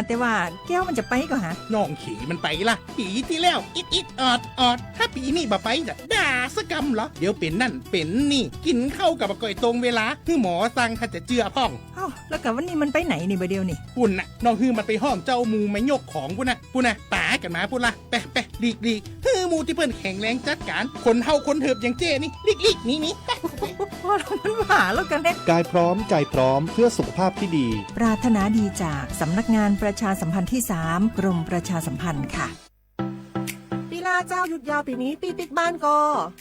แต่ว่าแก้วมันจะไปก่อนฮะ น้องขี่มันไปละ ปีที่แล้ว อิดอิดออดออด ถ้าปีนี้บ่ไปจะด่าสักกำเหรอ เดี๋ยวเป็นนั่นเป็นนี่ กินข้าวกับบ่ก่อยตรงเวลา คือหมอสั่งถ้าจะเจือพ่อง เอ้า แล้วกับวันนี้มันไปไหนนี่บ่เดียวนี่ ปุ่นน่ะ น้องหื้อมันไปห้องเจ้าหมู่มายกของ ปุ่นน่ะ ปุ่นน่ะ ป๋ากันมา ปุ่นละ ไปไปหลีกหลีก หื้อหมู่ที่เปิ้นแข็งแรงจัดการ คนเฮาคนเหิบอย่างเจ้นี่ หลีกหลีกหนีหนี ไปไป พอแล้ว มันหาแล้วกันเนี่ย กายพร้อมใจพร้อมเพื่อสุขภาพที่ดี ปรารถนาดีจากสำนักงานประชาสัมพันธ์ที่สาม กรมประชาสัมพันธ์ค่ะ พี่ล่าเจ้า หยุดยาวปีนี้ ปี้ปิ๊กบ้านก่อ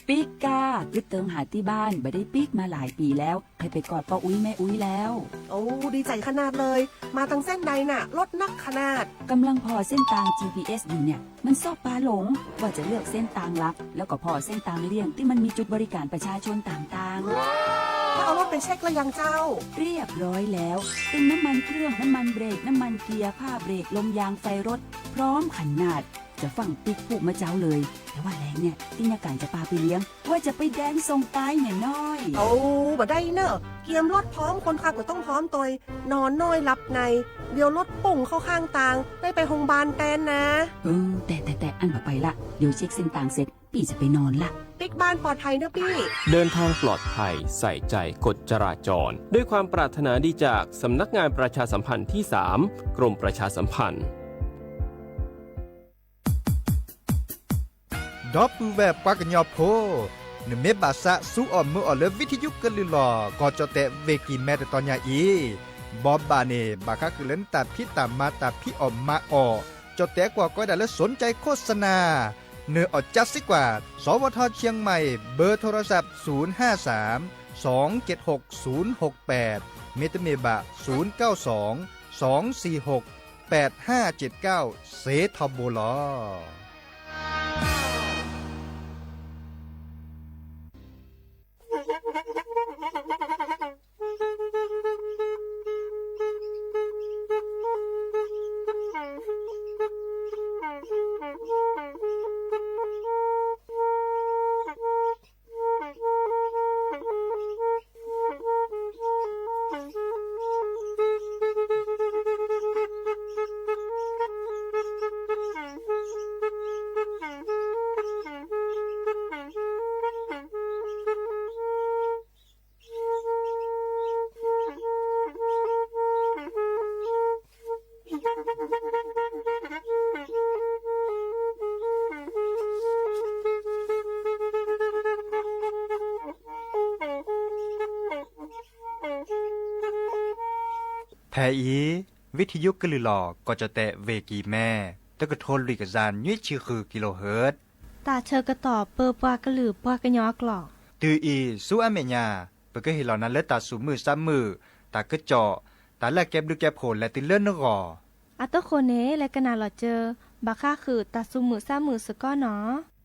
ปิ๊กก้า กึ๊ดเติงหาตี้บ้าน บ่ได้ปิ๊กมาหลายปีแล้ว ใค่ไปกอดป้าอุ๊ยแม่อุ๊ยแล้ว โอ้ ดีใจ๋ขนาดเลย มาตังเส้นใดน่ะ รถนักขนาด กำลังผ่อเส้นตาง จีพีเอส อยู่เนี่ย มันซอกปาหลง ว่าจะเลือกเส้นตางลัก แล้วก็ผ่อเส้นตางเลี่ยงตี้มันมีจุดบริการประชาชนต่างๆ แล้วเอารถไปเช็คแล้วยังเจ้า เรียบร้อยแล้ว ตึงน้ำมันเครื่อง น้ำมันเบรก น้ำมันเกียร์ ผ้าเบรก ลมยาง ไฟรถ พร้อมขนาด จะฟั่งปิ๊กพูกมะเจ้าเลย แต่ว่าแลงเนี่ย ตี้ยาก๋านจะปาไปเลี้ยง ว่าจะไปแดนส่งปายแหน่น้อย โอ้ บ่ได้เน่อ เกียมรถพร้อม คนขับก็ต้องพร้อมตวย นอนน้อยหลับใน เดี๋ยวรถปุ่งเข้าข้างตาง ได้ไปโฮงพยาบาลแตนนะ เออ แต่แต่แต่อั้นบ่ไปละ เดี๋ยวเช็คเส้นตางเสร็จ ปี้จะไปนอนละ ปิ๊กบ้านปลอดภัยเน่อปี้ เดินทางปลอดภัย ใส่ใจกฎจราจร ด้วยความปรารถนาดีจากสำนักงานประชาสัมพันธ์ที่สาม กรมประชาสัมพันธ์ ဒီပုၢ်ဝဲၢ်ပှၤကညီဖိ, နမ့ၢ်ဘၣ်သး ဆူအီၣ်မုာ်အီၣ်လၢဝံၤထယုကလုၢ်လီၤ ကီၢ်ကၠီၣ်တဲာ်ဝ့ၢ်ကံၢ်မဲ တတီၤညါအံၤ, ဘီဘၣ်န့ၣ် ဘၣ်ဃးဃုာ်လၢနတၢ်ဖံးတၢ်မၤ တၢ်ဖံးအီၣ်မၤအီၣ်, ကၠီၣ်တဲာ်ကွၢ်ကီဒၣ်လၢ สนใจโฆษณา, နအီၣ်ကၠၢစ့ကွၢ် สวท.เชียงใหม่ เบอร์โทรศัพท์ ศูนย์ห้าสาม สองเจ็ดหก ศูนย์หกแปด မ့တမ့ၢ်ဘၣ် ศูนย์เก้าสองสองสี่หกแปดห้าเจ็ดเก้า စ့ထီဘိလီၤ. ဖဲအံၤ ဝံထယုကလုၢ်လီၤ ကီၢ်ကၠီၣ်တဲာ်ဝ့ၢ်ကံၢ်မဲ တကထိလွံၢ်ကယၤနွံဆံဃု ကံလိဟၢၣ်, တၢ်ဆၢကတီၢ်ပၢပှၤကလုာ်ပှၤကညီအကျိာ်, တုၤအံၤဆူအမဲာ်ညါ ပကဟ့ၣ်လီၤနၤလၢတၢ်သူၣ်မုာ်သးမုာ်, တၢ်ကစီၣ်, တၢ်လၢအကဲဘျုးကဲဖှိၣ်လဲၤတုၤလၢနဂီၢ်. အတဃိန့ၣ် လဲၤကနၣ်လီၤစၢၤ ဘၣ်ဃးဃုာ်တၢ်သူၣ်မုာ်သးမုာ်စ့ၢ်ကီးနီၤ.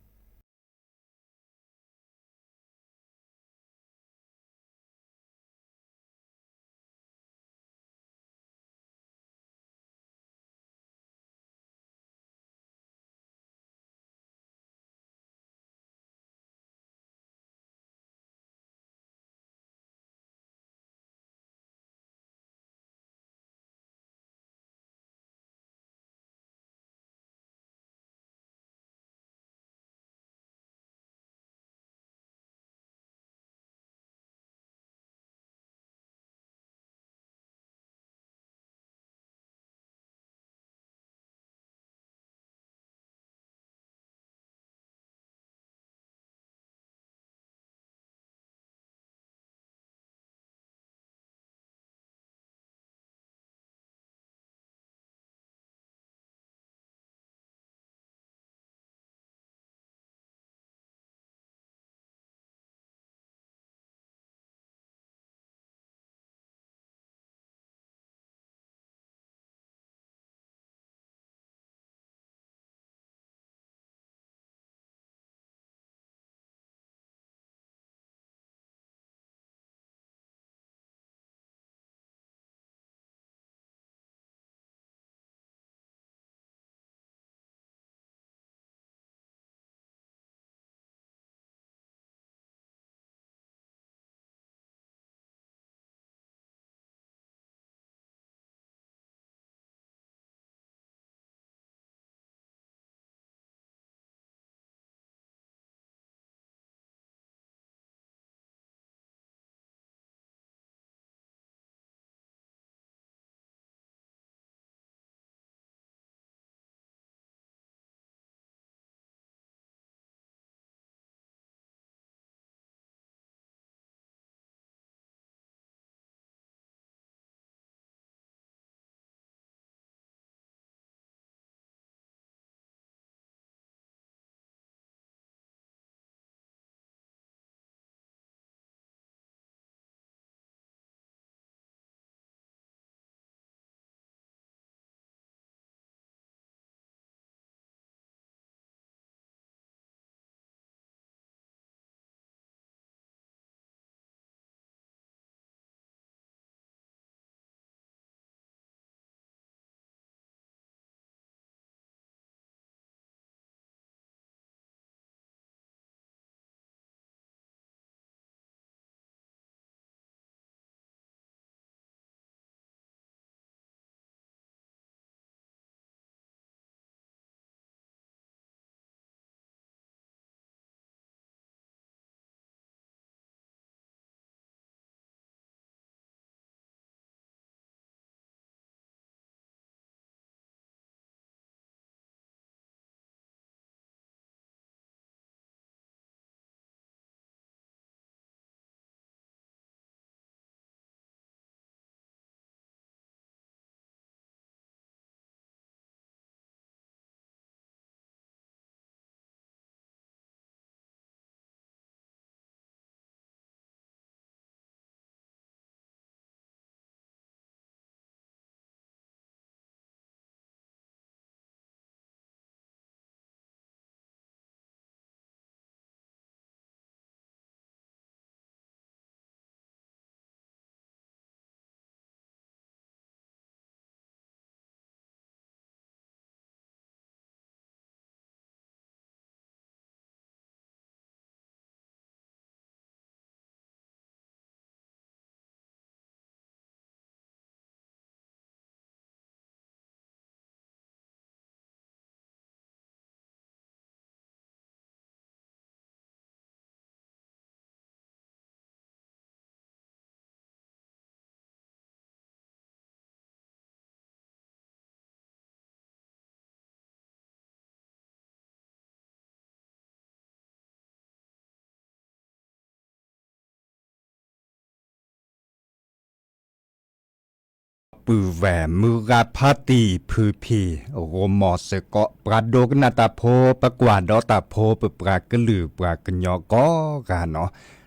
ပုၢ်ဝဲၢ်မုၢ်ဂၤဖါတံၢ်ဖုဖံး ဂီၢ်မီၢ်စ့ၢ်ကီး ပှၤဒိကနၣ်တၢ်ဖိ ပကွၢ်ဒီးတၢ်ဖိ ပပှၤကလုာ်ပှၤကညီကိးဂၤနီၤ,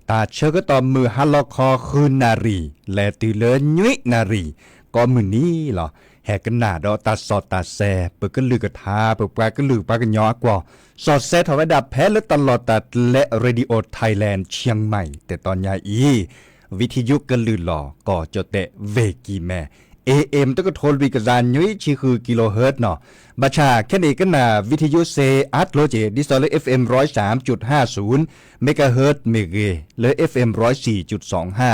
တၢ်ဆၢကတီၢ်မုၢ်ဟါလီၤခီဃုနၣ်ရံၣ် လဲၤတုၤလၢနွံနၣ်ရံၣ် ကိးမုၢ်နံၤလီၤ. ဟဲကနၣ်ဒီးတၢ်စီၣ်တၢ်စဲ ပကလုၢ်ကထါ ပပှၤကလုာ်ပှၤကညီအကွီၢ်, စီၣ်စဲထီၣ်ဝဲဒၣ်ဖဲလၢတၢ်လီၢ်တၢ်ကျဲ Radio Thailand Chiang Mai တတီၤညါအံၤ ဝံထံယုကလုၢ်လီၤ ကီၢ်ကၠီၣ်တဲၣ် ဝ့ၢ်ကံၢ်မဲ A M တကထိလွံၢ်ကယၤနွံဆံဃု kilohertz နီၤ. ဘၣ်ဆၣ်ခဲန့ၣ် ကနၣ်ဝံထံယုစ့အါကျိၤက့ၤ ဒ်သိးလၢ F M ร้อยสามจุดห้าศูนย์ megahertz မ့ၢ်ဂ့ၤ, လၢ F M ร้อยสี่จุดสองห้า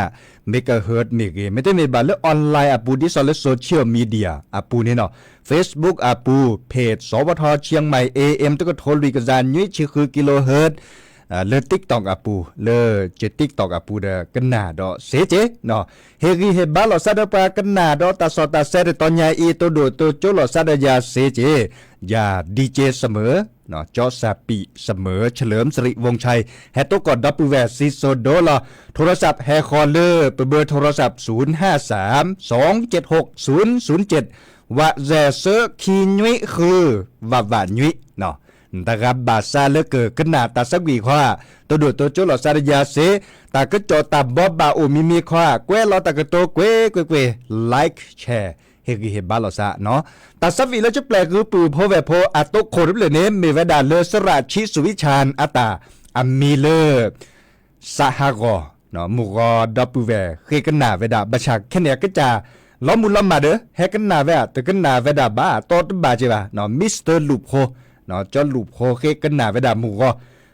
megahertz မ့ၢ်ဂ့ၤ, မ့တမ့ၢ်ဘၣ်လၢ online အပူၤ ဒ်သိးလၢ social media အပူၤန့ၣ်နီၤ, Facebook အပူၤ, page စဝထ Chiang Mai A M တကထိလွံၢ်ကယၤနွံဆံဃု kilohertz လၢ TikTok အပူၤ, လၢ TikTok အပူၤဒီး ကနၣ်ဒီးစ့က့ၤနီၤ. ဟ့ၣ်ဂံၢ်ဟ့ၣ်ဘါလိာ်သးဒီးပှၤကနၣ်ဒီးတၢ်စီၣ်တၢ်စဲတတီၤညါအံၤ တိၢ်ဒိၣ်တိၢ်ကၠိလိာ်သးဒီးယၤစ့က့ၤ, ယၤ DJ စမၢၤ, ကၠီစၣ်ပံး စမၢၤ เฉลิมสิริวงศ์ชัย ဟဲတိၢ်ကီၢ်ဒီပုၢ်ဝဲၢ်စံၣ်စိၤဒိလီၤ. โทรศัพท์ ဟဲဃီၤလၢ ပဘၢ โทรศัพท์ ศูนย์ห้าสาม สองเจ็ดหก ศูนย์ศูนย์เจ็ด ဝးစဲးဆၢခံနွံဃု ဝးဝးနွံနီၤ. တဂၤဘၣ်ဆၣ်လၢကကနၣ်တၢ်သးကွံာ်ခီဧါ, တိၢ်ဒိၣ်တိၢ်ကၠိလိာ်သးဒီးယၤစ့, တၢ်ကစီၣ်တၢ်ဘီဘၣ်အိၣ်မံမံခီဧါ, ကွဲးလီၤတၢ်ကတိၤကွ့ၢ်ကွ့ၢ်ကွ့ၢ်, like share ဟ့ၣ်ဂံၢ်ဟ့ၣ်ဘါလိာ်သးနီၤ. တၢ်သးဝံၣ်လၢကပျဲၢ်ဃုာ်ပုၢ်ဖိဝဲၢ်ဖိအတိခိၣ်တဖျၢၣ်န့ၣ် မ့ၢ်ဝဲဒၣ်လၢသရၣ်ဆံးစူၤဝံၣ်ဆၣ်အတၢ်, အမံၤလၢ စးဟးဂီၤ, မုၢ်ဂီၤဒီပုၢ်ဝဲၢ်ဃ့ကနၣ်ဝဲဒၣ် ဘၣ်ဆၣ်ခဲန့ၣ်အကစၢ် လီၤမုၢ်လီၤမၢ်ဒီး ဟဲကနၣ်ဝဲဧါ, တကနၣ်ဝဲဒၣ်ဘၣ်, တီတဘၣ်က့ၤဘၣ်, Mister လူးဖိ, ကၠီလူးဖိဃ့ကနၣ်ဝဲဒၣ်မုၢ်ဂီၤ,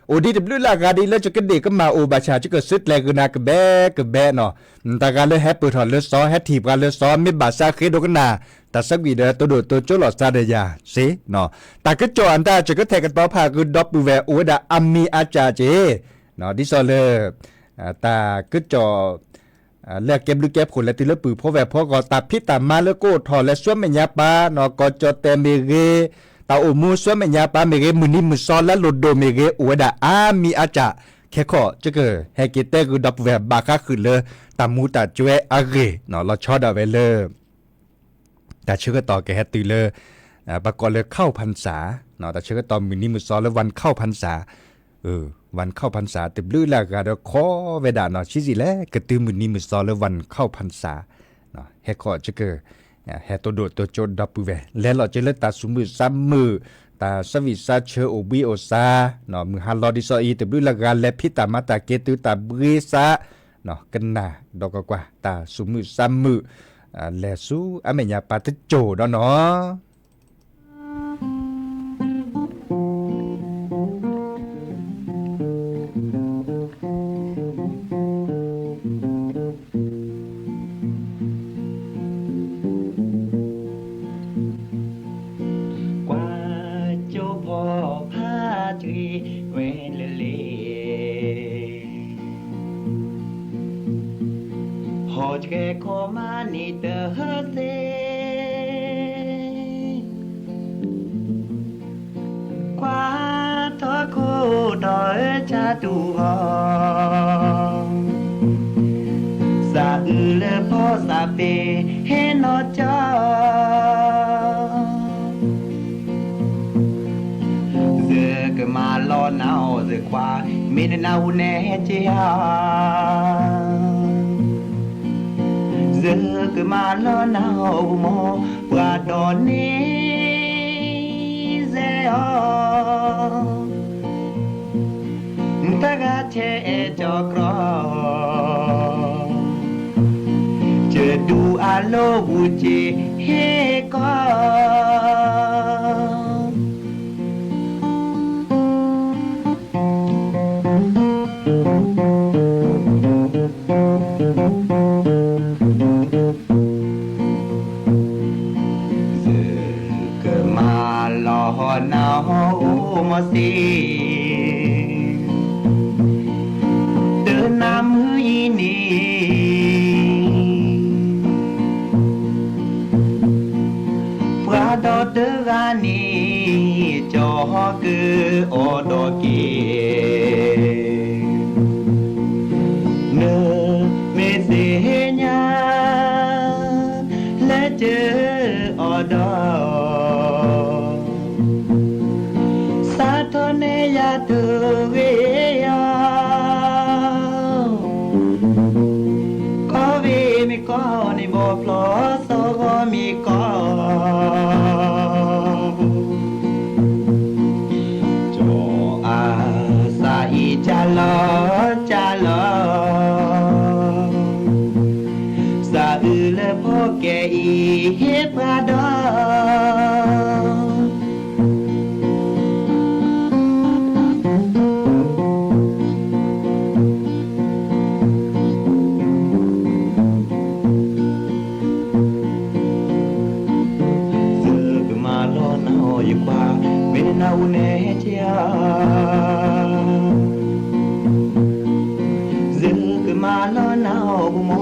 အိၣ်ဒံးတဘျုးလၢ်ဂၤဒ်လၢယကဒ့ၣ်ကမၣ်အိၣ် ဘၣ်ဆၣ်ယကစုကျဲၤဃုာ်နၤကဘဲကဘဲနီၤ, တဂၤလၢဟဲပၢၢ်ထီၣ်လၢစီၤ ဟဲထံၣ်ပှၤလၢစီၤ မ့ၢ်ဘၣ်ဆၣ်ဃ့ဒိကနၣ် တၢ်သးဝံၣ်ဒီးတိၢ်ဒိၣ်တိၢ်ကၠိလိာ်သးဒီးယၤစ့နီၤ. တၢ်ကစီၣ်အတၢ် ယကထဲးကတီၤဖးဃုာ်ဒီပုၢ်ဝဲၢ်အိၣ်ဝဲဒၣ်အမံၤအစၢ်က့ၤ ဒ်သိးလၢ တၢ်ကစီၣ် လၢအကဲဘျုးကဲဖှိၣ်လဲၤတုၤလၢပုၢ်ဖိဝဲၢ်ဖိအဂီၢ် တၢ်ဖံးတၢ်မၤလၢကအိၣ်ထီၣ်လၢဆူမဲာ်ညါပၢ်နီၤ ကီၢ်ကၠီၣ်တဲၣ်မ့ၢ်ဂ့ၤ, တၢ်အိၣ်မူဆူမဲာ်ညါပၢ်မ့ၢ်ဂ့ၤ, မုၢ်နံၤမုၢ်သီလၢအလိၣ်ဒိၣ်မ့ၢ်ဂ့ၤ အိၣ်ဝဲဒၣ်အါမံၤအစၢ်, ခဲခီၣ်ကကဟဲက့ၤတဲဃုာ်ဒီပုၢ်ဝဲၢ်ဘၣ်ဃးဃုာ်လၢ တၢ်မူတၢ်ကွဲအဂ့ၢ်နီၤ လီၤဆီဒၣ်ဝဲလၢ တၢ်ဆၢကတီၢ်ကဟဲတုၤလၢ ပကိးလၢ เข้าพรรษา, တၢ်ဆၢကတီၢ်မုၢ်နံၤမုၢ်သီလၢ วันเข้าพรรษา, วันเข้าพรรษา တဘျုးလၢ်ဂၤဒီးခီဝဲဒၣ်နီၤ ဆံးဆံးလဲၣ် ကတုၤမုၢ်နံၤမုၢ်သီလၢ วันเข้าพรรษา, ဟဲခီၣ်ကက ဟဲတိၢ်ဒိၣ်တိၢ်ကၠိဒီပုၢ်ဝဲၢ် လဲၤလီၤက့ၤလၢတၢ်သူၣ်မုာ်သးမုာ်, တၢ်သးဝံၣ်သးဆၢအိၣ်ဘှံးအိၣ်သါ, မုၢ်ဟါလီၤဒ်သိးအံၤ တဘျုးလၢ်ဂၤလဲၤဖံးတၢ်မၤတၢ်က့ၤတုၤတၢ်ဘှံးသး ကနၣ်ဒီးကွၢ်ကွၢ် တၢ်သူၣ်မုာ်သးမုာ် လဲၤဆူအမဲာ်ညါပၢ်တစိၢ်ဒီးနီၤ. ကွၢ်ကၠိဖီဖးကွံာ်ဝဲလၢလ့ ဟီၣ်ဆှဲးခီမးနံၤတဟၢသ့, ကွၢ်ထီၣ်ခိၣ်ဒီးအၢဆါတူၢ်အီၤ, သးအုးလၢဖီသးပ့ၤဟဲနီၢ်ကၠီ ယကမၤလီၤနၤအီၤစ့ၢ်ကွၢ်, မ့ၢ်နနၢ်ဟူနဲက့ၤဧါ, ယကမၤလီၤနၤအီၤမ့ၢ် ပှၤဒီးန့ၣ်စဲအီၤ, တဂၤထဲအဲၣ်ကၠီၤကြီ, ယဒူအလိၤဝူက့ၤဟ့ၣ်ကီး ယကမၤလီၤနၤအီၤအိၣ်မ့ၢ်သ့, တနၤမုၢ်အံၤန့ၣ် ပှၤဒီတဂၤန့ၣ် ကၠီၤဟီၣ်ကအီၣ်ဒီးက့ၤ, နမ့ၢ်သ့ၣ်ညါ လၢက တဂ့ၤအီၤ, ကီၢ်ဝ့ၢ်မ့ၢ်ကီၢ်န့ၣ် ဘီၣ်ဖျီသီဂီၤမ့ၢ်ကီၢ်, ကၠီအသးအံၤကၢ်လီၤကၢ်လီၤ, သးအုးလၢဖီကဲအံၤဟ့ၣ်ပှၤဒီး သုကမၤလီၤနၤအီၤယကွၢ်, မ့ၢ်နနၢ်ဟူန့ၣ်က့ၤဧါ, သုကမၤလီၤနၤအီၤကမီၤ,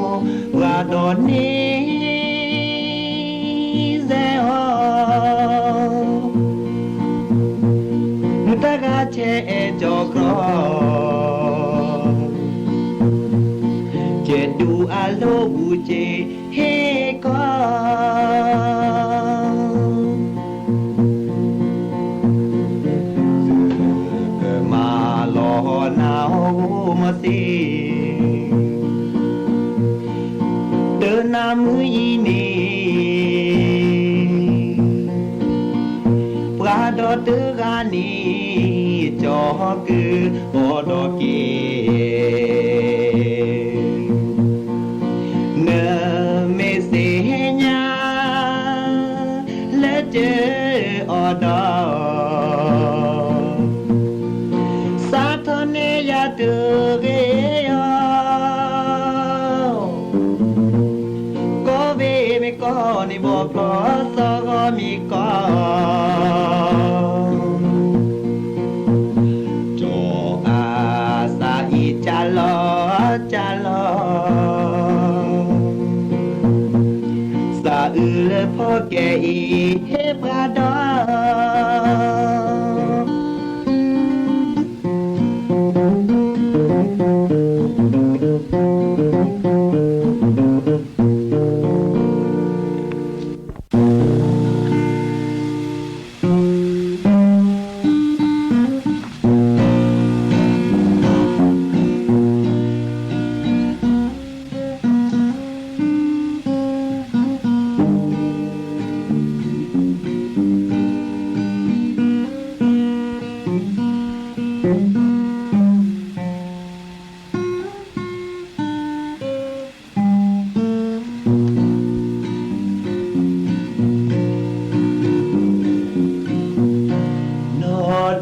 ပှၤဒီးန့ၣ် စဲအီၤ, မုၢ်တၢ်ဂၤဆဲးအဲၣ်ကၠီၤကြီ, ကဲဒူအလိၤဘူးက့ၤဟ့ၣ်ကီၢ်, သုကမၤလီၤနၤအီၤဂီၢ်မီၤသ့ၣ် တနၤမုၢ်အံၤန့ၣ်, ပှၤဒီတဂၤန့ၣ် ကၠီၤကုအီၤဒီးက့ၤ, နမ့ၢ်သ့ၣ်ညါ လၢတၢ်အီၤဒီး စးထီၣ်န့ၢ်ယၤတဂ့ၤအီၤ, ကီၢ်ဝ့ၢ်မ့ၢ်ကီၢ်န့ၣ် ဘီၣ်ဖျီသီဂီၤမ့ၢ်ကီၢ်, ကၠီၤအသးအံၤကၢ်လီၤကၢ်လီၤ, သးအုးလၢဖီကဲအံၤဟ့ၣ်ပှၤ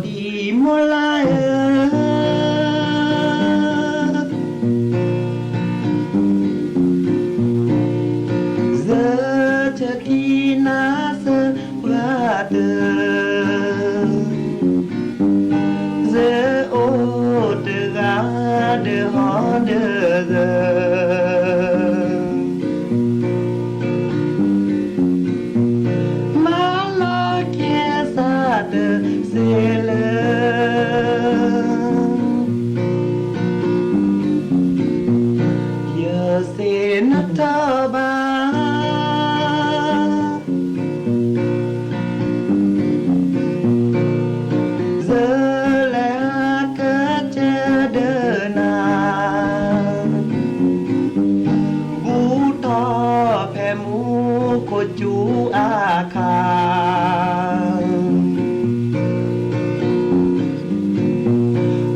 ဒီး နီၢ်ဒံၣ်မိၢ်လၢ်ဧၢ, ယဆၢထံနၤစၢၤပှၤတၢၢ်, ယအိၣ်တဂၤဒီးဟီၣ်ဒီးဂၢၢ်, မၤလီၤကဲသးတစဲးလၢ ယသ့ၣ်နထီၣ်ဘၣ် ယလဲၤဟးကစၢၢ်ဒီးနၤ, ဘူးထီၣ်ဖဲမူခိၣ်ကၠူအခါ,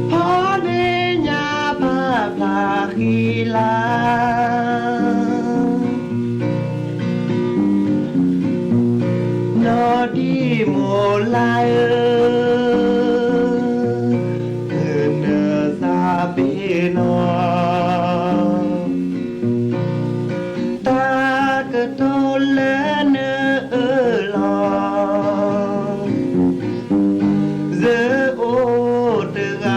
ဖီၣ်န့ၢ်ညါပာ်ဖျါဃံလၤ နီၢ်ဒံၣ်မိၢ်လၢ်ဧၢ, နသးပ့ၤနီၣ် တၢ်ကတိၤလၢနအၢၣ်လီၤ, ယအိၣ်တဂၤ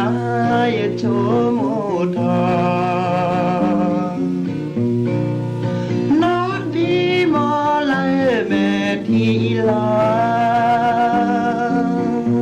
ယဆိကမိၣ်ထီၣ်, နီၢ်ဒံၣ်မိၢ်လၢ်ဧၢ မဲာ်ထံလီၤ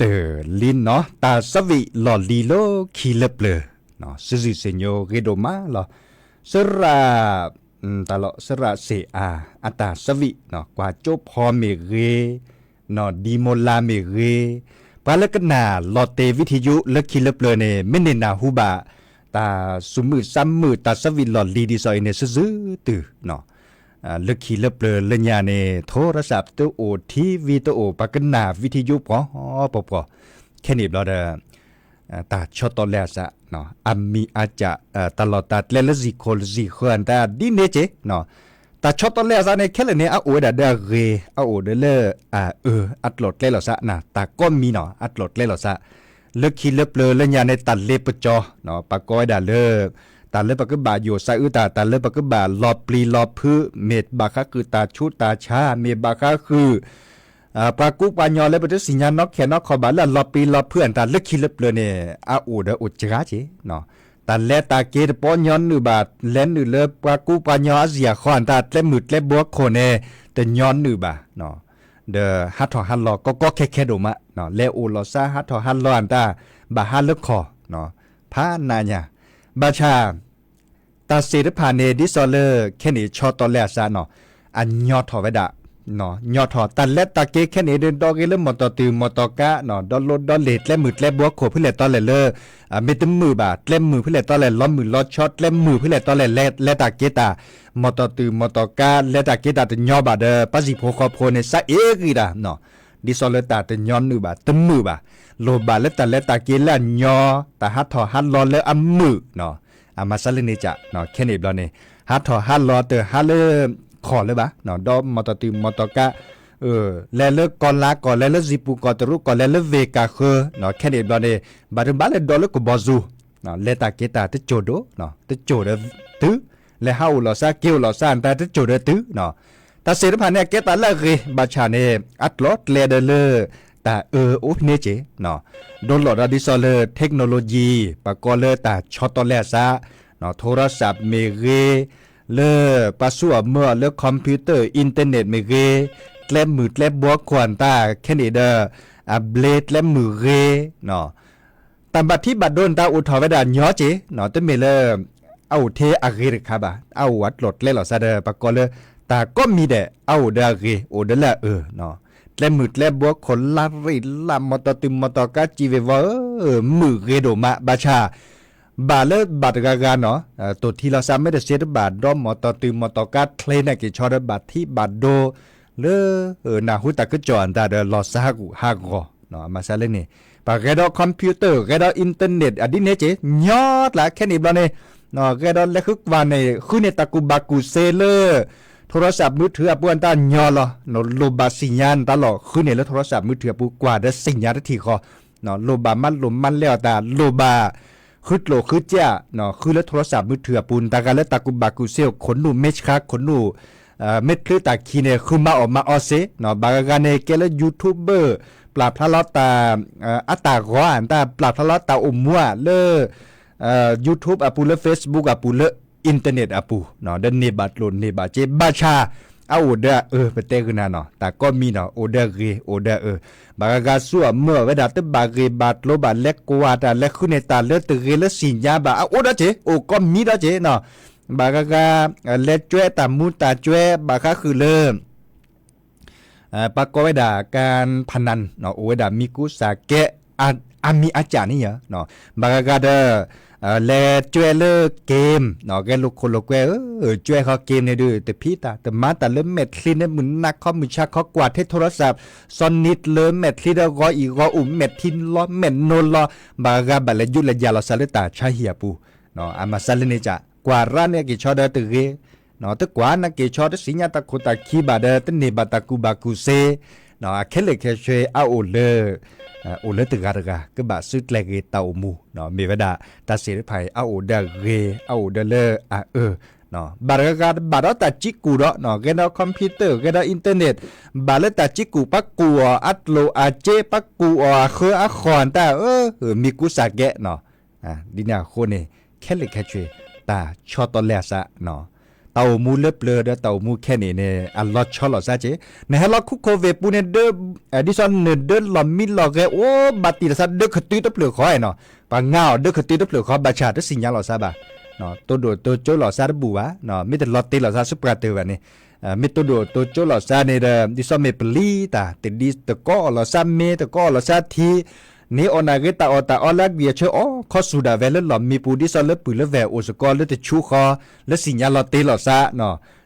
တၢ်လံနီၤ တၢ်ဆၢဝံၣ်လီၢ်လံၤလၢခံလၢပျၢၤ, စုဇုၢ်စ့ၣ်ညိဂ့ၤဒိၣ်မးလီၤ. စရၣ်, တၢ်လီၤ စရၣ်စ့ၣ်အၤ အတၢ်ဆၢဝံၣ်, ကွၢ်ကၠိဖီမ့ၢ်ဂ့ၤ, နီၢ်ဒံမိၤလါမ့ၢ်ဂ့ၤ, ပှၤလၢကနၣ်လီၤတဲာ်ဝံထံယူလၢခံလၢပျၢၤန့ၣ် မ့ၢ်န့ၢ်နၢ်ဟူဘၣ် တၢ်စူၤမုၣ်စါမုၣ် တၢ်ဆၢဝံၣ်လီၢ်လံၤဒ်သိးအံၤန့ၣ် စုဇုၢ်တုၤ လၢခံလၢပျၢၤလၢညါန့ၣ် ထိရစၣ်တအိၣ် ထံဝံၤတအိၣ် ပှၤကနၣ်ဝံထံယူပှီၤပှီၤ, ခဲန့ၣ်ဘျီဒီး တၢ်ဆီတီလဲအစး, အမံၤအစၢ်, တၢ်လီၢ်တၢ်ကျဲလၢစံၣ်ခိၣ်စံၣ်ဃၢၤအတၢ်ဒ်န့ၣ်က့ၤ, တၢ်ဆီတီလဲအစးန့ၣ် ခဲလၢာ်န့ၣ် အအိၣ်ဝဲဒၣ်ဒီးအဂ့ၤ အအိၣ်ဒီးလၢ အအၢ အကျိၤကျဲလီၤစး, တၢ်ကိးမံၤနီၤ အကျိၤကျဲလီၤစး, လၢခံလၢပျၢၤလၢညါန့ၣ် တၢ်လ့ပစီ, ပကိးဝဲဒၣ်လၢ တၢ်လၢပကဘၣ်ယိၣ်စးအုးတၢ် တၢ်လၢပကဘၣ်လီၤပျံၤလီၤဖုး မ့ၢ်ဘၣ်ဃးဃုာ်တၢ်ဆူးတၢ်ဆါ မ့ၢ်ဘၣ်ဃးဃုာ် ပှၤကူပှၤညီလၢပတသ့ၣ်ညါနီၣ်ခဲနီၣ်ခီဘၣ်လၢအလီၤပျံၤလီၤဖုးအတၢ်လၢခံလၢပျၢၤန့ၣ် အအိၣ်ဒီးအိၣ်စှၤက့ၤ, တၢ်လဲၤတၢ်က့ၤတပီညီနုၢ်ဘၣ် လဲၤနုာ်လၢပှၤကူပှၤညီအစ့ၢ်အဃီအတၢ် ကျဲမုၢ်ကျဲဘှီခိၣ်န့ၣ် တညီနုၢ်ဘၣ်, ဒီးဟးထီၣ်ဟးလီၤကီကီခဲခဲဒိၣ်မး, လဲၤအိၣ်လီၤစး ဟးထီၣ်ဟးလီၤအတၢ် ဘၣ်ဟးလၢခီၣ် ဖးနးညါ, ဘၣ်ဆၣ် တၢ်စ့ၣ်တဖၣ်န့ၣ် ဒ်သိးလၢခဲန့ၣ်ဆီတီလဲအစးနီၤ, အညီထီၣ်ဝဲဒၣ်, ညီထီၣ်တၢ်လဲၤတၢ်က့ၤခဲန့ၣ်ဒီး ဒီဂ့ၤလၢမီၢ်တီၢ်တုၤမီၢ်တီၢ်ကါနီၤ, ဒီလိဒီလ့ၣ် ကျဲမုၢ်ကျဲဘှီခိၣ်ဖဲလဲၣ်တီလဲၣ်လၢ မ့ၢ်တမုာ်ဘၣ် ကျဲမုၢ်ဖဲလဲၣ်တီလဲၣ် လီၤမုၢ်လီၤဆီ ကျဲမုၢ်ဖဲလဲၣ်တီလဲၣ် လဲၤတၢ်က့ၤတၢ်, မီၢ်တီၢ်တုၤမီၢ်တီၢ်ကါ လဲၤတၢ်က့ၤတၢ်တညီဘၣ်ဒီး ပှၤစံၣ်ဖိဃီဖိန့ၣ် စးအ့ၣ်ဂံၢ်တၢ်နီၤ, ဒ်သိးလၢတၢ်တညီနုၢ်ဘၣ် တမုာ်ဘၣ်, လိၣ်ဘၣ်လၢတၢ်လဲၤတၢ်က့ၤလၢအညီ, တၢ်ဟးထီၣ်ဟးလီၤလၢအမုာ်နီၤ, အမၤစၢ်လၢန့ၣ်က ခဲန့ၣ်ဘျီန့ၣ် ဟးထီၣ်ဟးလီၤတဟးလၢခီၣ်လၢၤဘၣ်, ဒီးမီၢ်တီၢ်တုၤမီၢ်တီၢ်ကါ လဲၤလၢကီၢ်လါကီၢ် လဲၤလၢစံၣ်ပူၤကီၢ်တရူးကီၢ် လဲၤလၢဝ့ၢ်ကၢ်ဃၢၤ, ခဲန့ၣ်ဘျီန့ၣ် ဘၣ်တဘၣ်လၢဒီးလၢကဘီယူၤ, လဲၤတၢ်က့ၤတၢ်တစိၢ်ဒိၣ်, တစိၢ်ဒီးတုၤ, လဲၤဟးအိၣ်လီၤစး က့ၤအိၣ်လီၤစး တၢ်တစိၢ်ဒီးတုၤ, တၢ်စ့ၣ်တဖၣ်န့ၣ် အကဲတၢ်လၢအဂ့ၤ ဘၣ်ဆၣ်န့ၣ် အကျိၤကျဲဒီးလၢ တၢ်အၢအိၣ်ဖဲန့ၣ်က့ၤ, ဒိလီၤဒီးဒ်သိးလၢ technology ပှၤကိးလၢတၢ်ဆီတီလဲအစး, ထိရစၣ်မ့ၢ်ဂ့ၤ, လၢပှၤဆူၣ်အီၤမၢအီၤလၢ computer internet မ့ၢ်ဂ့ၤ, ကျဲမုၢ်ကျဲဘှီခိၣ်အတၢ်ခဲန့ၣ်ဒီး အဘျ့ကျဲမုၢ်ဂ့ၤ, တၢ်ဘၣ်ထံဘၣ်ဒိန့ၣ် တၢ်အိၣ်ထီၣ်ဝဲဒၣ်ညီက့ၤ, တမ့ၢ်လၢ အအိၣ်ထဲအဂ့ၤတခါဘၣ်, အအိၣ်အကျိၤကျဲလီၤစးဒီး ပှၤကိးလၢ တၢ်ကိးမံၤဒဲး အအိၣ်ဒီးအဂ့ၤ အိၣ်ဒီးလၢအအၢ, ကျဲမုၢ်ကျဲဘှီခိၣ်လါရ့ၣ်လၢ် မီၢ်တီၢ်တုၤမီၢ်တီၢ်ကါ စံၣ်ဝ့ၢ်ဝီဧၢ, မုာ်ဂ့ၤဒိၣ်မး ဘၣ်ဆၣ် ဘၣ်လၢဘၣ်တဂၤဂၤနီၤ, တိၢ်ထံလီၤစးမ့ၢ်တစ့တဘၣ် ဒီးမီၢ်တီၢ်တုၤမီၢ်တီၢ်ကါ ချ့န့ၢ်က့ၤဆီဒီး ဘၣ်ထံဘၣ်ဒိ လၢ နၢ်ဟူတၢ်ကစီၣ်အတၢ်ဒီး လီၤစၢ်ဟးဂူာ်ဟးဂီၤ, အမၤစၢ်လၢန့ၣ် ပှၤဂဲၤဒီး computer ဂဲၤဒီး internet အဒ်န့ၣ်က့ၤ ညီကျါခဲန့ၣ်ဘျီန့ၣ်, ဂဲၤဒီးလဲၤဃုကွၢ်န့ၣ် ဃုန့ၢ်တၢ်ကူၣ်ဘၣ်ကူၣ်စ့လၢ ထိရစၣ်မုၢ်ထူအပူၤအတၢ်ညီလီၤ, လိၣ်ဘၣ်သ့ၣ်ညါနတၢ်လီၢ် ဃုန့ၢ်လၢထိရစၣ်မုၢ်ထူအပူၤ ကွၢ်ဒီးသ့ၣ်ညါတထံၣ်ဃီ, လိၣ်ဘၣ်မၤလိၣ်မၤလဲအီၤတၢ် လိၣ်ဘၣ် ဃုကျိၣ်ဃုစၢ် ဃုလၢထိရစၣ်မုၢ်ထူအပူၤ နတၢ်ဂၤလၢတၢ်ကူၣ်ဘၣ်ကူၣ်စ့အိၣ် ခိၣ်နူာ်မ့ၢ်ဆှါ ခိၣ်နူာ် မ့ၢ်ချုးတၢ်ခံန့ၣ် ဃုမၤအီၣ်မၤအီစ့, ဘၣ်ဂၤဂၤန့ၣ် ကဲလၢ YouTuber ပျၢ်ဖျါလီၤတၢ် အတၢ်ဂီၤ တၢ်ပျၢ်ဖျါလီၤတၢ်အိၣ်မူလၢ YouTube အပူၤ လၢ Facebook အပူၤ လၢ internet အပူၤ ဒီးန့ၢ်ဘၣ်ကျိၣ်န့ၢ်ဘၣ်စ့ ဘၣ်ဆၣ် အအိၣ်ဒီးအအၢ ပတဲဂ့ၤနၤနီၤ တၢ်ကိးမံၤနီၤ အိၣ်ဒီးဂ့ၤ အိၣ်ဒီးအအၢ, ဘၣ်ဂၤဂၤဆူအမၢအီၤဝဲဒၣ် တဘၣ်ဂ့ၢ်ဘၣ်ကျိၤဘၣ် လဲၤကွၢ်တၢ် လဲၤဃုန့ၢ်တၢ်လၢတဂ့ၤလၢသ့ၣ်ညါဘၣ် အအိၣ်ဒီးစ့ အိၣ်ကိးမံၤဒီးစ့နီၤ, ဘၣ်ဂၤဂၤ လဲၤကွဲးတၢ်မူတၢ်ကွဲး ဘၣ်ဃးဃုာ်လၢ ပှၤကိးဝဲဒၣ် การพนัน အိၣ်ဝဲဒၣ်မံၤကူစၢ်ကဲ အမံၤအစၢ်န့ၣ်ယါ, ဘၣ်ဂၤဂၤဒီး လဲၤကွဲးလၢ game ဂဲၤလိာ်ခိၣ်လိာ်ကွဲ ကွဲးဃီ game န့ၣ်ဒုး တဖံးတၢ် တမၤတၢ်လၢမဲာ်ချံန့ၣ် မုၢ်နၤခီ မုၢ်ဆါခီ ကွၢ်ထဲထိရစၣ် စီၤနံၤလၢမဲာ်ချံဒီး ဂီၤအံၤဂီၤအိၣ် မဲာ်ထံလီၤ မဲာ်နိလီၤ ဘၣ်ဂၤဂၤဘၣ်လဲၤယူးလဲၤယၤလီၤစၢၤလၢတၢ်ဆါဟံၣ်အပူၤ, အမၤစၢ်လၢန့ၣ်စ့ ကွၢ်ရၣ်န့ၢ်က့ၤဆီဒီးတဂ့ၤ တကွၢ်န့ၢ်က့ၤဆီ တသ့ၣ်ညါတၢ်ခိၣ်တၢ်ခံဘၣ်ဒီး တန့ၢ်ဘၣ်တၢ်ကူၣ်ဘၣ်ကူၣ်စ့, အခဲလၢာ်ခဲဆ့အအိၣ်လၢ အိၣ်လၢတဂၤတဂၤ ကဘၣ်စုကျဲၤဂ့ၤတၢ်အိၣ်မူ, မ့ၢ်ဝဲဒၣ် တၢ်စ့ၣ်တဖၣ်အံၤ အအိၣ်ဒီးအဂ့ၤ အအိၣ်ဒီးလၢအအၢ, ဘၣ်တဂၤဂၤဘၣ်ဒီးတၢ်ကံးကူၣ်ဒီး ဂဲၤဒီး computer ဂဲၤဒီး internet ဘၣ်လၢတၢ်ကံးကူၣ် ပှၤကူၣ်အီၤအကျိၣ်အစ့ ပှၤကူၣ်အီၤအဃၢအဃီၣ်တၢ် မံၤကူစၢ်ကဲနီၤ, ဒ်န့ၣ်အဃိန့ၣ် ခဲလၢာ်ခဲဆ့ တၢ်ဆီတီလဲအစး, တၢ် တၢ်အိၣ်မူလၢပျၢၤဒီးတၢ်အိၣ်မူခဲန့ၣ်န့ၣ် အလီၤဆီလိာ်သးက့, နဟဲလီၤခူ COVID ပူၤန့ၣ် ဒ်သိးနဒၢလီၢ်မံလီၢ်ဂဲၤအိၣ်ဘၣ်တံၢ်လိာ်သး ဒၢကတုတဖျၢၣ်ဃီနီၤ, ပှၤငါအီၤဒၢကတုတဖျၢၣ်ဃီ ဘၣ်ဆၣ်တသ့ၣ်ညါလိာ်သးဘၣ်, တိၢ်ဒိၣ်တိၢ်ကၠိလိာ်သးတဘူၣ်ဘၣ်, မ့ၢ်တလီၤတ့ၢ်လိာ်သးဆူပှၤတၢၢ်ဘၣ်န့ၣ်, မ့ၢ်တိၢ်ဒိၣ်တိၢ်ကၠိလိာ်သးန့ၣ်ဒီး ဒ်သိးမ့ၢ်ပလံၤတၢ် တဒ်တကိးအီၣ်လိာ်သးမ့ၤ တကိးအီၣ်လိာ်သးထံ န့ၢ်အီၣ်နၢ်ဂ့ၤတၢ်အီၣ်တၢ်အီလၢအဂံၢ်အဆၢ အိၣ်ခီဆူၣ်ဒၣ်ဝဲလၢလီၢ်မံပူၤ ဒ်သိးလၢပုၢ်လၢဝဲၢ်အိၣ်စ့ၢ်ကီးလၢတဆူဃီ လၢသ့ၣ်ညါလီၤတ့ၢ်လိာ်သး,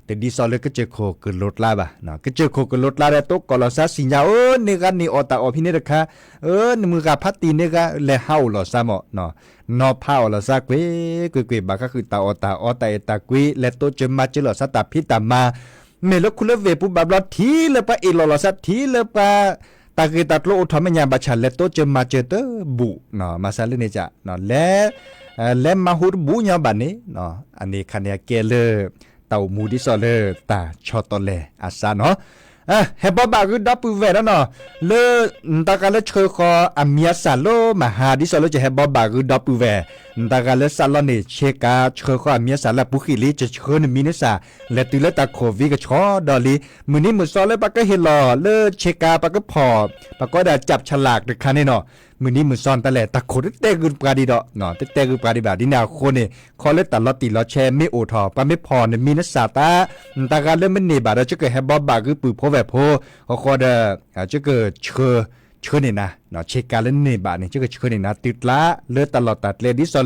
တဒ်သိးလၢကစၢၢ်ခိၣ်ကလိၤကျါဘၣ်, ကစၢၢ်ခိၣ်ကလိၤကျါဒီး တိၢ်ကီၢ်လိာ်သးသ့ၣ်ညါ အၢ န့ၢ်ဂၤန့ၢ်အီၣ်တၢ်အီၣ်ဖဲန့ၣ်တခါ, အၢ နမုၢ်ဂၤဖးတံၢ်န့ၢ်ဂၤ လဲၤဟးအိၣ်လိာ်သးမး, နီၤဖးအီၣ်လိာ်သးကွ့ၢ်ကွ့ၢ်ကွ့ၢ် ဘၣ်ဃးဃုာ်တၢ်အီၣ်တၢ်အီတၢ်အဲၣ်တၢ်ကွံ လဲၤတိစၢၤမၤစၢၤလိာ်သးတၢ်ဖံးတၢ်မၤ မ့ၢ်လၢခူလၢဝ့ၢ်ပူၤဘၣ်ဘျီ ထံၣ်လၢပှၤအ့ၣ်လိာ်လိာ်သး ထံၣ်လၢပှၤ တၢ်ဂ့ၢ်တၢ်ကျိၤအိၣ်ထီၣ်မဲာ်ညါ ဘၣ်ဆၣ်လဲၤတိစၢၤမၤစၢၤတဘူၣ်, မၤသးလၢန့ၣ် လဲၤ လဲၤမၤဟူတဘူၣ်ညီဘၣ်န့ၣ်, အန့ၣ်ခါန့ၣ်အကဲလၢ တၢ်အိၣ်မူဒ်သိးလၢတၢ်ဆီတလဲအသးနီၤ, ဟဲဘီဘၣ်ဂုာ်ဒီပုၢ်ဝဲၢ်နီၤနီၤ, လၢ နတၢ်ဂၤလၢဆှၢဃီၤအမံၤအသၣ်လၢမဟါ ဒ်သိးလၢကဟဲဘီဘၣ်ဂုာ်ဒီပုၢ်ဝဲၢ်, နတၢ်ဂၤလၢသးလီန့ၣ် ဆ့ကၤဆှၢဃီၤအမံၤအသၣ်လၢအပူၤဃံလံ ကဆှၢနမံၤနသၣ် လဲၤတုၤလၢတၢ်ခိၣ်ဝံၤကဆှီဒီးလံ, မုၢ်နံၤမုၢ်သီလၢပှၤကဟ့ၣ်လီၤလၢဆ့ကၤ ပှၤကဖီၣ် ပှၤကိးဒၣ် จับฉลาก တခါန့ၣ်နီၤ, မုၢ်နံၤမုၢ်သီနတၢ်လဲၣ် တၢ်ခိၣ်တတဲဂုာ်ပှၤဒံးဒီး တတဲဂုာ်ပှၤဒံးဘၣ် ဒ်န့ၣ်အဃိန့ၣ် ခီလၢတၢ်လီၤတံၢ်လီၤဆဲးမ့ၢ်အိၣ်ထီၣ် ပှၤမ့ၢ်ဖီၣ်နမံၤနသၣ်သး, နတၢ်ဂၤလၢမ့ၢ်န့ၢ်ဘၣ်ဒီး ကဟဲဘီဘၣ်ဂုာ်ပုၢ်ဖိဝဲၢ်ဖိ, အဃိဒီး ကဆှၢန့ၢ်နၤ, ဆ့ကၤလၢန့ၢ်ဘၣ်န့ၣ် ကဆှၢန့ၢ်နၤ တုၤကျါလၢတၢ်လီၢ်တၢ်ကျဲ ဒ်သိးလၢ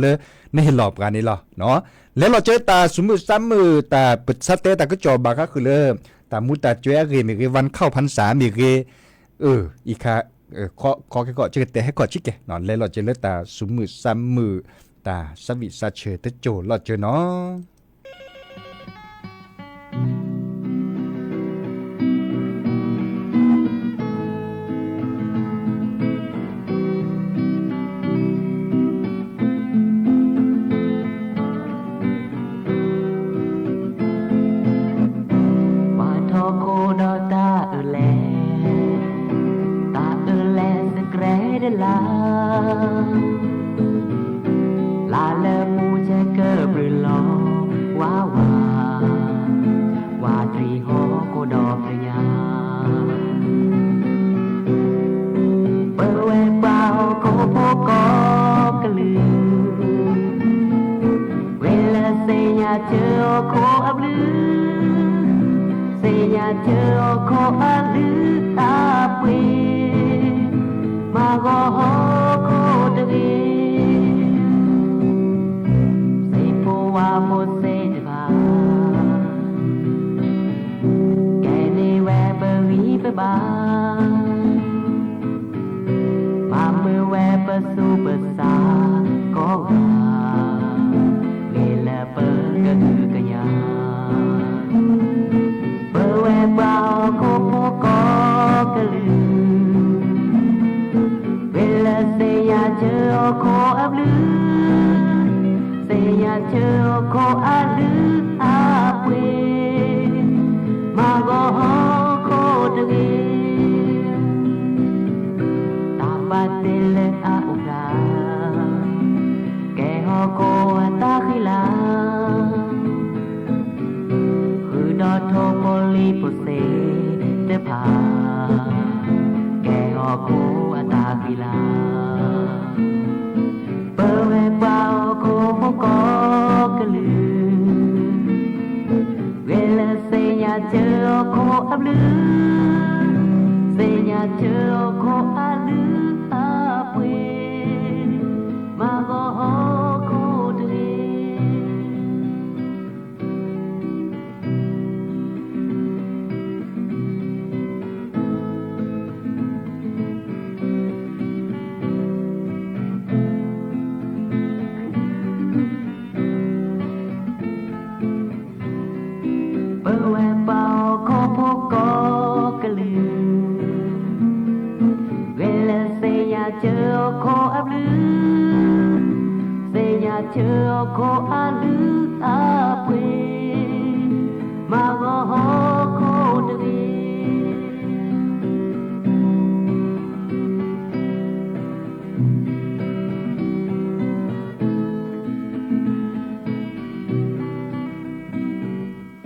နဟ့ၣ်လီၤပှၤန့ၣ်လီၤ. လဲၤလီၤကၢတၢ်သူၣ်မုာ်သးမုာ် တၢ်ပဆၢတဲာ်တၢ်ကစီၣ်ဘၣ်ဃးဃုာ်လၢ တၢ်မူတၢ်ကွဲးအဂ့ၢ်မ့ၢ်ဂ့ၤ ဝၣ်ခီၣ်ဖၣ်စၣ်မ့ၢ်ဂ့ၤ, အၢ အံၤခါ ခီကဲကီး ကတဲဟဲခီၣ်ဆံးကဲ လဲၤလီၤကၢလၢတၢ်သူၣ်မုာ်သးမုာ် တၢ်သးဝံၣ်သးဆၢတစိၤလီၤကၢနီၤ. ပှၤထီၣ်ခိၣ်ဒီးတၢ်အၢလဲၣ်, တၢ်အၢလဲၣ်စကြဲတလါ, လါလၢမူဆဲးကၢဘျုးလီၤဝါဝါ, ဝါတရံးဟီၣ်ခိၣ်ဒီဖျၢၣ်ညါ ပဝဲပှၤဟီၣ်ခိၣ်ဖိကိးကလုာ်, ဝဲလၢသ့ၣ်ညါဆၢဟီၣ်ခိၣ်အဘျုး, သ့ၣ်ညါဆၢဟီၣ်ခိၣ်အလုၢ်အပှ့ၤ, မၤဂီၤဟီၣ်ခိၣ်တဂ့ၤ, သ့ၣ်ဖိဝါဖိသ့ၣ်တဖၣ် ကဲန့ၢ်ဝဲပဂံၢ်ပဘါ, မၤမုာ်ဝဲပသူၣ်ပသးကိးဂၤ, ဂ့ၤလၢပကဟုကညး, ပဝဲပှၤဟီၣ်ခိၣ်ဖိကိးကလုာ် ဝဲလၢသ့ၣ်ညါဆၢဟီၣ်ခိၣ်အဘျုး, သ့ၣ်ညါဆၢဟီၣ်ခိၣ်အလုၢ်အပှ့ၤ, မၤဂီၤဟီၣ်ခိၣ်တဂ့ၤ, တၢ်ဘၣ်တဲလၢအအိၣ်ဖျါ, ကဲဟီၣ်ခိၣ်အတၢ်ဃံလၤ ဃုာ်ဒီးထိၣ်ဖိလံၤဖိသ့ၣ်တဖၣ်, ကဲဟီၣ်ခိၣ်အတၢ်ဃံလၤ, ပဝဲပှၤဟီၣ်ခိၣ်ဖိကိးကလုာ်, ဂ့ၤလၢသ့ၣ်ညါဆၢဟီၣ်ခိၣ်အဘျုး, သ့ၣ်ညါဆၢဟီၣ်ခိၣ်အလုၢ်အပှ့ၤ, မၤဂီၤဟီၣ်ခိၣ်တဂ့ၤ. ပဝဲပှၤဟီၣ်ခိၣ်ဖိကိးကလုာ်, ဂ့ၤလၢသ့ၣ်ညါဆၢဟီၣ်ခိၣ်အဘျုး, သ့ၣ်ညါဆၢဟီၣ်ခိၣ်အလုၢ်အပှ့ၤ, မၤဂီၤဟီၣ်ခိၣ်တဂ့ၤ.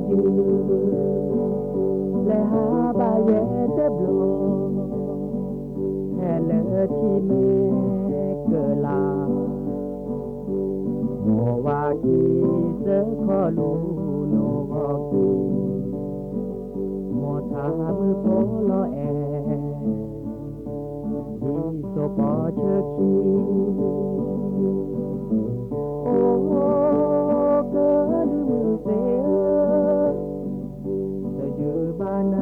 ယုၢ် လဲၤဟးဘၣ်ယဲတဘျီ ဖဲလၢထံမဲကလး မ်ဝၤခံစၢခီလူၤနိၣ်ဂီၤခံ မ်ထးမုၢ်ဖိလီၤအဲၣ် ဒ်သိးပီၤဆၢခံ အိၣ်ကလုၢ်မုၢ်သ့ၣ်ဧၢ, တယုၢ်ဘၣ်နၤ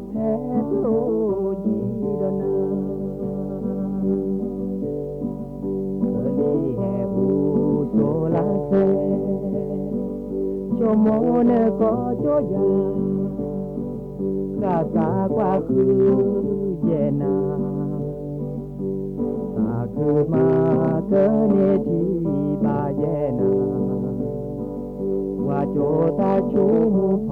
ဖဲပအိၣ်ယံၤဒီးနၤ, ပလံၤဟဲအူစိၤလါစဲ, ဆိကမိၣ်နကီၢ်ကၠိယၤ ဃၣ်သးကွၢ်ဃုယဲၢ်နၤ, သးခုမၤကန့ၢ်ထံဘၣ်ယဲၢ်နၤ, ကွၢ်ကၠိတၢ်ဆိကမိၣ်ဖ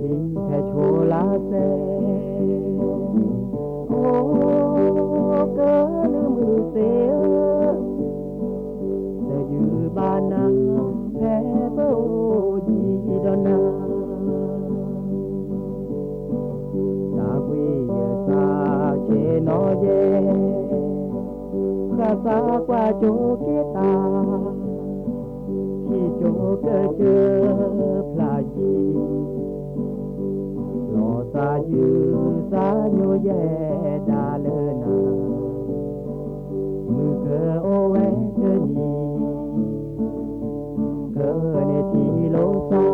ီ, လံၤဖဲဆိလါစဲ, အိၣ်ကလုၢ်မုၢ်သ့ၣ်ဧၢ, တယုၢ်ဘၣ်နၤ ဖဲပအိၣ်ယံၤဒီးနၤ, တၢ်ဘှံးယသးဆ့ၣ်နီၤယဲၢ်, ဃၣ်သးကွၢ်ကၠိက့ၤတၢ်, ထံကၠိကစၢၢ်ဖျါယံၤ, လီၤသးယုၢ်သးညိယဲၢ်ဒၣ်လၢနၤ, မုၢ်ကအိၣ်ဝဲတနံၤ ကန့ၢ်ထံလိာ်သး,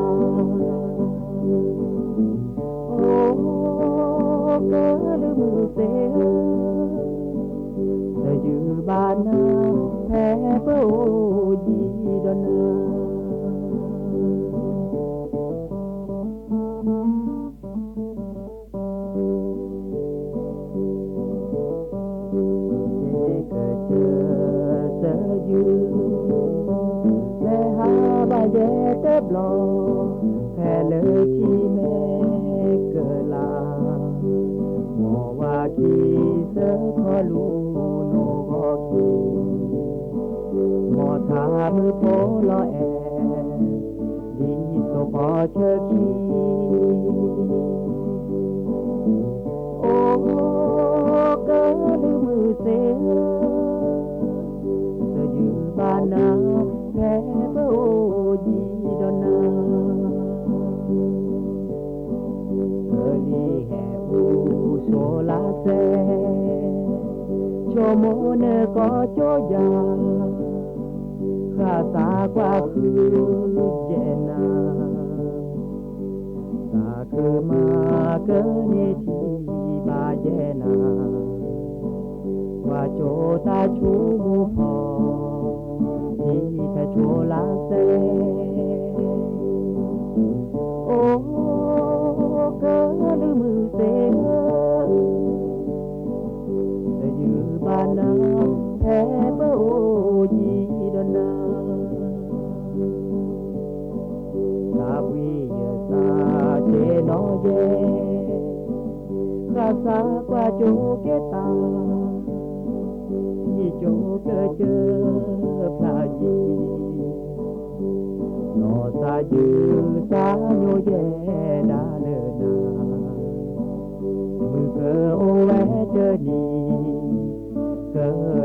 အိၣ်ကလုၢ်မုၢ်သ့ၣ်ဧၢ, တယုၢ်ဘၣ်နၤ ဖဲပအိၣ်ယံၤဒီးနၤ, ကစၢၢ်စၢယုၢ်, လဲၤဟးဘၣ်ယဲတဘျီ, ဖဲလၢထံမဲကလး, မ်ဝၤခံစၢခီလူၤနိၣ်ဂီၤခံ, မ်ထးမုၢ်ဖိလီၤအဲၣ် ဒ်သိးပီၤဆၢခံ, အိၣ်ကလုၢ်မုၢ်သ့ၣ်ဧၢ, တယုၢ်ဘၣ်နၤ ဖဲပအိၣ်ယံၤဒီးနၤ, ပလံၤဟဲအူစိၤလါစဲ, ဆိကမိၣ်နကီၢ်ကၠိယၤ ဃၣ်သးကွၢ်ဃုယဲၢ်နၤ, သးခုမၤကန့ၢ်ထံဘၣ်ယဲၢ်နၤ, ကွၢ်ကၠိတၢ်ဆိကမိၣ်ဖီ, ထံဖဲဆိလါစဲ, အိၣ်ကလုၢ်မုၢ်သ့ၣ်ဧၢ, တယုၢ်ဘၣ်နၤ ဖဲပအိၣ်ယံၤဒီးနၤ, တၢ်ဘှံးယသးဆ့ၣ်နီၤယဲၢ်, ဃၣ်သးကွၢ်ကၠိက့ၤတၢ်, ထံကၠိကစၢၢ်ဖျါယံၤ, လီၤသးယုၢ်သးညိယဲၢ်ဒၣ်လၢနၤ, မုၢ်ကအိၣ်ဝဲတနံၤ, က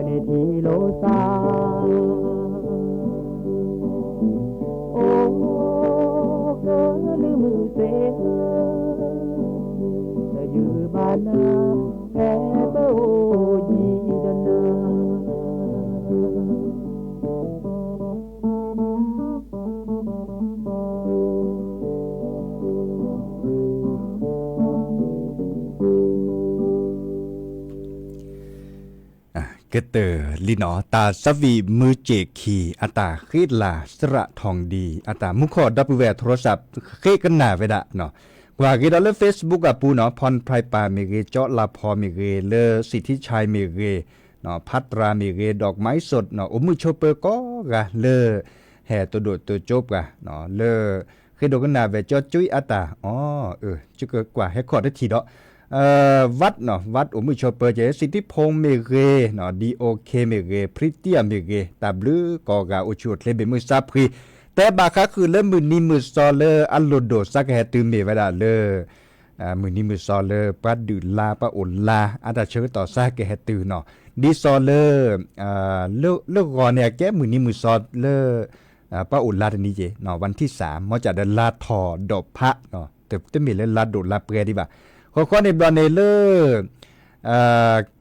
န့ၢ်ထံလိာ်သး, အိၣ်ကလုၢ်မုၢ်သ့ၣ်ဧၢ, တယုၢ်ဘၣ်နၤ ဖဲပအိၣ်ယံၤဒီးနၤ, ကတၢၢ်လံနီၤ တၢ်သးဝံၣ်မုၢ်စ့ၣ်ခံ အတၢ်ဃ့လၤ စရးထီၣ်ဒံ အတၢ်မူခီၣ်ဒီပုၢ်ဝဲၢ် ထရီစး ဃ့ကနၣ်ဝဲဒၣ်, ကွၢ်က့ၤဒီးလၢ Facebook အပူၤနီၤ ဖီၣ်ဖရံးပၤမ့ၢ်ဂ့ၤ ကၠီလါဖီမ့ၢ်ဂ့ၤ လၢစံးထံဆဲးမ့ၢ်ဂ့ၤ, ဖးတြၤမ့ၢ်ဂ့ၤ ဒီးမါအံၤစိး အိၣ်မုာ်ဆိးပၢၤကိးဂၤလၢ ဟဲတဒိၣ်တကၠိပှၤ လၢ ဃ့ဒိကနၣ်ဝဲကၠီကၠူအတၢ် အီ ကကွၢ်ဟဲခီၣ်တထံၣ်ဒီး ဝးနီၤ ဝးအိၣ်မုာ်ဆိးပၢၤက့ၤ စံးထံဖိမ့ၢ်ဂ့ၤ ဒီး OK မ့ၢ်ဂ့ၤ ဖရံတံၢ်မ့ၢ်ဂ့ၤ တၢ်ဘျုးကိးဂၤအိၣ်ဆူၣ်အိၣ်ချ့ဘၣ်မုာ်သးဖှံ, တၢ် ဖဲဘၣ်ဃးဃုာ်လၢမုၢ်နံၤမုၢ်သီလၢအလိၣ်ဒိၣ်စးကဟဲတုၤမ့ၢ်ဝဲဒၣ်လၢ မုၢ်နံၤမုၢ်သီလၢပှၤဒုးလါပှၤအိၣ်လါ အတၢ်ဆၢကတီၢ်စးကဟဲတုၤနီၤ, ဒ်သိးလၢ လၢဂီၤန့ၣ် အကဲမုၢ်နံၤမုၢ်သီလၢ ပှၤအိၣ်လါတနံၤက့ၤ ဝၣ်ထံၣ်စး မ်ကၠးဒီးလါထီၣ်ဒိးဖး တမ့ၢ်လၢလါဒိၣ်လါပှဲၤဒံးဘၣ်. ဃီဃီန့ၣ်ဘျီန့ၣ်လၢ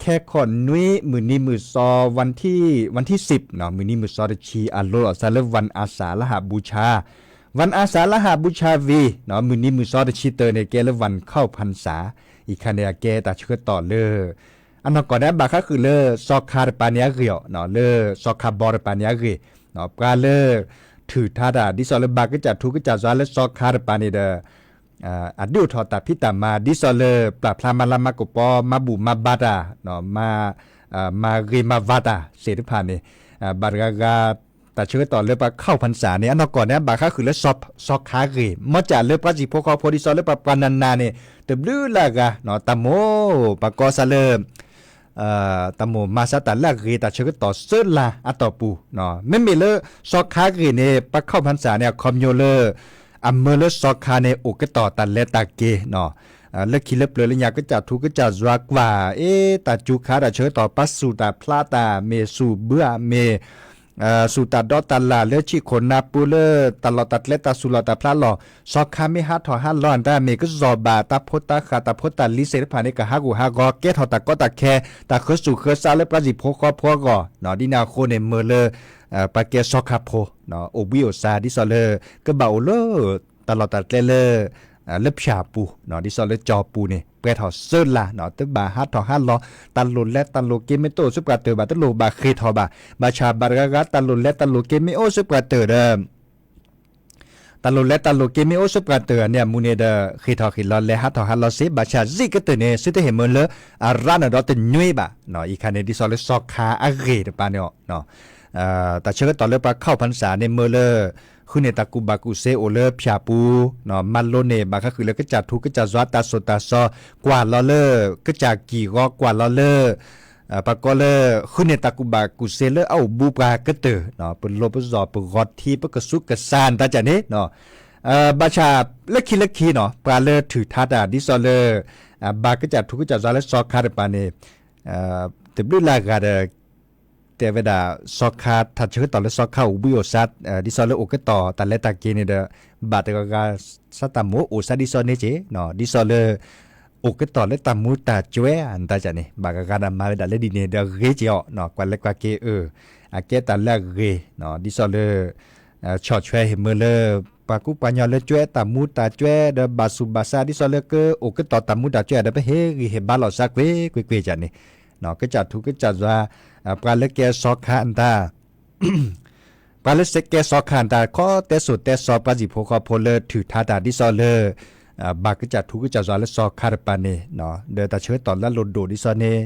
ခဲခီၣ်နွံ မုၢ်နံၤမုၢ်သီ ဝၣ်ထံၣ် ဝၣ်ထံၣ်စံး မုၢ်နံၤမုၢ်သီတဆံ အလိၤလီၤစးလၢဝၣ်အစးလါဟးဘူဆါ, ဝၣ်အစးလါဟးဘူဆါဝံၤ မုၢ်နံၤမုၢ်သီတဆံတၢန့ၣ် ကဲလၢဝၣ်ခီၣ်ဖၣ်စး, အံၤခါန့ၣ် အကဲတၢ်ဆၢကတီၢ်လၢ အနီၢ်ကီၢ်န့ၣ် အဘၣ်ဃးဃုာ်လၢ စီၤခါတပၤန့ၣ်အဂ့ၢ်အီၤ လၢစီၤခါဘီတပၤန့ၣ်အဂ့ၢ်, ပှၤလၢ ထုးထါတၢ် ဒ်သိးလၢဘၣ်ကစၢ်ထူကစၢ်ယွၤလၢစီၤခါတပၤန့ၣ်ဒီး အဒုးအိၣ်ထီၣ်တၢ်ဖံးတၢ်မၤ ဒ်သိးလၢပျၢ်ဖျါမၤလၤမၤကပီၤ မၤဘူၣ်မၤဘါတၢ် မၤဂ့ၤမၤဝါတၢ်သ့ၣ်တဖၣ်န့ၣ် ဘၣ်တဂၤဂၤ တၢ်ဆၢကတီၢ်လၢပှၤခီၣ်ဖၣ်စးန့ၣ် အနီၢ်ကီၢ်န့ၣ် အဘၣ်ဃးဃုာ်လၢစီၤခါဂ့ၢ် မ်ကၠးလၢပှၤစံၣ်ဖိဃီဖိ ဒ်သိးလၢပှၤပှၤနးနးန့ၣ် တဘျုးလၢအဂၤ တၢ်မိၣ်ပှၤကီၢ်စးလၢ တၢ်မိၣ်မၤစးတၢ်လၢအဂ့ၤ တၢ်ဆၢကတီၢ်စၢလါအတီၢ်ပူၤ, မ့မ့ၢ်လၢစီၤခါဂ့ၢ်န့ၣ် ပှၤခီၣ်ဖၣ်စးန့ၣ် အခီပညီလၢ အမၢလၢစီၤခါန့ၣ် အိၣ်ကတီၢ်တၢ်လဲၤတၢ်က့ၤ လၢခံလၢပျၢၤလၢညါ ကစၢ်ထူကစၢ်ယွၤကွၢ် အ့ တၢ်စူၤခါတၢ်ဆၢကတီၢ် ပှၤစူၤတၢ်ဖျါတၢ် မ့ၢ်စူၤဘုဧါ မ့ၢ် စူၤတၢ်ဒီတၢ်လၢ်လၢဆံးခိၣ်နၢ်ပူၤလၢ တၢ်လီၢ်တၢ်ကျဲတၢ်စူၤလီၢ်တၢ်ဖျါလီၢ်, စီၤခါမ့ၢ်ဟးထီၣ်ဟးလီၤအတၢ် မ့ၢ်ကစီၣ်ဘၣ်တၢ်ဖိတၢ်ဃၢ်တၢ်ဖိတၢ်လံၤသ့ၣ်တဖၣ်န့ၣ် ကဟးဂူာ်ဟးဂီၤ ကဲထီၣ်တၢ်ကီတၢ်ခဲ တၢ်ဃၢစူၣ်ဃၢဆါလၢပှၤစံၣ်ဖိဃီဖိအဂီၢ်, ဒ်န့ၣ်အဃိန့ၣ် မၢလၢ ပှၤကဲစီၤခါဖိ အိၣ်ဘှံးအိၣ်စါ ဒ်သိးလၢ ကဘၣ်အိၣ်လၢ တၢ်လီၢ်တၢ်ကျဲလၢ လၢဖၠၣ်ပူၤ ဒ်သိးလၢကၠီပူၤန့ၣ် ပှဲၤထီၣ်စၢလါ တဘၣ်ဟးထီၣ်ဟးလီၤ တၢ်လိၣ်လဲတၢ်လိၣ်က့မ့ၢ်တအိၣ်ဆူပှၤတၢၢ်ဘၣ် တလိၣ်ဘၣ်ဃ့ၢ်ထီၣ်ဘၣ် ဘၣ်ဆၣ်ဘၣ်တဂၤဂၤ တၢ်လိၣ်လဲတၢ်လိၣ်က့မ့ၢ်အိၣ်ဆူပှၤတၢၢ်ဒီး တၢ်လိၣ်လဲတၢ်လိၣ်က့မ့ၢ်အိၣ်ဆူပှၤတၢၢ်န့ၣ် အမူန့ၣ်ဒီး ဃ့ၢ်ထီၣ်ဃ့ၢ်လီၤ လဲၤဟးထီၣ်ဟးလီၤစ့ ဘၣ်ဆၣ်စ့ၢ်ကတၢၢ်န့ၣ် သုတဟ့ၣ်မၢလၢ အရါနၢၤဒီးတညွံဘၣ်, အံၤခါန့ၣ် ဒ်သိးလၢစီၤခါအဂ့ၢ်တပၤန့ၣ်အီၤ တၢ်ဆၢကတီၢ်လၢပှၤခီၣ်ဖၣ်စးန့ၣ် မၢလၢ ဃုန့ၢ်တၢ်ကူၣ်ဘၣ်ကူၣ်စ့အိၣ်လၢဖၠၣ်ပူၤ, မၤလိန့ၢ်ဘၣ်ဃးဃုာ်လၢကစၢ်ထူကစၢ်ယွၤတၢ်စိၢ်တၢ်စီ ကွၢ်လီၤလၢ ကစၢ်ကံၢ်ဂီၤ ကွၢ်လီၤလၢ ပှၤကီလၢ ဃုန့ၢ်တၢ်ကူၣ်ဘၣ်ကူၣ်စ့လၢအအိၣ်ဘူးပှၤကတၢၢ်, ပလိပစီၣ်ပဂီၤထံ ပကဆူးကဆါနတၢ်ကၢ်န့ၣ် ဘၣ်ဆၣ်လၢခံလၢခံနီၤ ပှၤလၢထုးထါတၢ် ဒ်သိးလၢ ဘၣ်ကစၢ်ထူကစၢ်ယွၤလၢစီၤခါတပၤန့ၣ် တဘျုးလၢအဂၤဒီး တဲဝဲဒၣ် စီၤခါ တၢ်ဆၢကတီၢ်လၢစီၤခါအိၣ်ဘှံးအိၣ်စါ ဒ်သိးလၢအိၣ်ကတီၢ်တၢ်လဲၤတၢ်က့ၤန့ၣ်ဒီး ဘၣ်တဂၤဂၤ စးတၢ်မိၣ်အိၣ်စါဒ်သိးန့ၣ်က့ၤ ဒ်သိးလၢ အိၣ်ကတီၢ်လၢတၢ်မူတၢ်ကွဲးနတၢ်ကၢ်န့ၣ် ဘၣ်ဂၤဂၤဒီးမၤဝဲဒၣ်လၢဒ်န့ၣ်ဒီးအဂ့ၤက့ၤအီၤ ကွၢ်လဲၤကွၢ်က့ၤအၢ အကဲတၢ်လၢအဂ့ၤ ဒ်သိးလၢ ဆီၣ်ထွဲဟ့ၣ်မၢလၢ ပှၤကူပှၤကညီလၢကွဲးတၢ်မူတၢ်ကွဲးဒီးဘၣ်ဆူးဘၣ်ဆါ ဒ်သိးလၢကအိၣ်ကတီၢ်တၢ်မူတၢ်ကွဲးဒီး ပဟ့ၣ်ဂံၢ်ဟ့ၣ်ဘါလိာ်သးကွ့ၢ်ကွ့ၢ်ကွ့ၢ်ကၢ်န့ၣ် ကစၢ်ထူကစၢ်ယွၤ ပှၤလၢကဲစီၤခါအတၢ် ပှၤလၢကဲစီၤခါအတၢ် ခီတဲစိၤတဲစီၤ ပှၤစံၣ်ဖိဃီဖိလၢထုးထါတၢ် ဒ်သိးလၢ ဘၣ်ကစၢ်ထူကစၢ်ယွၤလၢစီၤခါတပၤန့ၣ် ဒီးတၢ်ဆၢကတီၢ်လၢအလိၣ်ဒိၣ်ဒ်သိးန့ၣ်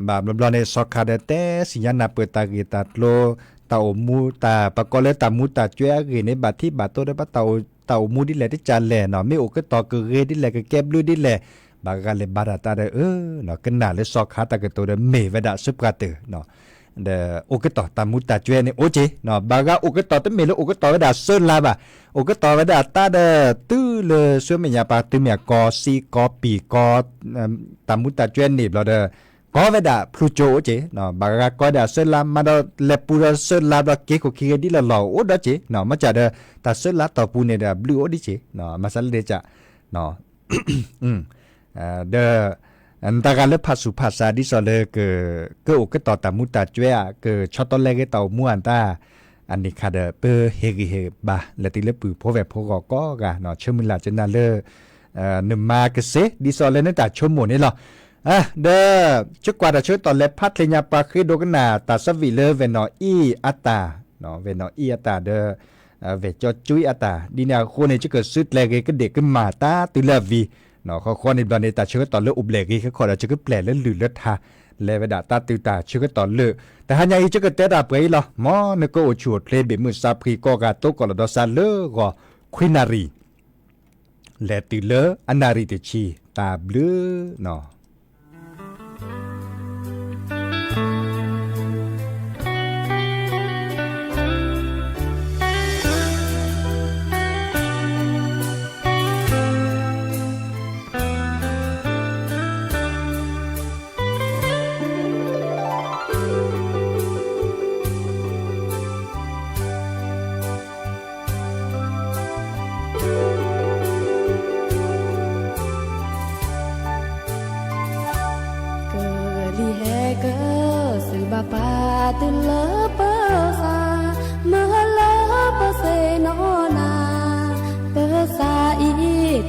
ဘၣ်ဘျီဘျီန့ၣ် စီၤခါဒီးတဲသ့ၣ်ညါနၢ်ပၢၢ်တၢ်ဂ့ၢ်တၢ်ကျိၤ တၢ်အိၣ်မူတၢ် ပှၤကီလၢတၢ်မူတၢ်ကွဲးအဂ့ၢ်န့ၣ် ဘၣ်ထံၣ်ဘၣ်တိၢ်ဒီး ဘၣ်တၢ်အိၣ်မူဒ်လဲၣ်တကၢ်လဲၣ် မ့ၢ်အိၣ်ကတီၢ်ကဂ့ၤဒ်လဲၣ် ကကဲဘျုးဒ်လဲၣ် ဘၣ်ဂၤလဲၤဘါတၢ်တၢ်ဒီး အၢ ကနၣ်လၢစီၤခါတၢ်ကတိၤဒီးမ့ၢ်ဝဲဒၣ်ဆၢပှၤတၢၢ် ဒီးအိၣ်ကတီၢ်တၢ်မူတၢ်ကွဲးန့ၣ်အိၣ်က့ၤ ဘၣ်ဂၤအိၣ်ကတီၢ်တမ့ၢ်လၢအိၣ်ကတီၢ်ဝဲဒၣ်စၢလါဘၣ် အိၣ်ကတီၢ်ဝဲဒၣ်တၢ်ဒီး တုၤလၢဆူမဲာ်ညါပှၤတုၤမ့ၢ်အကီ စံကီပံာ်ကီ တၢ်မူတၢ်ကွဲးန့ၣ်ဘျီဒီး ကီဝဲဒၣ်ဖျူကၠိအိၣ်က့ၤ ဘၣ်ဂၤကီဝဲဒၣ်စၢလါ မၤဒီးလဲၤပူၤဒီးစၢလါဘျီ က့ၤခိၣ်ခံဂ့ၤဒ်လဲၣ်လီၤ အိၣ်ဒီးက့ၤ မ့ၢ်ကၢ်ဒီး တၢ်စၢလါတီၢ်ပူၤန့ၣ်ဒီး ဘျုးအိၣ်ဒ်က့ၤ မၤစၢ်လၢဒဲးကၢ် ဒီး နတၢ်ဂၤလၢဖးဆူးဖးစါဒ်သိးလၢ ကအိၣ်ကတီၢ်တၢ်မူတၢ်ကွဲးဧါ ကဆီတလဲဂ့ၤတၢ်အိၣ်မူအတၢ် အန့ၣ်ခါဒီး ပဟ့ၣ်ဂံၢ်ဟ့ၣ်ဘါ လဲၤတုၤလၢပုၢ်ဖိဝဲၢ်ဖိဂီၢ်ကိးဂၤ ဆၢမုၢ်လၢ်ကနၣ်လၢ နမၤကစ့ ဒ်သိးလၢနတၢ်ဆိကမိၣ်န့ၣ်လီၤ. ဒီး ကကွၢ်တၢ်ဆၢကတီၢ်လဲၤဖးချ့ညါ ပှၤဃ့ဒိကနၣ်တၢ်သးဝံၣ်လၢ ဝဲၢ်နီၢ်အံၣ်အတၢ် ဝဲၢ်နီၢ်အံၣ်အတၢ်ဒီး ဝဲၢ်ကၠီကွံအတၢ် ဒ်န့ၣ်အဃိန့ၣ် ယကစုကျဲၤဂ့ၤကဒ့ၣ်ကမၣ်တၢ်တုၤလၢအဝံၤ ဃီဃီန့ၣ်ဘျီန့ၣ် တၢ်ဆၢကတီၢ်လၢအိၣ်ဘျဲၣ်ဂ့ၤခဲခီဒီး ယကပျဲၢ်လၢလုၢ်လၢထါ လဲၤဝဲဒၣ်တၢ်တုၤတၢ်ဆၢကတီၢ်လၢ တဟါညါအံၤ ယကတဲတၢ်ပှဲၤအံၤလီၤ. မ်နကအိၣ်ဆူၣ်အိၣ်ချ့ ဘ့ၣ်မုၢ်သးဖှံကိးဂၤ တိကိၢ်လီၤဒီးစးလၢဂီၤ ခွံနၣ်ရံၣ် လဲၤတုၤလၢအနၣ်ရံၣ်တဆံ တၢ်ဘျုးနီၤ.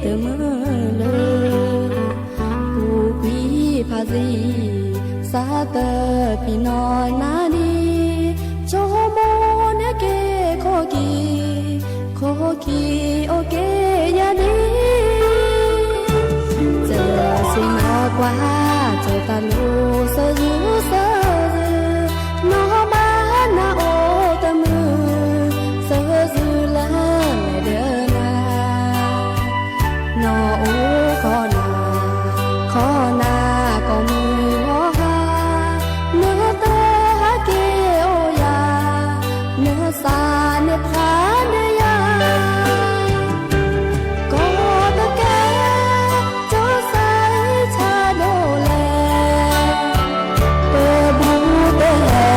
တမုာ်လၢ ပူၤကွံာ်ဖးယံာ် စးတပံၤနီၢ်နၤန့ၣ် ဆိကမိၣ်န့ၢ်က့ၤခိၣ်ခံ, ခိၣ်ခံအိၣ်က့ၤယၤန့ၣ် စၢၤဆ့ၣ်နီၤကွၢ် ကၠီၤတၢ်လိၤ စၢၤယုာ်စၢၤယုာ်, နီၢ်ဘၣ်နၤအိၣ်တမုာ် စၢၤယုာ်လၢလဲၤဒီးနၤ နီၢ်အိၣ်ခီနၤ, ခီနၤကိးမုၢ်ဂီၤဟါ, နတဟဲက့ၤအိၣ်ယၤ, နသးန့ၣ်ဖျါန့ၢ်ယၤ ကိးတကဲ ကၠိစဲဆါဒိၣ်လဲၣ်, ပဘူးတဟဲ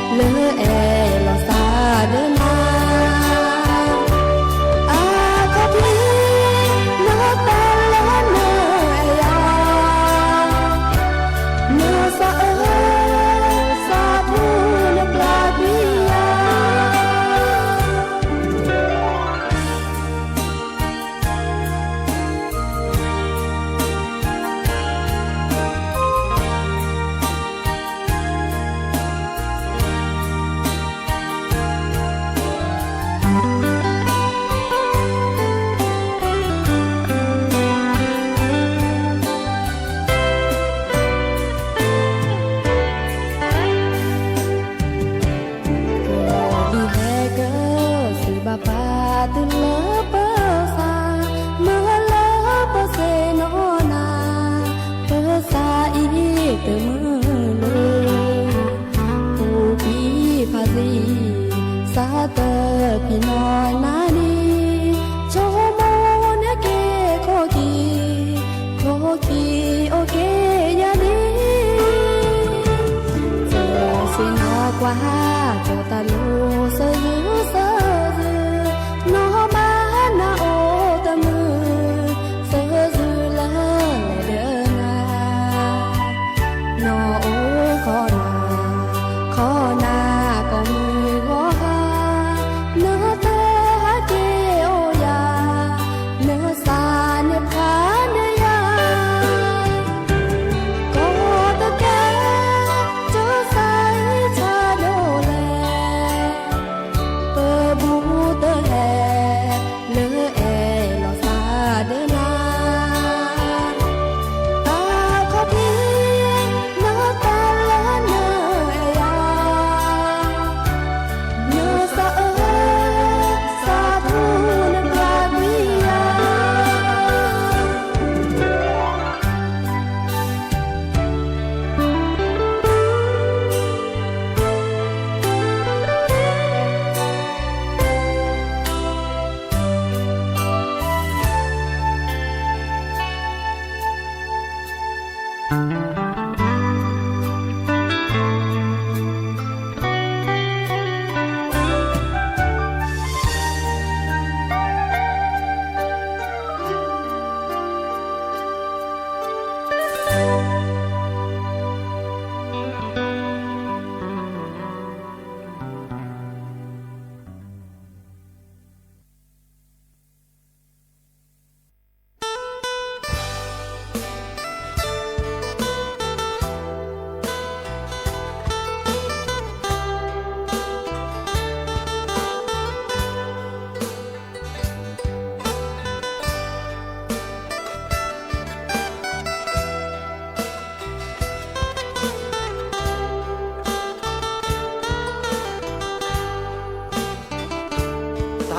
လၢအဲၣ်လီၤသးဒီးနၤ အခီၣ်ထံး နတၢ်လၢနအဲၣ်ယၤ, နသးအၢ သးထူနပျၢ်ကွံာ်ယၤ ဒုးဟဲက့ၤစံးဘၣ်ပှၤတုၤလၢပသး, မ့ၢ်လၢပသ့ၣ်နီၣ်နၤ, ပသးအံၤတမုာ်လၢ ပူၤကွံာ်ဖးယံာ် စးတပံၤနီၢ်နၤန့ၣ် ဆိကမိၣ်န့ၢ်က့ၤခိၣ်ခံ, ခိၣ်ခံအိၣ်က့ၤယၤန့ၣ် စၢၤဆ့ၣ်နီၤကွၢ် ကၠီၤတၢ်လိၤ စၢၤယုာ်စၢၤယုာ်, နီၢ်ဘၣ်နၤအိၣ်တမုာ် စၢၤယုာ်လၢလဲၤဒီးနၤ နီၢ်အိၣ်ခီနၤ, ခီနၤကိးမုၢ်ဂီၤဟါ, နတဟဲက့ၤအိၣ်ယၤ, နသးန့ၣ်ဖျါန့ၢ်ယၤ ကိးတကဲ ကၠိစဲဆါဒိၣ်လဲၣ်, ပဘူးတဟဲ လၢအဲၣ်လီၤသးဒီးနၤ အခီၣ်ထံး နတၢ်လၢနအဲၣ်ယၤ, နသးအၢ သးထူနပျၢ်ကွံာ်ယၤ တ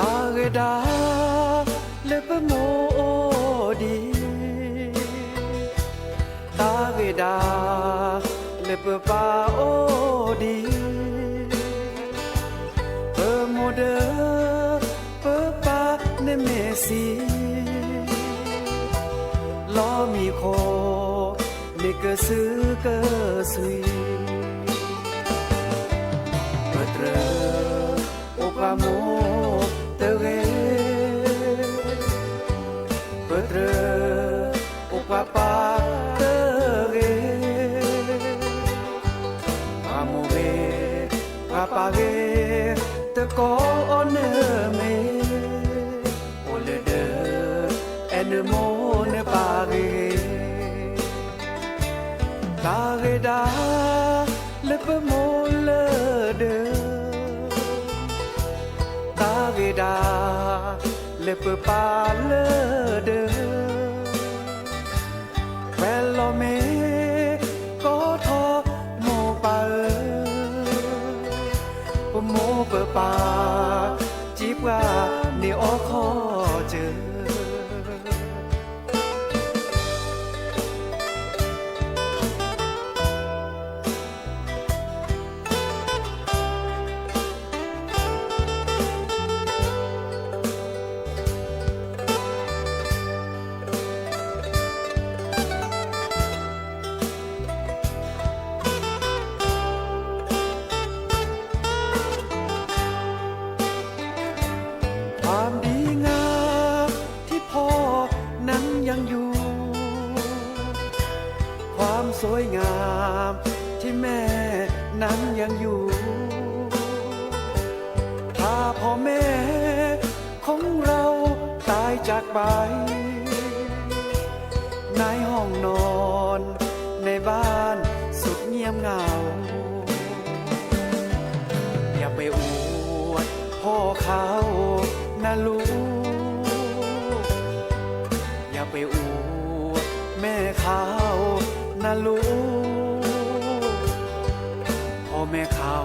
ၢ်ဂ့ၤဒၣ်လၢပမိၢ်အိၣ်ဒံး, တၢ်ဂ့ၤဒၣ် လၢပပၢ်အိၣ်ဒံး, ပမိၢ်ဒီးပပၢ်န့ၣ်မ့ၢ်ဆံး, လီၤမံခိၣ်န့ၣ်ကစုကစွံ, ပတြၢၤ အိၣ်ပှၤမိၢ်တဂ့ၤ, ပတြၢၤ အိၣ်ပှၤပၢ်တဂ့ၤ, ပှၤမိၢ်ဂ့ၤ ပှၤပၢ်ဂ့ၤ တကိးအီၤန့ၣ်မ့ၢ် အိၣ်လၢဒၢး အဲ နမိၢ်နပၢ်ဂ့ၤဂ့ၤ, တၢ်ဂ့ၤဒၣ်လၢပမိၢ်လၢဒၢး, တၢ်ဂ့ၤဒၣ်လၢပပၢ်လၢဒၢး, ပှဲၤလီၤမ့ၢ်ကီထီမိၢ်ပၢ်ဧၢ, ပမိၢ်ပပၢ် စံးပှၤန့ၣ်အိၣ်ခီၣ်စၢၤ. ความดีงามที่พ่อนั้นยังอยู่ ความสวยงามที่แม่นั้นยังอยู่ ถ้าพ่อแม่ของเราตายจากไป ในห้องนอนในบ้านสุดเงียบเหงา อย่าไปอวดพ่อเขานะลูก อย่าไปอวดแม่เขานะลูก พ่อแม่เขา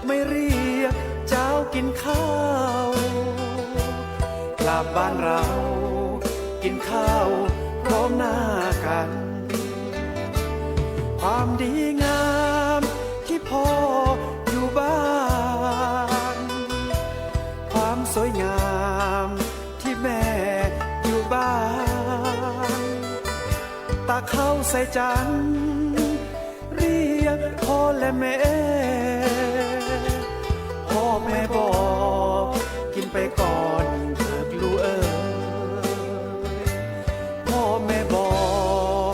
ไม่เรียกเจ้ากินข้าว กลับบ้านเรากินข้าวพร้อมหน้ากัน ความดีงามที่พ่ออยู่บ้าน ความสวยงามที่แม่อยู่บ้าน ตาเข้าใส่จัน เรียกพ่อและแม่ พ่อแม่บอกกินไปก่อนเถิดลูกเอ๋ย พ่อแม่บอก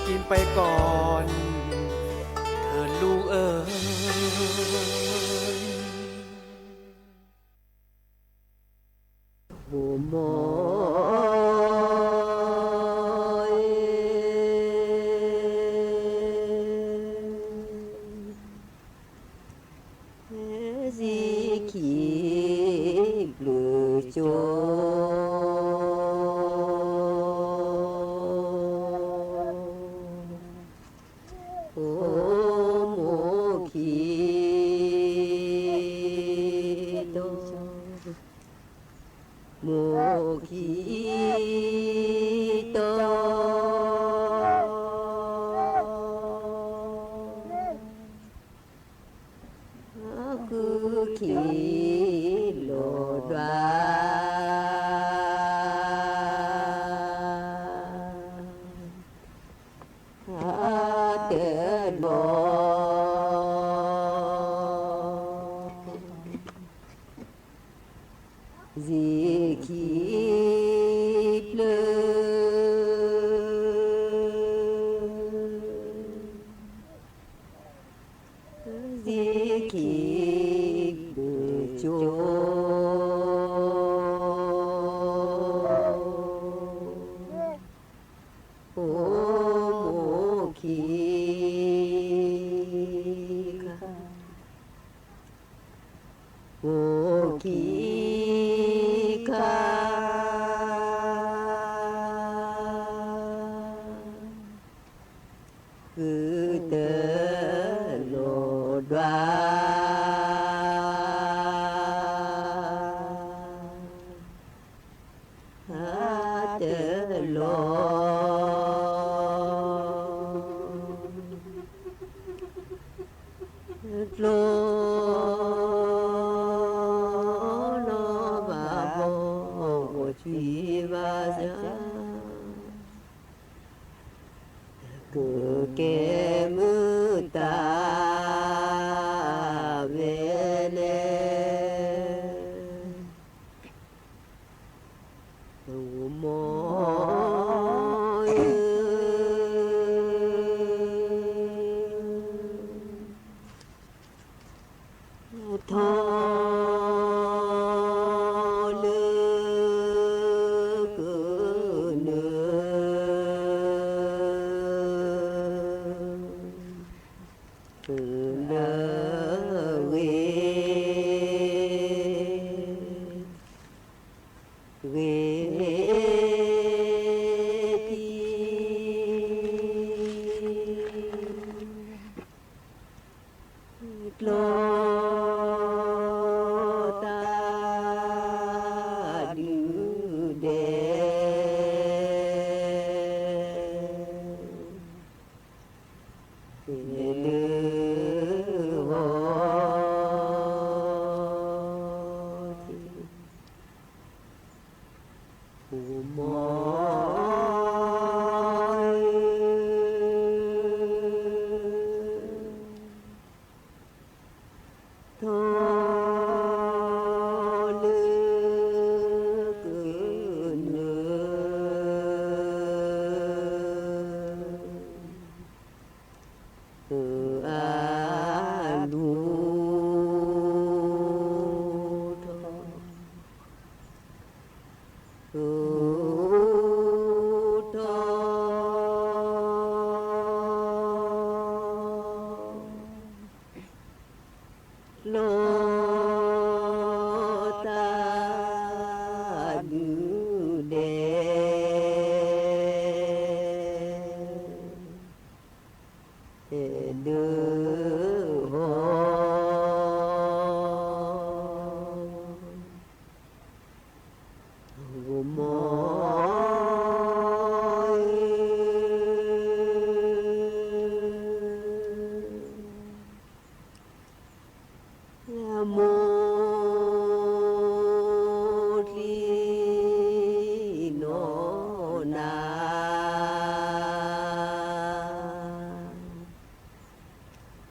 กินไปก่อนเถิดลูกเอ๋ย โอ้หมอ စံးခံဘျုးကၠိ အိၣ်မိၢ်ခံတီ မိၢ်ခံတီ ဃုခံလီၤဒွး အတလီၤ စံးခံဖျၢၣ် စံးခံဖျၢၣ်ကၠိ အိၣ်မိၢ်ခံခါ မိၢ်ခံခါ ဃုတလီၤဒွး အတလီၤ ကျိနီၢ်ဘၣ်ဘီ အိၣ်ထွံၣ်ဘၣ်စၢ် ကကဲမုာ်တၢ်ဝဲလဲၣ် မိၢ်ဧၢ ထီၣ်လၢက တံ ကျီတၢ်ဒုၣ်ဒဲး လၢဟီၣ် မီ ထီၣ်လၢကနၢ အဒိၣ်ထီၣ် ဒိၣ်ထီၣ် ကျီတၢ်ဒုၣ်ဒဲး လၢဟီၣ် ဂီၤမီ မိၢ်ချံနီၢ်နၤ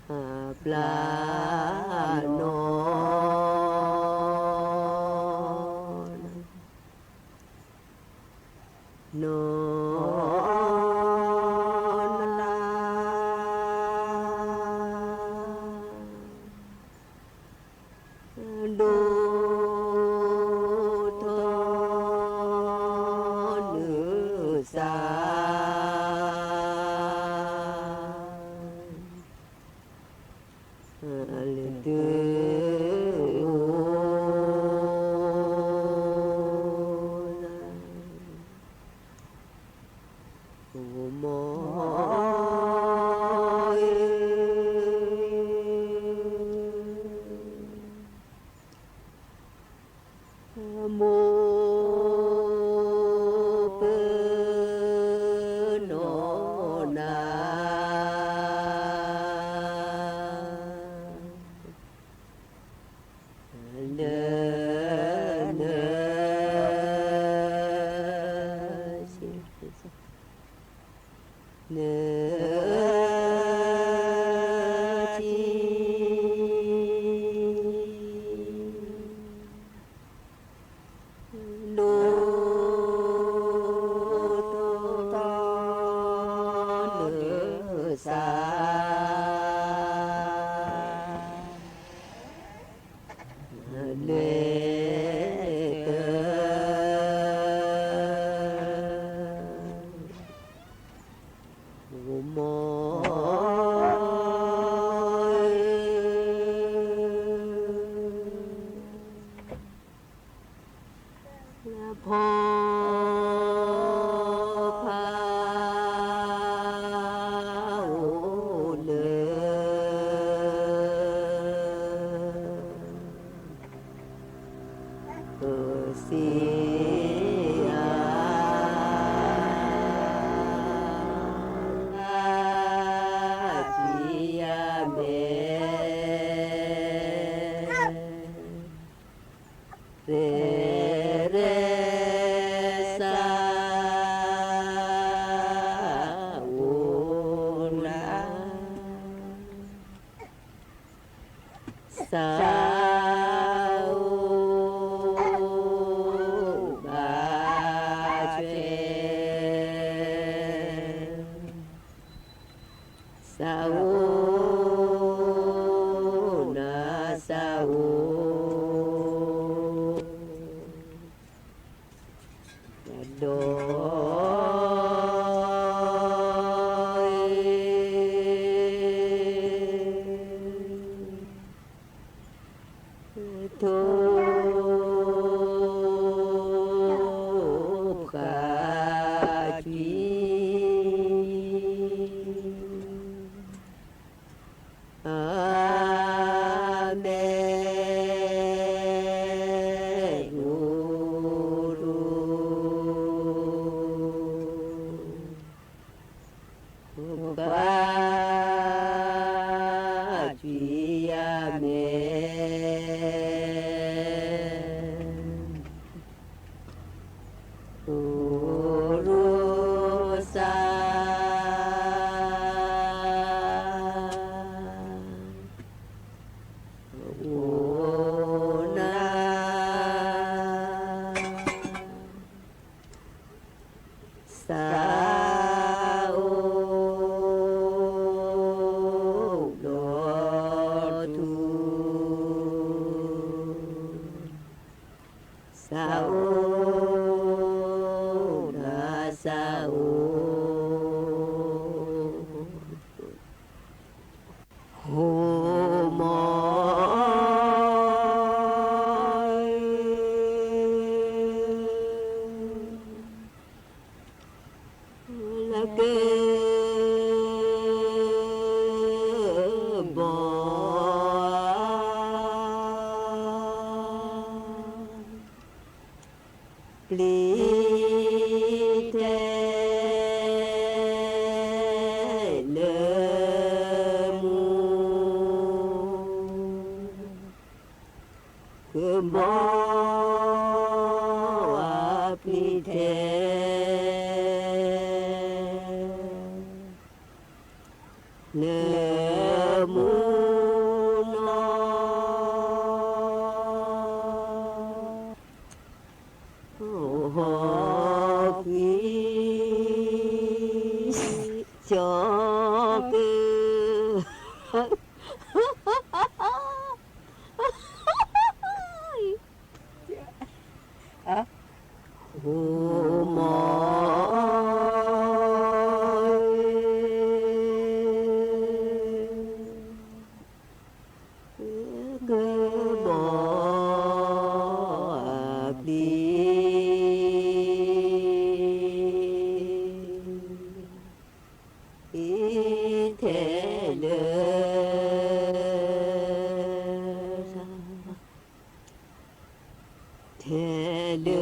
အပျၢ်နီၢ် နီၢ်နၤ ဒိၣ်ထီၣ်နုာ်စၢ် လၢတုၤ ဂီၤမီ မိၢ်ပၢ်နီၢ်နၤ လၢနၢ် နၢ်ထံ ဒိၣ်ထီၣ် နၢ်စၢ် လဲၤတၢ် ဂီၤမီ ဖီဖး အိၣ်လၢ စံ အ အ ထံ အမဲ သဲရဲ စၢ် အိၣ်လၢ စၢ် အိၣ် ဘၣ်ထွဲ စၢ် အိၣ် နၢ် စၢ် အိၣ် ဒီး ထိ အိၣ်ရိစၢ အိၣ်နၢ စၢအိ ဒီးထူ စၢအိ ဒီးစၢအိ ဟိမိ လၢက ဘီ ပျံၤထဲ လၢမူ ကဘီ ပျံၤထဲ လၢမူနီၤ ဟီၣ်ကွံာ် ကၠီက ဟိမိ ကဘီ ပျံၤ ထဲလၢ ထဲလၢ တၢ် နီၢ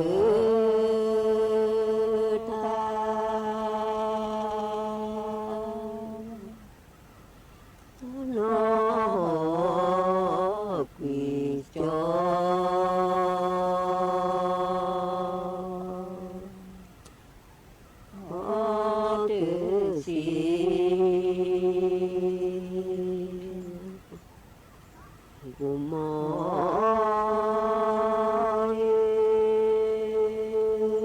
် ကွံာ်ကၠီ အီ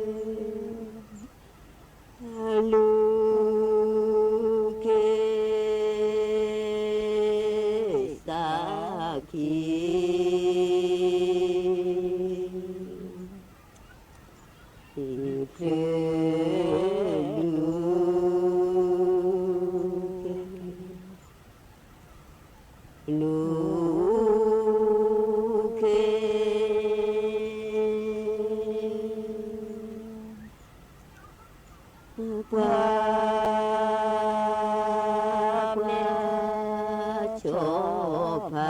တစံး ဟိမိ လူၤက့ၤ စၢ်ခံ ဖျၢၣ်လူၤက့ၤ လူၤက့ၤ ပှၤ ပှၤ ဆီဖါ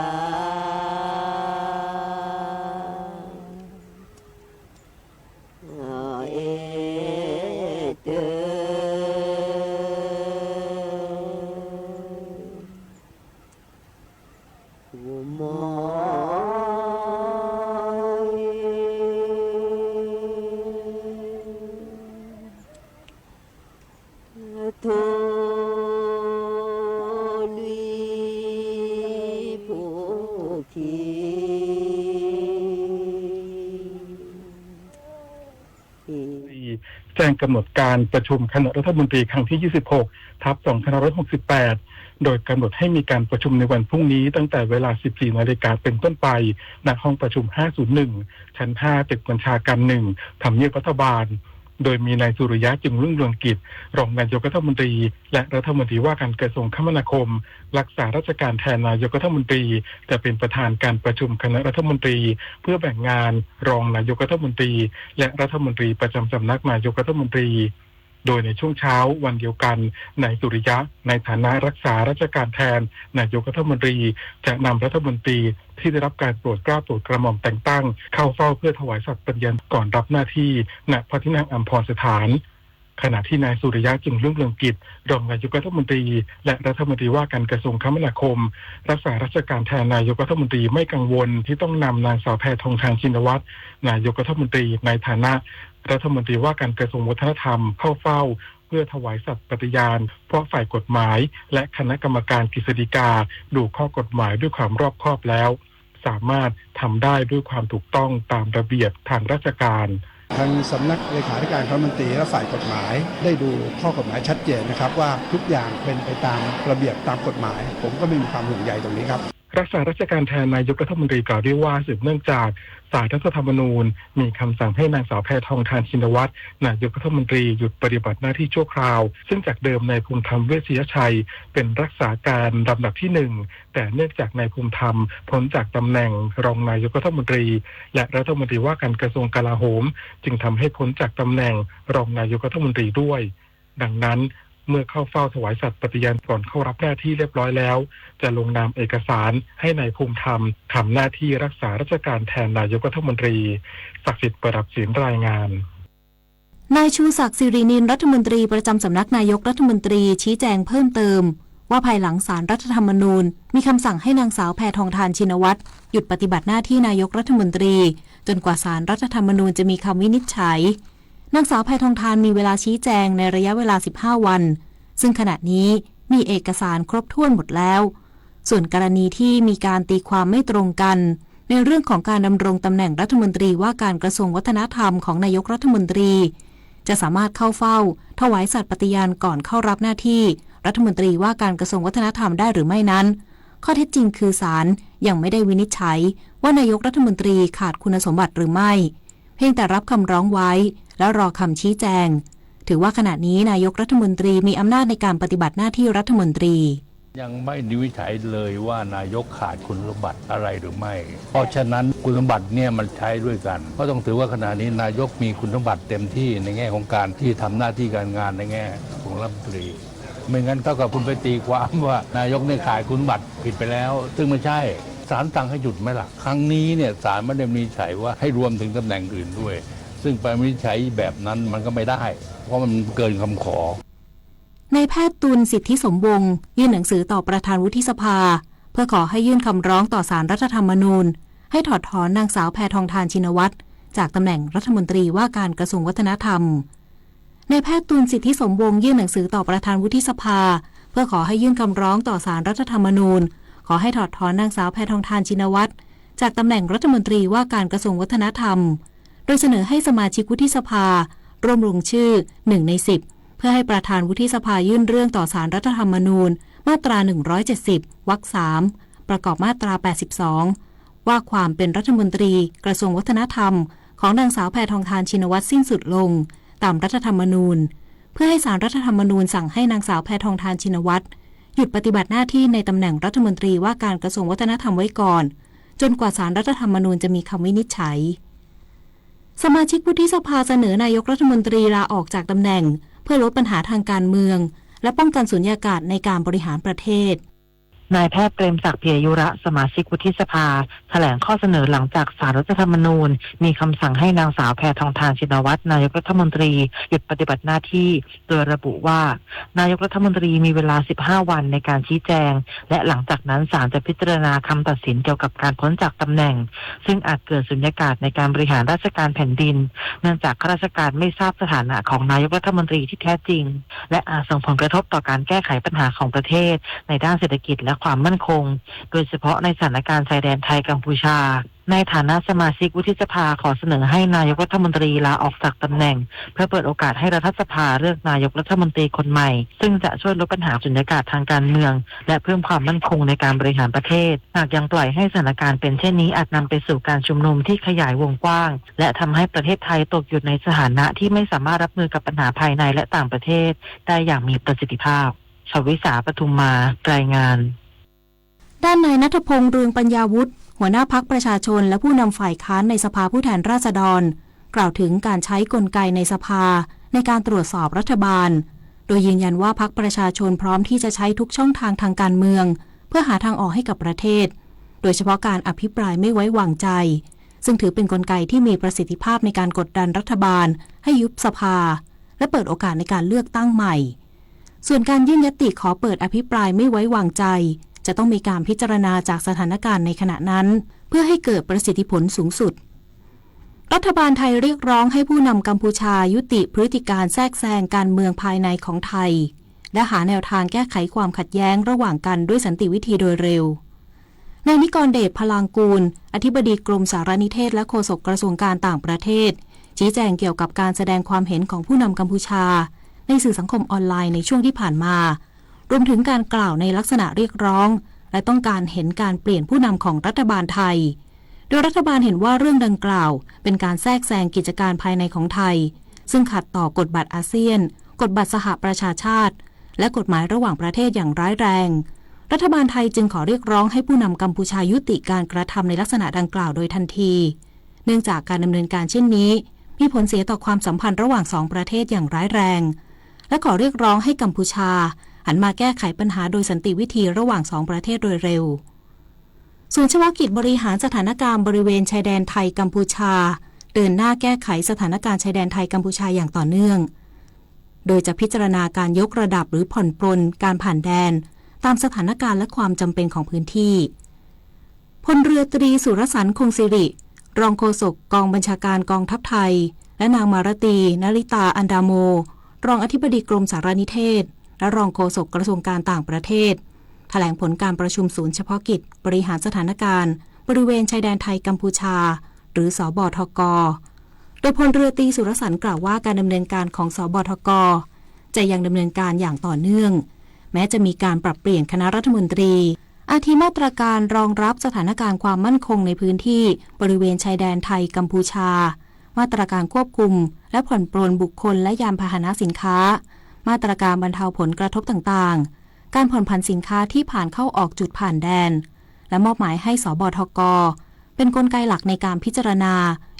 အဲၣ်တၢ် ဟိမိ ထိၣ်လွံၢ်ဖိခံ แจ้งกำหนดการประชุมคณะรัฐมนตรีครั้งที่ ยี่สิบหก ทับ สองพันห้าร้อยหกสิบแปด โดยกำหนดให้มีการประชุมในวันพรุ่งนี้ตั้งแต่เวลา สิบสี่ นาฬิกาเป็นต้นไป ณ ห้องประชุม ห้าศูนย์หนึ่ง ชั้น ห้า ตึกบัญชาการ หนึ่ง ทำเนียบรัฐบาล โดยมีนายสุริยะ จึงรุ่งเรืองกิจ รองนายกรัฐมนตรี และรัฐมนตรีว่าการกระทรวงคมนาคม รักษาราชการแทนนายกรัฐมนตรี จะเป็นประธานการประชุมคณะรัฐมนตรี เพื่อแบ่งงานรองนายกรัฐมนตรี และรัฐมนตรีประจำสำนักนายกรัฐมนตรี โดยในช่วงเช้าวันเดียวกัน นายสุริยะ ในฐานะรักษาราชการแทนนายกรัฐมนตรี จะนำรัฐมนตรีที่ได้รับการโปรดเกล้าโปรดกระหม่อมแต่งตั้งเข้าเฝ้าเพื่อถวายสัตย์ปฏิญาณก่อนรับหน้าที่ ณ พระที่นั่งอัมพรสถาน ขณะที่นายสุริยะ จึงรุ่งเรืองกิจ รองนายกรัฐมนตรี และรัฐมนตรีว่าการกระทรวงคมนาคม รักษาราชการแทนนายกรัฐมนตรี ไม่กังวลที่ต้องนำนางสาวแพทองธาร ชินวัตร นายกรัฐมนตรีในฐานะรัฐมนตรีว่าการกระทรวงวัฒนธรรมเข้าเฝ้า เพื่อถวายสัตย์ปฏิญาณ เพราะฝ่ายกฎหมายและคณะกรรมการกฤษฎีกาดูข้อกฎหมายด้วยความรอบคอบแล้ว สามารถทำได้ด้วยความถูกต้องตามระเบียบทางราชการ ทางสำนักเลขาธิการคณะรัฐมนตรีและฝ่ายกฎหมายได้ดูข้อกฎหมายชัดเจนนะครับว่าทุกอย่างเป็นไปตามระเบียบตามกฎหมาย ผมก็ไม่มีความห่วงใยตรงนี้ครับ รักษาราชการแทนนายกรัฐมนตรีกล่าวด้วยว่า สืบเนื่องจากศาลรัฐธรรมนูญมีคำสั่งให้นางสาวแพทองธาร ชินวัตร นายกรัฐมนตรีหยุดปฏิบัติหน้าที่ชั่วคราว ซึ่งจากเดิมนายภูมิธรรม เวชยชัย เป็นรักษาการลำดับที่หนึ่ง แต่เนื่องจากนายภูมิธรรมพ้นจากตำแหน่งรองนายกรัฐมนตรี และรัฐมนตรีว่าการกระทรวงกลาโหม จึงทำให้พ้นจากตำแหน่งรองนายกรัฐมนตรีด้วย ดังนั้น เมื่อเข้าเฝ้าถวายสัตย์ปฏิญาณก่อนเข้ารับหน้าที่เรียบร้อยแล้ว จะลงนามเอกสารให้นายภูมิธรรมทำหน้าที่รักษาราชการแทนนายกรัฐมนตรี ศักดิ์สิทธิ์ ประดับศิลป์ รายงาน นายชูศักดิ์ สิรินิน รัฐมนตรีประจำสำนักนายกรัฐมนตรี ชี้แจงเพิ่มเติม ว่าภายหลังศาลรัฐธรรมนูญ มีคำสั่งให้นางสาวแพทองธาร ชินวัตร หยุดปฏิบัติหน้าที่นายกรัฐมนตรี จนกว่าศาลรัฐธรรมนูญจะมีคำวินิจฉัย นางสาวแพทองธารมีเวลาชี้แจงในระยะเวลา สิบห้า วัน ซึ่งขณะนี้มีเอกสารครบถ้วนหมดแล้ว ส่วนกรณีที่มีการตีความไม่ตรงกัน ในเรื่องของการดำรงตำแหน่งรัฐมนตรีว่าการกระทรวงวัฒนธรรมของนายกรัฐมนตรี จะสามารถเข้าเฝ้าถวายสัตย์ปฏิญาณก่อนเข้ารับหน้าที่รัฐมนตรีว่าการกระทรวงวัฒนธรรมได้หรือไม่นั้น ข้อเท็จจริงคือศาลยังไม่ได้วินิจฉัยว่านายกรัฐมนตรีขาดคุณสมบัติหรือไม่ เพียงแต่รับคำร้องไว้ และรอคำชี้แจง ถือว่าขณะนี้นายกรัฐมนตรีมีอำนาจในการปฏิบัติหน้าที่รัฐมนตรี ยังไม่ได้วินิจฉัยเลยว่านายกขาดคุณสมบัติอะไรหรือไม่ เพราะฉะนั้นคุณสมบัติเนี่ยมันใช้ด้วยกัน ก็ต้องถือว่าขณะนี้นายกมีคุณสมบัติเต็มที่ในแง่ของการที่ทำหน้าที่การงานในแง่ของรัฐมนตรี ไม่งั้นเท่ากับคุณไปตีความว่านายกเนี่ยขาดคุณสมบัติผิดไปแล้ว ซึ่งไม่ใช่ ศาลสั่งให้หยุดไหมล่ะ ครั้งนี้เนี่ยศาลไม่ได้วินิจฉัยว่าให้รวมถึงตำแหน่งอื่นด้วย ซึ่งไปวินิจฉัยแบบนั้นมันก็ไม่ได้ เพราะมันเกินคำขอ นายแพทย์ตุล สิทธิสมวงศ์ ยื่นหนังสือต่อประธานวุฒิสภา เพื่อขอให้ยื่นคำร้องต่อศาลรัฐธรรมนูญ ให้ถอดถอนนางสาวแพทองธาร ชินวัตร จากตำแหน่งรัฐมนตรีว่าการกระทรวงวัฒนธรรม นายแพทย์ตุล สิทธิสมวงศ์ ยื่นหนังสือต่อประธานวุฒิสภา เพื่อขอให้ยื่นคำร้องต่อศาลรัฐธรรมนูญ ขอให้ถอดถอนนางสาวแพทองธาร ชินวัตร จากตำแหน่งรัฐมนตรีว่าการกระทรวงวัฒนธรรม โดยเสนอให้สมาชิกวุฒิสภา ร่วมลงชื่อ หนึ่งในสิบ เพื่อให้ประธานวุฒิสภายื่นเรื่องต่อศาลรัฐธรรมนูญ มาตรา หนึ่งร้อยเจ็ดสิบ วรรค สาม ประกอบมาตรา แปดสิบสอง ว่าความเป็นรัฐมนตรีกระทรวงวัฒนธรรม ของนางสาวแพทองธาร ชินวัตร สิ้นสุดลง ตามรัฐธรรมนูญ เพื่อให้ศาลรัฐธรรมนูญสั่งให้นางสาวแพทองธาร ชินวัตร หยุดปฏิบัติหน้าที่ในตำแหน่งรัฐมนตรีว่าการกระทรวงวัฒนธรรมไว้ก่อน จนกว่าศาลรัฐธรรมนูญจะมีคำวินิจฉัย สมาชิกวุฒิสภาเสนอนายกรัฐมนตรีลาออกจากตำแหน่ง เพื่อลดปัญหาทางการเมือง และป้องกันสุญญากาศในการบริหารประเทศ นายแพทย์เปรมศักดิ์ ปิยะยุระ สมาชิกวุฒิสภา แถลงข้อเสนอหลังจากศาลรัฐธรรมนูญ มีคำสั่งให้นางสาวแพทองธาร ชินวัตร นายกรัฐมนตรี หยุดปฏิบัติหน้าที่ โดยระบุว่า นายกรัฐมนตรีมีเวลา สิบห้า วันในการชี้แจง และหลังจากนั้นศาลจะพิจารณาคำตัดสินเกี่ยวกับการพ้นจากตำแหน่ง ซึ่งอาจเกิดสุญญากาศในการบริหารราชการแผ่นดิน เนื่องจากข้าราชการไม่ทราบสถานะของนายกรัฐมนตรีที่แท้จริง และอาจส่งผลกระทบต่อการแก้ไขปัญหาของประเทศในด้านเศรษฐกิจและความมั่นคง โดยเฉพาะในสถานการณ์ชายแดนไทยกัมพูชา ในฐานะสมาชิกวุฒิสภาขอเสนอให้นายกรัฐมนตรีลาออกจากตำแหน่ง เพื่อเปิดโอกาสให้รัฐสภาเลือกนายกรัฐมนตรีคนใหม่ ซึ่งจะช่วยลดปัญหาสุญญากาศทางการเมือง และเพิ่มความมั่นคงในการบริหารประเทศ หากยังปล่อยให้สถานการณ์เป็นเช่นนี้อาจนำไปสู่การชุมนุมที่ขยายวงกว้าง และทำให้ประเทศไทยตกอยู่ในสถานะที่ไม่สามารถรับมือกับปัญหาภายในและต่างประเทศได้อย่างมีประสิทธิภาพ ชวิสา ปทุมมา รายงาน ด้านนายณัฐพงษ์ เรืองปัญญาวุฒิ หัวหน้าพรรคประชาชนและผู้นำฝ่ายค้านในสภาผู้แทนราษฎร กล่าวถึงการใช้กลไกในสภาในการตรวจสอบรัฐบาล โดยยืนยันว่าพรรคประชาชนพร้อมที่จะใช้ทุกช่องทางทางการเมือง เพื่อหาทางออกให้กับประเทศ โดยเฉพาะการอภิปรายไม่ไว้วางใจ ซึ่งถือเป็นกลไกที่มีประสิทธิภาพในการกดดันรัฐบาลให้ยุบสภา และเปิดโอกาสในการเลือกตั้งใหม่ ส่วนการยื่นยติขอเปิดอภิปรายไม่ไว้วางใจ จะต้องมีการพิจารณาจากสถานการณ์ในขณะนั้น เพื่อให้เกิดประสิทธิผลสูงสุด รัฐบาลไทยเรียกร้องให้ผู้นำกัมพูชายุติพฤติการแทรกแซงการเมืองภายในของไทย และหาแนวทางแก้ไขความขัดแย้งระหว่างกันด้วยสันติวิธีโดยเร็ว นายนิกรเดช พลางกูล อธิบดีกรมสารนิเทศและโฆษกกระทรวงการต่างประเทศ ชี้แจงเกี่ยวกับการแสดงความเห็นของผู้นำกัมพูชา ในสื่อสังคมออนไลน์ในช่วงที่ผ่านมา รวมถึงการกล่าวในลักษณะเรียกร้อง และต้องการเห็นการเปลี่ยนผู้นำของรัฐบาลไทย โดยรัฐบาลเห็นว่าเรื่องดังกล่าวเป็นการแทรกแซงกิจการภายในของไทย ซึ่งขัดต่อกฎบัตรอาเซียน กฎบัตรสหประชาชาติ และกฎหมายระหว่างประเทศอย่างร้ายแรง รัฐบาลไทยจึงขอเรียกร้องให้ผู้นำกัมพูชายุติการกระทำในลักษณะดังกล่าวโดยทันที เนื่องจากการดำเนินการเช่นนี้ มีผลเสียต่อความสัมพันธ์ระหว่างสองประเทศอย่างร้ายแรง และขอเรียกร้องให้กัมพูชา หันมาแก้ไขปัญหาโดยสันติวิธีระหว่างสองประเทศโดยเร็ว ศูนย์เฉพาะกิจบริหารสถานการณ์บริเวณชายแดนไทยกัมพูชา เดินหน้าแก้ไขสถานการณ์ชายแดนไทยกัมพูชาอย่างต่อเนื่อง โดยจะพิจารณาการยกระดับหรือผ่อนปรนการผ่านแดน ตามสถานการณ์และความจำเป็นของพื้นที่ พลเรือตรีสุรสันต์ คงสิริ รองโฆษกกองบัญชาการกองทัพไทย และนางมารตี นริตา อันดาโม รองอธิบดีกรมสารนิเทศ และรองโฆษกกระทรวงการต่างประเทศ แถลงผลการประชุมศูนย์เฉพาะกิจบริหารสถานการณ์บริเวณชายแดนไทยกัมพูชา หรือ สบทก โดยพลเรือตรีสุรสันต์กล่าวว่าการดำเนินการของ สบทก จะยังดำเนินการอย่างต่อเนื่อง แม้จะมีการปรับเปลี่ยนคณะรัฐมนตรี อาทิมาตรการรองรับสถานการณ์ความมั่นคงในพื้นที่บริเวณชายแดนไทยกัมพูชา มาตรการควบคุมและผ่อนปรนบุคคลและยานพาหนะสินค้า มาตรการบรรเทาผลกระทบต่างๆ การผ่อนผันสินค้าที่ผ่านเข้าออกจุดผ่านแดน และมอบหมายให้ สบทก เป็นกลไกหลักในการพิจารณา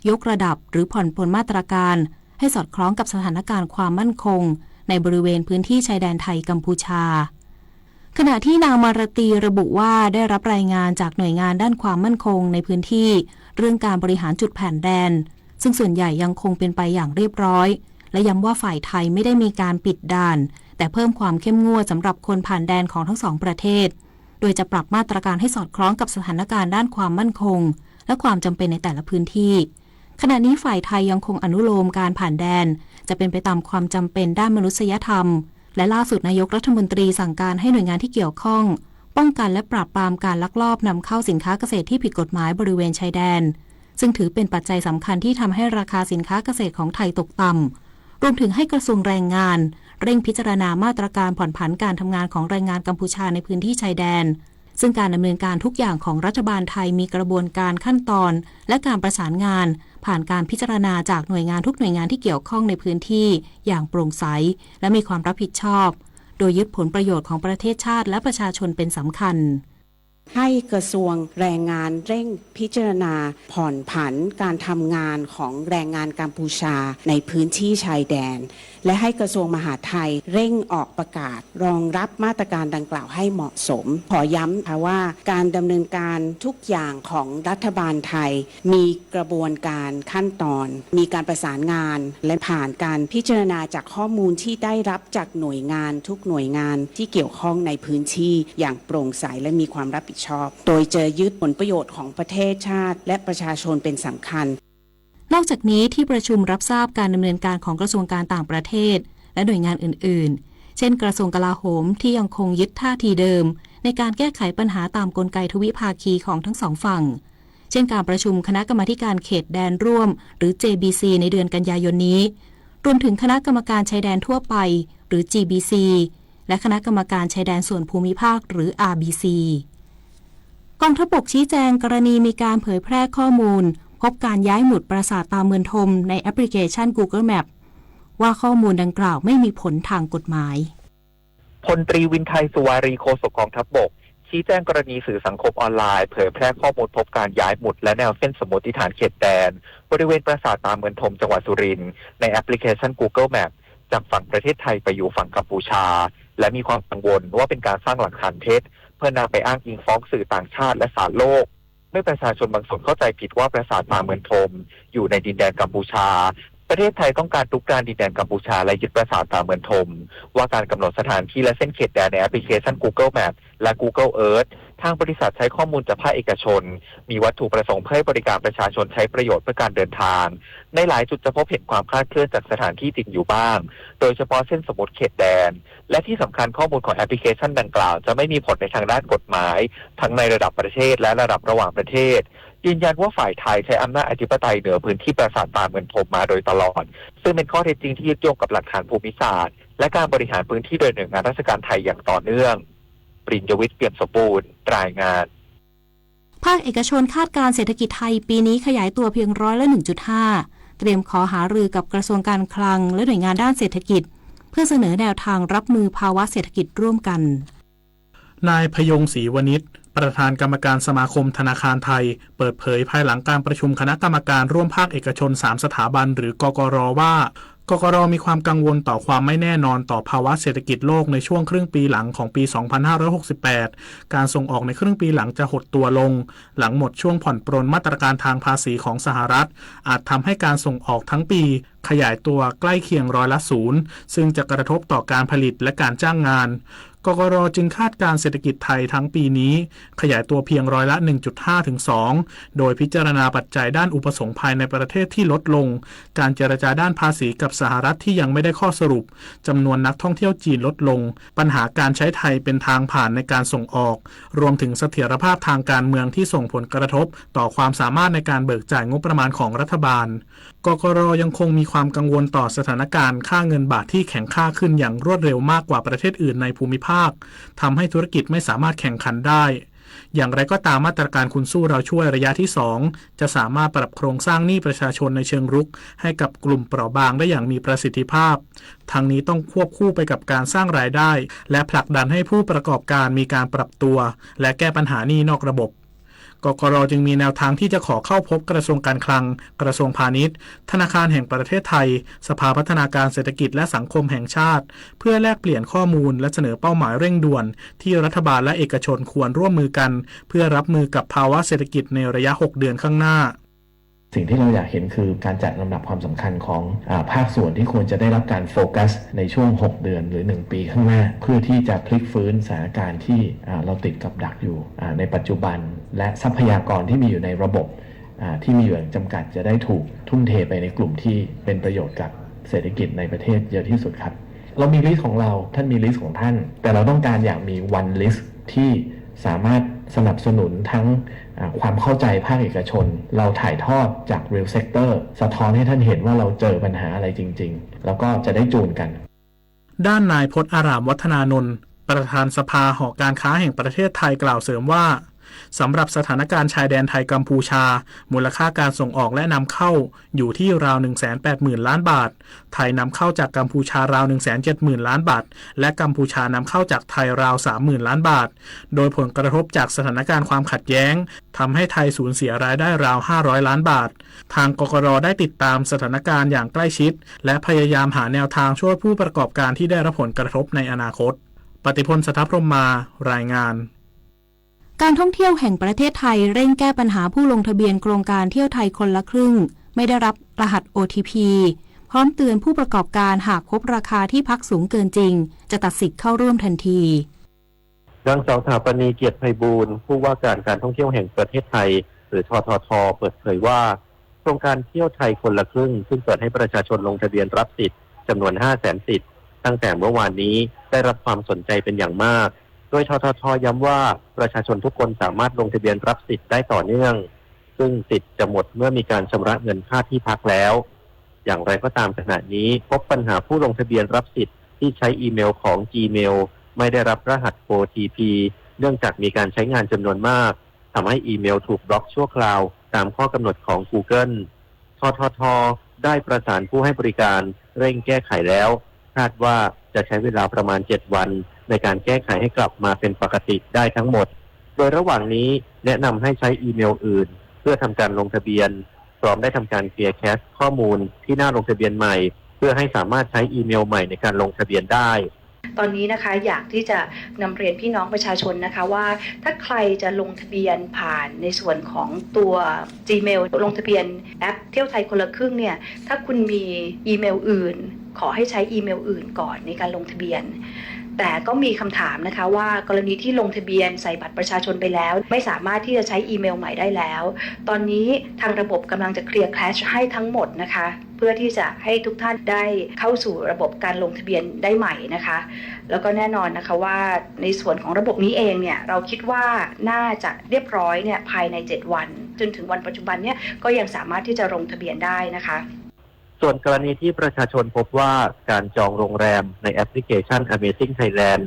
ยกระดับหรือผ่อนปรนมาตรการ ให้สอดคล้องกับสถานการณ์ความมั่นคง ในบริเวณพื้นที่ชายแดนไทยกัมพูชา ขณะที่นางมารตีระบุว่าได้รับรายงานจากหน่วยงานด้านความมั่นคงในพื้นที่ เรื่องการบริหารจุดผ่านแดน ซึ่งส่วนใหญ่ยังคงเป็นไปอย่างเรียบร้อย และย้ำว่าฝ่ายไทยไม่ได้มีการปิดด่าน แต่เพิ่มความเข้มงวดสำหรับคนผ่านแดนของทั้งสองประเทศ โดยจะปรับมาตรการให้สอดคล้องกับสถานการณ์ด้านความมั่นคง และความจำเป็นในแต่ละพื้นที่ ขณะนี้ฝ่ายไทยยังคงอนุโลมการผ่านแดน จะเป็นไปตามความจำเป็นด้านมนุษยธรรม และล่าสุดนายกรัฐมนตรีสั่งการให้หน่วยงานที่เกี่ยวข้อง ป้องกันและปราบปรามการลักลอบนำเข้าสินค้าเกษตรที่ผิดกฎหมายบริเวณชายแดน ซึ่งถือเป็นปัจจัยสำคัญที่ทำให้ราคาสินค้าเกษตรของไทยตกต่ำ รวมถึงให้กระทรวงแรงงาน เร่งพิจารณามาตรการผ่อนผันการทำงานของแรงงานกัมพูชาในพื้นที่ชายแดน ซึ่งการดำเนินการทุกอย่างของรัฐบาลไทยมีกระบวนการขั้นตอน และการประสานงาน ผ่านการพิจารณาจากหน่วยงานทุกหน่วยงานที่เกี่ยวข้องในพื้นที่อย่างโปร่งใส และมีความรับผิดชอบ โดยยึดผลประโยชน์ของประเทศชาติและประชาชนเป็นสำคัญ ให้กระทรวงแรงงานเร่งพิจารณาผ่อนผันการทำงานของแรงงานกัมพูชาในพื้นที่ชายแดน และให้กระทรวงมหาดไทยเร่งออกประกาศรองรับมาตรการดังกล่าวให้เหมาะสม ขอย้ำค่ะว่าการดำเนินการทุกอย่างของรัฐบาลไทยมีกระบวนการขั้นตอน มีการประสานงาน และผ่านการพิจารณาจากข้อมูลที่ได้รับจากหน่วยงานทุกหน่วยงานที่เกี่ยวข้องในพื้นที่อย่างโปร่งใสและมีความรับผิดชอบ โดยจะยึดผลประโยชน์ของประเทศชาติและประชาชนเป็นสำคัญ นอกจากนี้ที่ประชุมรับทราบการดำเนินการของกระทรวงการต่างประเทศ และหน่วยงานอื่นๆ เช่นกระทรวงกลาโหมที่ยังคงยึดท่าทีเดิม ในการแก้ไขปัญหาตามกลไกทวิภาคีของทั้งสองฝั่ง เช่นการประชุมคณะกรรมาธิการเขตแดนร่วม หรือ จี บี ซี ในเดือนกันยายนนี้ รวมถึงคณะกรรมการชายแดนทั่วไป หรือ จี บี ซี และคณะกรรมการชายแดนส่วนภูมิภาค หรือ อาร์ บี ซี กองทัพบกชี้แจงกรณีมีการเผยแพร่ข้อมูล พบการย้ายหมุดปราสาทตาเมืองทมในแอปพลิเคชัน Google Map ว่าข้อมูลดังกล่าวไม่มีผลทางกฎหมาย พลตรีวินไทย สุวารี โฆษกกองทัพบก ชี้แจงกรณีสื่อสังคมออนไลน์เผยแพร่ข้อมูลพบการย้ายหมุดและแนวเส้นสมมติฐานเขตแดน บริเวณปราสาทตาเมืองทม จังหวัดสุรินทร์ ในแอปพลิเคชัน Google Map จากฝั่งประเทศไทยไปอยู่ฝั่งกัมพูชา และมีความกังวลว่าเป็นการสร้างหลักฐานเท็จ เพื่อนำไปอ้างอิงฟ้องสื่อต่างชาติและศาลโลก เมื่อประชาชนบางส่วนเข้าใจผิดว่าปราสาทตาเมืองทมอยู่ในดินแดนกัมพูชา ประเทศไทยต้องการรุกรานดินแดนกัมพูชาและยึดปราสาทป่าเมืองทม ว่าการกำหนดสถานที่และเส้นเขตแดนในแอปพลิเคชัน Google Map และ Google Earth ทางบริษัทใช้ข้อมูลจากภาคเอกชน มีวัตถุประสงค์เพื่อให้บริการประชาชนใช้ประโยชน์เพื่อการเดินทาง ในหลายจุดจะพบเห็นความคลาดเคลื่อนจากสถานที่จริงอยู่บ้าง โดยเฉพาะเส้นสมมติเขตแดน และที่สำคัญข้อมูลของแอปพลิเคชันดังกล่าวจะไม่มีผลในทางด้านกฎหมาย ทั้งในระดับประเทศและระดับระหว่างประเทศ ยืนยันว่าฝ่ายไทยใช้อำนาจอธิปไตยเหนือพื้นที่ปราสาทป่าเมืองทมมาโดยตลอด ซึ่งเป็นข้อเท็จจริงที่ยึดโยงกับหลักฐานภูมิศาสตร์ และการบริหารพื้นที่โดยหน่วยงานราชการไทยอย่างต่อเนื่อง ปริญญวิทย์ เปี่ยมสมบูรณ์ รายงาน ภาคเอกชนคาดการณ์เศรษฐกิจไทยปีนี้ขยายตัวเพียงร้อยละ หนึ่งจุดห้า เตรียมขอหารือกับกระทรวงการคลังและหน่วยงานด้านเศรษฐกิจ เพื่อเสนอแนวทางรับมือภาวะเศรษฐกิจร่วมกัน นายพยงษ์ ศรีวณิช ประธานกรรมการสมาคมธนาคารไทย เปิดเผยภายหลังการประชุมคณะกรรมการร่วมภาคเอกชน สาม สถาบัน หรือ กกร ว่า กกร มีความกังวลต่อความไม่แน่นอนต่อภาวะเศรษฐกิจโลกในช่วงครึ่งปีหลังของปี สองพันห้าร้อยหกสิบแปด การส่งออกในครึ่งปีหลังจะหดตัวลง หลังหมดช่วงผ่อนปรนมาตรการทางภาษีของสหรัฐ อาจทำให้การส่งออกทั้งปีขยายตัวใกล้เคียงร้อยละศูนย์ ซึ่งจะกระทบต่อการผลิตและการจ้างงาน กกร จึงคาดการณ์เศรษฐกิจไทยทั้งปีนี้ขยายตัวเพียงร้อยละ หนึ่งจุดห้า ถึง สอง โดยพิจารณาปัจจัยด้านอุปสงค์ภายในประเทศที่ลดลง การเจรจาด้านภาษีกับสหรัฐที่ยังไม่ได้ข้อสรุป จำนวนนักท่องเที่ยวจีนลดลง ปัญหาการใช้ไทยเป็นทางผ่านในการส่งออก รวมถึงเสถียรภาพทางการเมืองที่ส่งผลกระทบต่อความสามารถในการเบิกจ่ายงบประมาณของรัฐบาล กกร ยังคงมีความกังวลต่อสถานการณ์ค่าเงินบาทที่แข็งค่าขึ้นอย่างรวดเร็วมากกว่าประเทศอื่นในภูมิภาค ทำให้ธุรกิจไม่สามารถแข่งขันได้ อย่างไรก็ตามมาตรการคุณสู้เราช่วยระยะที่สอง จะสามารถปรับโครงสร้างหนี้ประชาชนในเชิงรุกให้กับกลุ่มเปราะบางได้อย่างมีประสิทธิภาพ ทั้งนี้ต้องควบคู่ไปกับการสร้างรายได้ และผลักดันให้ผู้ประกอบการมีการปรับตัว และแก้ปัญหาหนี้นอกระบบ กกร จึงมีแนวทางที่จะขอเข้าพบกระทรวงการคลัง กระทรวงพาณิชย์ ธนาคารแห่งประเทศไทย สภาพัฒนาการเศรษฐกิจและสังคมแห่งชาติ เพื่อแลกเปลี่ยนข้อมูลและเสนอเป้าหมายเร่งด่วน ที่รัฐบาลและเอกชนควรร่วมมือกัน เพื่อรับมือกับภาวะเศรษฐกิจในระยะหกเดือนข้างหน้า สิ่งที่เราอยากเห็นคือการจัดลำดับความสำคัญของอาภาคส่วนที่ควรจะได้รับการโฟกัสในช่วงหกเดือนหรือหนึ่งปีข้างหน้า เพื่อที่จะพลิกฟื้นสถานการณ์ที่อ่าเราติดกับดักอยู่อ่าในปัจจุบัน และทรัพยากรที่มีอยู่ในระบบอ่าที่มีอยู่อย่างจำกัดจะได้ถูกทุ่มเทไปในกลุ่มที่เป็นประโยชน์กับเศรษฐกิจในประเทศเยอะที่สุดครับ เรามีลิสต์ของเรา ท่านมีลิสต์ของท่าน แต่เราต้องการอยากมี one list ที่สามารถสนับสนุนทั้งอ่าความเข้าใจภาคเอกชน เราถ่ายทอดจาก real sector สะท้อนให้ท่านเห็นว่าเราเจอปัญหาอะไรจริงๆ แล้วก็จะได้จูนกัน ด้านนายพจน์อารามวัฒนานนท์ ประธานสภาหอการค้าแห่งประเทศไทยกล่าวเสริมว่า สำหรับสถานการณ์ชายแดนไทยกัมพูชา มูลค่าการส่งออกและนำเข้าอยู่ที่ราว หนึ่งแสนแปดหมื่นล้านบาท ไทยนำเข้าจากกัมพูชาราว หนึ่งแสนเจ็ดหมื่นล้านบาท และกัมพูชานำเข้าจากไทยราว สามหมื่นล้านบาท โดยผลกระทบจากสถานการณ์ความขัดแย้ง ทำให้ไทยสูญเสียรายได้ราว ห้าร้อยล้านบาท ทาง กกร ได้ติดตามสถานการณ์อย่างใกล้ชิด และพยายามหาแนวทางช่วยผู้ประกอบการที่ได้รับผลกระทบในอนาคต ปฏิพล สัทธพรหมมา รายงาน การท่องเที่ยวแห่งประเทศไทยเร่งแก้ปัญหาผู้ลงทะเบียนโครงการเที่ยวไทยคนละครึ่ง ไม่ได้รับรหัส โอ ที พี พร้อมเตือนผู้ประกอบการหากพบราคาที่พักสูงเกินจริง จะตัดสิทธิ์เข้าร่วมทันที นางสาว ถาปณี เกียรติไพบูลย์ ผู้ว่าการการท่องเที่ยวแห่งประเทศไทย หรือ ททท เปิดเผยว่า โครงการเที่ยวไทยคนละครึ่ง ซึ่งเปิดให้ประชาชนลงทะเบียนรับสิทธิ์จำนวน ห้าแสน สิทธิ์ ตั้งแต่เมื่อวานนี้ ได้รับความสนใจเป็นอย่างมาก โดย ททท ย้ำว่า ประชาชนทุกคนสามารถลงทะเบียนรับสิทธิ์ได้ต่อเนื่อง ซึ่งสิทธิ์จะหมดเมื่อมีการชำระเงินค่าที่พักแล้ว อย่างไรก็ตามขณะนี้พบปัญหาผู้ลงทะเบียนรับสิทธิ์ที่ใช้อีเมลของ Gmail ไม่ได้รับรหัส โอ ที พี เนื่องจากมีการใช้งานจำนวนมาก ทำให้อีเมลถูกบล็อกชั่วคราวตามข้อกำหนดของ Google ททท ได้ประสานผู้ให้บริการเร่งแก้ไขแล้ว คาดว่าจะใช้เวลาประมาณ เจ็ด วัน ในการแก้ไขให้กลับมาเป็นปกติได้ทั้งหมด โดยระหว่างนี้แนะนำให้ใช้อีเมลอื่น เพื่อทำการลงทะเบียน พร้อมได้ทำการเคลียร์แคชข้อมูลที่หน้าลงทะเบียนใหม่ เพื่อให้สามารถใช้อีเมลใหม่ในการลงทะเบียนได้ ตอนนี้นะคะอยากที่จะนำเรียนพี่น้องประชาชนนะคะว่าถ้าใครจะลงทะเบียนผ่านในส่วนของตัว Gmail ลงทะเบียนแอปเที่ยวไทยคนละครึ่งเนี่ยถ้าคุณมีอีเมลอื่นขอให้ใช้อีเมลอื่นก่อนในการลงทะเบียนแต่ก็มีคำถามนะคะว่ากรณีที่ลงทะเบียนใส่บัตรประชาชนไปแล้วไม่สามารถที่จะใช้อีเมลใหม่ได้แล้วตอนนี้ทางระบบกำลังจะเคลียร์แคลชให้ทั้งหมดนะคะเพื่อที่จะให้ทุกท่านได้เข้าสู่ระบบการลงทะเบียนได้ใหม่นะคะแล้วก็แน่นอนนะคะว่าในส่วนของระบบนี้เองเนี่ยเราคิดว่าน่าจะเรียบร้อยเนี่ยภายในเจ็ดวันจนถึงวันปัจจุบันเนี่ยก็ยังสามารถที่จะลงทะเบียนได้นะคะ ส่วนกรณีที่ประชาชนพบว่าการจองโรงแรมในแอปพลิเคชัน Amazing Thailand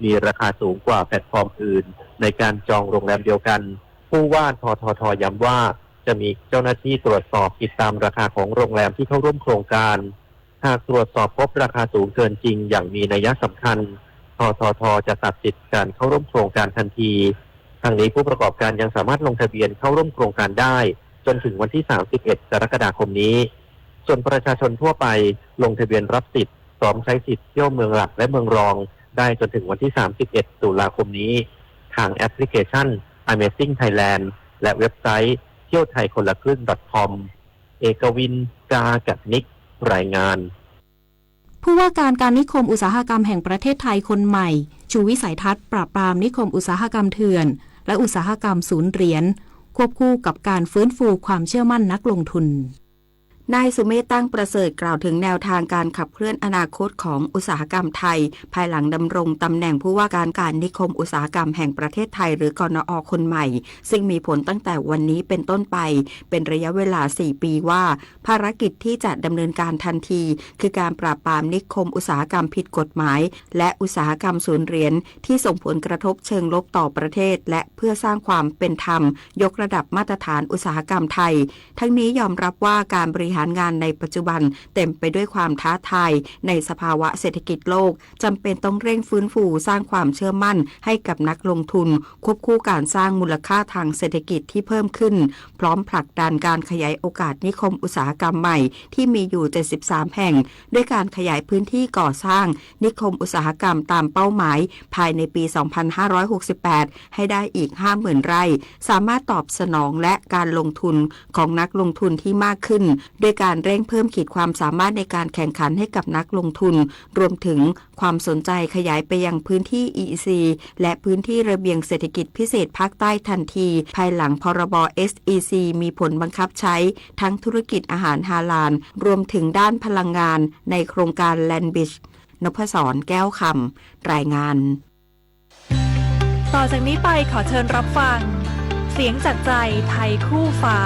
มีราคาสูงกว่าแพลตฟอร์มอื่นในการจองโรงแรมเดียวกัน ผู้ว่า ททท ย้ำว่าจะมีเจ้าหน้าที่ตรวจสอบติดตามราคาของโรงแรมที่เข้าร่วมโครงการ หากตรวจสอบพบราคาสูงเกินจริงอย่างมีนัยสำคัญ ททท จะตัดสิทธิ์การเข้าร่วมโครงการทันที ทั้งนี้ผู้ประกอบการยังสามารถลงทะเบียนเข้าร่วมโครงการได้จนถึงวันที่ 31 กรกฎาคมนี้ ส่วนประชาชนทั่วไปลงทะเบียนรับสิทธิ์พร้อมใช้สิทธิ์เที่ยวเมืองหลักและเมืองรองได้จนถึงวันที่ 31 ตุลาคมนี้ ทางแอปพลิเคชัน Amazing Thailand และเว็บไซต์ เที่ยวไทยคนละครึ่ง .com เอกวิน กากับนิก รายงาน ผู้ว่าการการนิคมอุตสาหกรรมแห่งประเทศไทยคนใหม่ ชูวิสัยทัศน์ปราบปรามนิคมอุตสาหกรรมเถื่อน และอุตสาหกรรมศูนย์เหรียญ ควบคู่กับการฟื้นฟูความเชื่อมั่นนักลงทุน นายสุเมธ ตั้งประเสริฐ กล่าวถึงแนวทางการขับเคลื่อนอนาคตของอุตสาหกรรมไทย ภายหลังดำรงตำแหน่งผู้ว่าการการนิคมอุตสาหกรรมแห่งประเทศไทย หรือกนอ คนใหม่ ซึ่งมีผลตั้งแต่วันนี้เป็นต้นไป เป็นระยะเวลา สี่ ปีว่า ภารกิจที่จะดำเนินการทันที คือการปราบปรามนิคมอุตสาหกรรมผิดกฎหมาย และอุตสาหกรรมศูนย์เหรียญ ที่ส่งผลกระทบเชิงลบต่อประเทศ และเพื่อสร้างความเป็นธรรม ยกระดับมาตรฐานอุตสาหกรรมไทย ทั้งนี้ยอมรับว่าการบริหารงานในปัจจุบันเต็มไปด้วยความท้าทายในสภาวะเศรษฐกิจโลก จำเป็นต้องเร่งฟื้นฟูสร้างความเชื่อมั่นให้กับนักลงทุน ควบคู่การสร้างมูลค่าทางเศรษฐกิจที่เพิ่มขึ้น พร้อมผลักดันการขยายโอกาสนิคมอุตสาหกรรมใหม่ที่มีอยู่ เจ็ดสิบสาม แห่ง ด้วยการขยายพื้นที่ก่อสร้างนิคมอุตสาหกรรมตามเป้าหมาย ภายในปี สองพันห้าร้อยหกสิบแปด ให้ได้อีก ห้าหมื่น ไร่ สามารถตอบสนองและการลงทุนของนักลงทุนที่มากขึ้น ด้วยการเร่งเพิ่มขีดความสามารถในการแข่งขันให้กับนักลงทุน รวมถึงความสนใจขยายไปยังพื้นที่ อี อี ซี และพื้นที่ระเบียงเศรษฐกิจพิเศษภาคใต้ทันที ภายหลัง พรบ เอส อี ซี มีผลบังคับใช้ ทั้งธุรกิจอาหารฮาลาล รวมถึงด้านพลังงาน ในโครงการ Land Bridge นพศร แก้วคำ รายงาน ต่อจากนี้ไปขอเชิญรับฟัง เสียงจากใจไทยคู่ฟ้า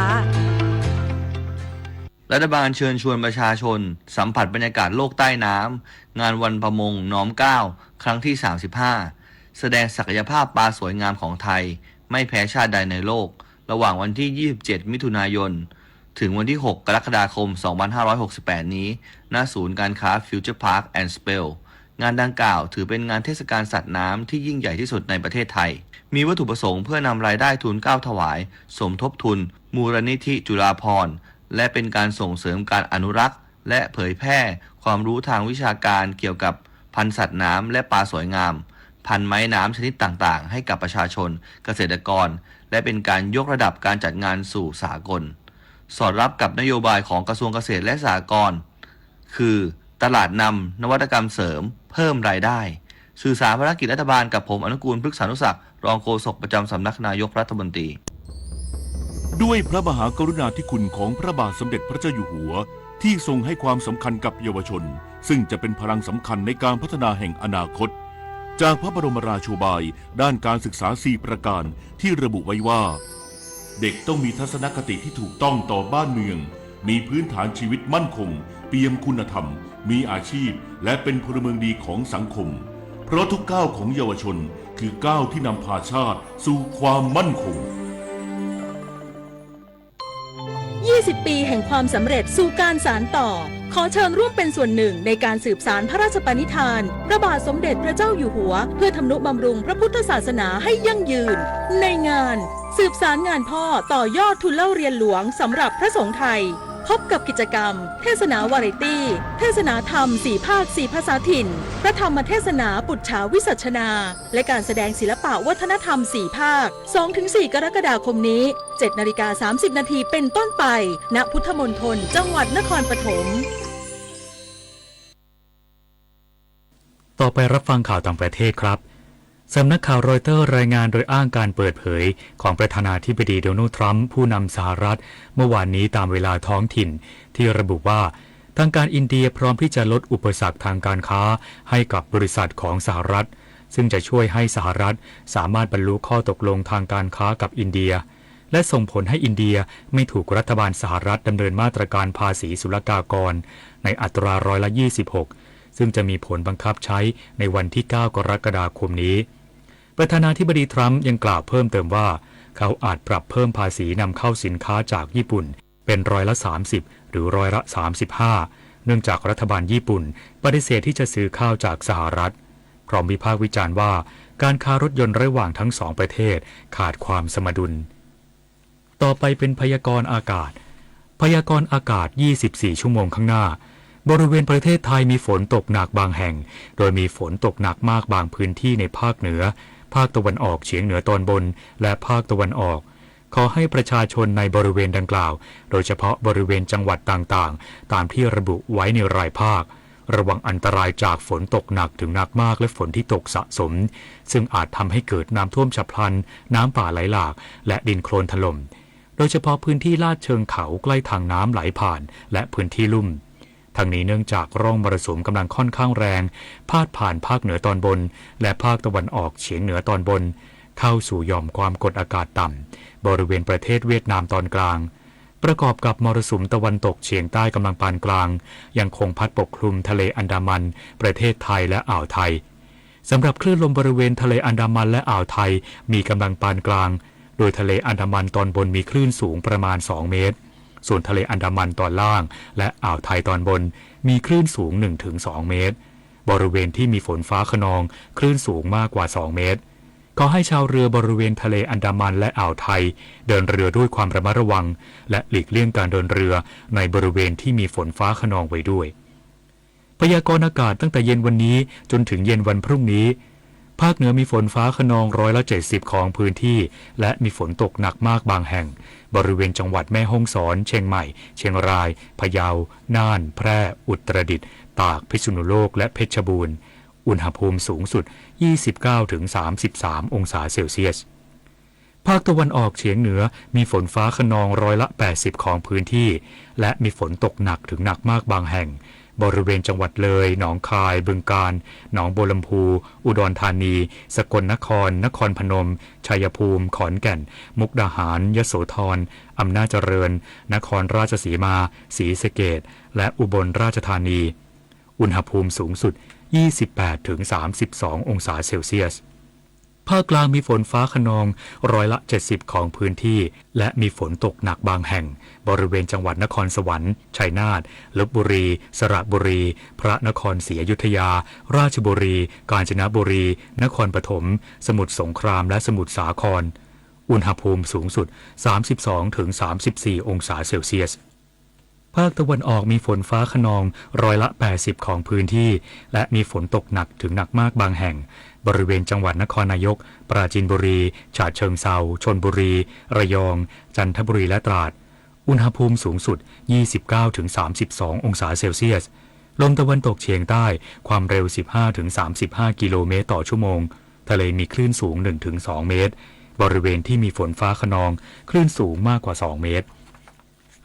รัฐบาลเชิญชวนประชาชนสัมผัสบรรยากาศโลกใต้น้ำ งานวันประมงน้อมเกล้าครั้งที่ สามสิบห้า แสดงศักยภาพปลาสวยงามของไทย ไม่แพ้ชาติใดในโลก ระหว่างวันที่ ยี่สิบเจ็ด มิถุนายน ถึงวันที่ หก กรกฎาคม สองพันห้าร้อยหกสิบแปด นี้ ณ ศูนย์การค้า Future Park and Spell งานดังกล่าวถือเป็นงานเทศกาลสัตว์น้ำที่ยิ่งใหญ่ที่สุดในประเทศไทย มีวัตถุประสงค์เพื่อนำรายได้ทุนเกล้าถวาย สมทบทุน มูลนิธิจุฬาภรณ์ และเป็นการส่งเสริมการอนุรักษ์ และเผยแพร่ความรู้ทางวิชาการเกี่ยวกับพันธุ์สัตว์น้ำและปลาสวยงาม พันไม้น้ำชนิดต่างๆ ให้กับประชาชน เกษตรกร และเป็นการยกระดับการจัดงานสู่สากล สอดรับกับนโยบายของกระทรวงเกษตรและสหกรณ์ คือ ตลาดนำนวัตกรรมเสริม เพิ่มรายได้ สื่อสารภารกิจรัฐบาลกับผมอนุกูล พฤกษานุศักดิ์ รองโฆษกประจำสำนักนายกรัฐมนตรี ด้วยพระมหากรุณาธิคุณของพระบาทสมเด็จพระเจ้าอยู่หัว ที่ทรงให้ความสำคัญกับเยาวชน ซึ่งจะเป็นพลังสำคัญในการพัฒนาแห่งอนาคต จากพระบรมราโชบายด้านการศึกษา สี่ ประการ ที่ระบุไว้ว่า เด็กต้องมีทัศนคติที่ถูกต้องต่อบ้านเมือง มีพื้นฐานชีวิตมั่นคง เปี่ยมคุณธรรม มีอาชีพ และเป็นพลเมืองดีของสังคม เพราะทุกก้าวของเยาวชนคือก้าวที่นำพาชาติสู่ความมั่นคง ยี่สิบ ปีแห่งความสำเร็จสู่การสานต่อ ขอเชิญร่วมเป็นส่วนหนึ่งในการสืบสานพระราชปณิธาน พระบาทสมเด็จพระเจ้าอยู่หัว เพื่อทำนุบำรุงพระพุทธศาสนาให้ยั่งยืน ในงาน สืบสารงานพ่อต่อยอดทุนเล่าเรียนหลวงสำหรับพระสงฆ์ไทย พ พบกับกิจกรรมเทศนาวาไรตี้ เทศนาธรรมสี่ภาคสี่ภาษาถิ่น พระธรรมเทศนาปุจฉาวิสัชนา และการแสดงศิลปะวัฒนธรรมสี่ภาค สองถึงสี่ กรกฎาคมนี้ เจ็ดนาฬิกาสามสิบนาทีเป็นต้นไป ณ พุทธมณฑล จังหวัดนครปฐม ต่อไปรับฟังข่าวต่างประเทศครับ สำนักข่าวรอยเตอร์รายงานโดยอ้างการเปิดเผยของประธานาธิบดีโดนัลด์ทรัมป์ ผู้นำสหรัฐ เมื่อวานนี้ตามเวลาท้องถิ่น ที่ระบุว่า ทางการอินเดียพร้อมที่จะลดอุปสรรคทางการค้าให้กับบริษัทของสหรัฐ ซึ่งจะช่วยให้สหรัฐสามารถบรรลุข้อตกลงทางการค้ากับอินเดีย และส่งผลให้อินเดียไม่ถูกรัฐบาลสหรัฐดำเนินมาตรการภาษีศุลกากรในอัตราร้อยละยี่สิบหก ซึ่งจะมีผลบังคับใช้ในวันที่เก้ากรกฎาคมนี้ ประธานาธิบดีทรัมป์ยังกล่าวเพิ่มเติมว่า เขาอาจปรับเพิ่มภาษีนำเข้าสินค้าจากญี่ปุ่นเป็นร้อยละสามสิบ หรือร้อยละสามสิบห้า เนื่องจากรัฐบาลญี่ปุ่นปฏิเสธที่จะซื้อข้าวจากสหรัฐ พร้อมวิพากษ์วิจารณ์ว่า การค้ารถยนต์ระหว่างทั้งสองประเทศขาดความสมดุล ต่อไปเป็นพยากรณ์อากาศ พยากรณ์อากาศ ยี่สิบสี่ ชั่วโมงข้างหน้า บริเวณประเทศไทยมีฝนตกหนักบางแห่ง โดยมีฝนตกหนักมากบางพื้นที่ในภาคเหนือ ภาคตะวันออกเฉียงเหนือตอนบน และภาคตะวันออก ขอให้ประชาชนในบริเวณดังกล่าว โดยเฉพาะบริเวณจังหวัดต่างๆ ตามที่ระบุไว้ในรายภาค ระวังอันตรายจากฝนตกหนักถึงหนักมากและฝนที่ตกสะสม ซึ่งอาจทำให้เกิดน้ำท่วมฉับพลัน น้ำป่าไหลหลาก และดินโคลนถล่ม โดยเฉพาะพื้นที่ลาดเชิงเขาใกล้ทางน้ำไหลผ่าน และพื้นที่ลุ่ม ทั้งนี้เนื่องจากร่องมรสุมกำลังค่อนข้างแรง พาดผ่านภาคเหนือตอนบน และภาคตะวันออกเฉียงเหนือตอนบน เข้าสู่หย่อมความกดอากาศต่ำ บริเวณประเทศเวียดนามตอนกลาง ประกอบกับมรสุมตะวันตกเฉียงใต้กำลังปานกลาง ยังคงพัดปกคลุมทะเลอันดามัน ประเทศไทยและอ่าวไทย สำหรับคลื่นลมบริเวณทะเลอันดามันและอ่าวไทย มีกำลังปานกลาง โดยทะเลอันดามันตอนบนมีคลื่นสูงประมาณสองเมตร ส่วนทะเลอันดามันตอนล่าง และอ่าวไทยตอนบน มีคลื่นสูงหนึ่งถึงสองเมตร บริเวณที่มีฝนฟ้าคะนอง คลื่นสูงมากกว่าสองเมตร ขอให้ชาวเรือบริเวณทะเลอันดามันและอ่าวไทย เดินเรือด้วยความระมัดระวัง และหลีกเลี่ยงการเดินเรือในบริเวณที่มีฝนฟ้าคะนองไว้ด้วย พยากรณ์อากาศตั้งแต่เย็นวันนี้จนถึงเย็นวันพรุ่งนี้ ภาคเหนือมีฝนฟ้าคะนองร้อยละเจ็ดสิบของพื้นที่ และมีฝนตกหนักมากบางแห่ง บริเวณจังหวัดแม่ฮ่องสอน เชียงใหม่ เชียงราย พะเยา น่าน แพร่ อุตรดิตถ์ ตาก พิษณุโลก และเพชรบูรณ์ อุณหภูมิสูงสุด ยี่สิบเก้าถึงสามสิบสามองศาเซลเซียส ภาคตะวันออกเฉียงเหนือมีฝนฟ้าคะนองร้อยละแปดสิบของพื้นที่ และมีฝนตกหนักถึงหนักมากบางแห่ง บริเวณจังหวัดเลย หนองคาย บึงกาฬ หนองบัวลำพู อุดรธานี สกลนคร นครพนม ชัยภูมิ ขอนแก่น มุกดาหาร ยโสธร อำนาจเจริญ นครราชสีมา ศรีสะเกษ และอุบลราชธานี อุณหภูมิสูงสุด ยี่สิบแปดถึงสามสิบสององศาเซลเซียส ภาคกลางมีฝนฟ้าคะนองร้อยละเจ็ดสิบของพื้นที่ และมีฝนตกหนักบางแห่ง บริเวณจังหวัดนครสวรรค์ ชัยนาท ลพบุรี สระบุรี พระนครศรีอยุธยา ราชบุรี กาญจนบุรี นครปฐม สมุทรสงคราม และสมุทรสาคร อุณหภูมิสูงสุด สามสิบสองถึงสามสิบสี่องศาเซลเซียส ภาคตะวันออกมีฝนฟ้าคะนองร้อยละแปดสิบของพื้นที่ และมีฝนตกหนักถึงหนักมากบางแห่ง บริเวณจังหวัดนครนายก ปราจีนบุรี ฉะเชิงเทรา ชลบุรี ระยอง จันทบุรี และตราด อุณหภูมิสูงสุด ยี่สิบเก้าถึงสามสิบสององศาเซลเซียส ลมตะวันตกเฉียงใต้ ความเร็ว สิบห้าถึงสามสิบห้ากิโลเมตรต่อชั่วโมง ทะเลมีคลื่นสูง หนึ่งถึงสองเมตร บริเวณที่มีฝนฟ้าคะนอง คลื่นสูงมากกว่าสองเมตร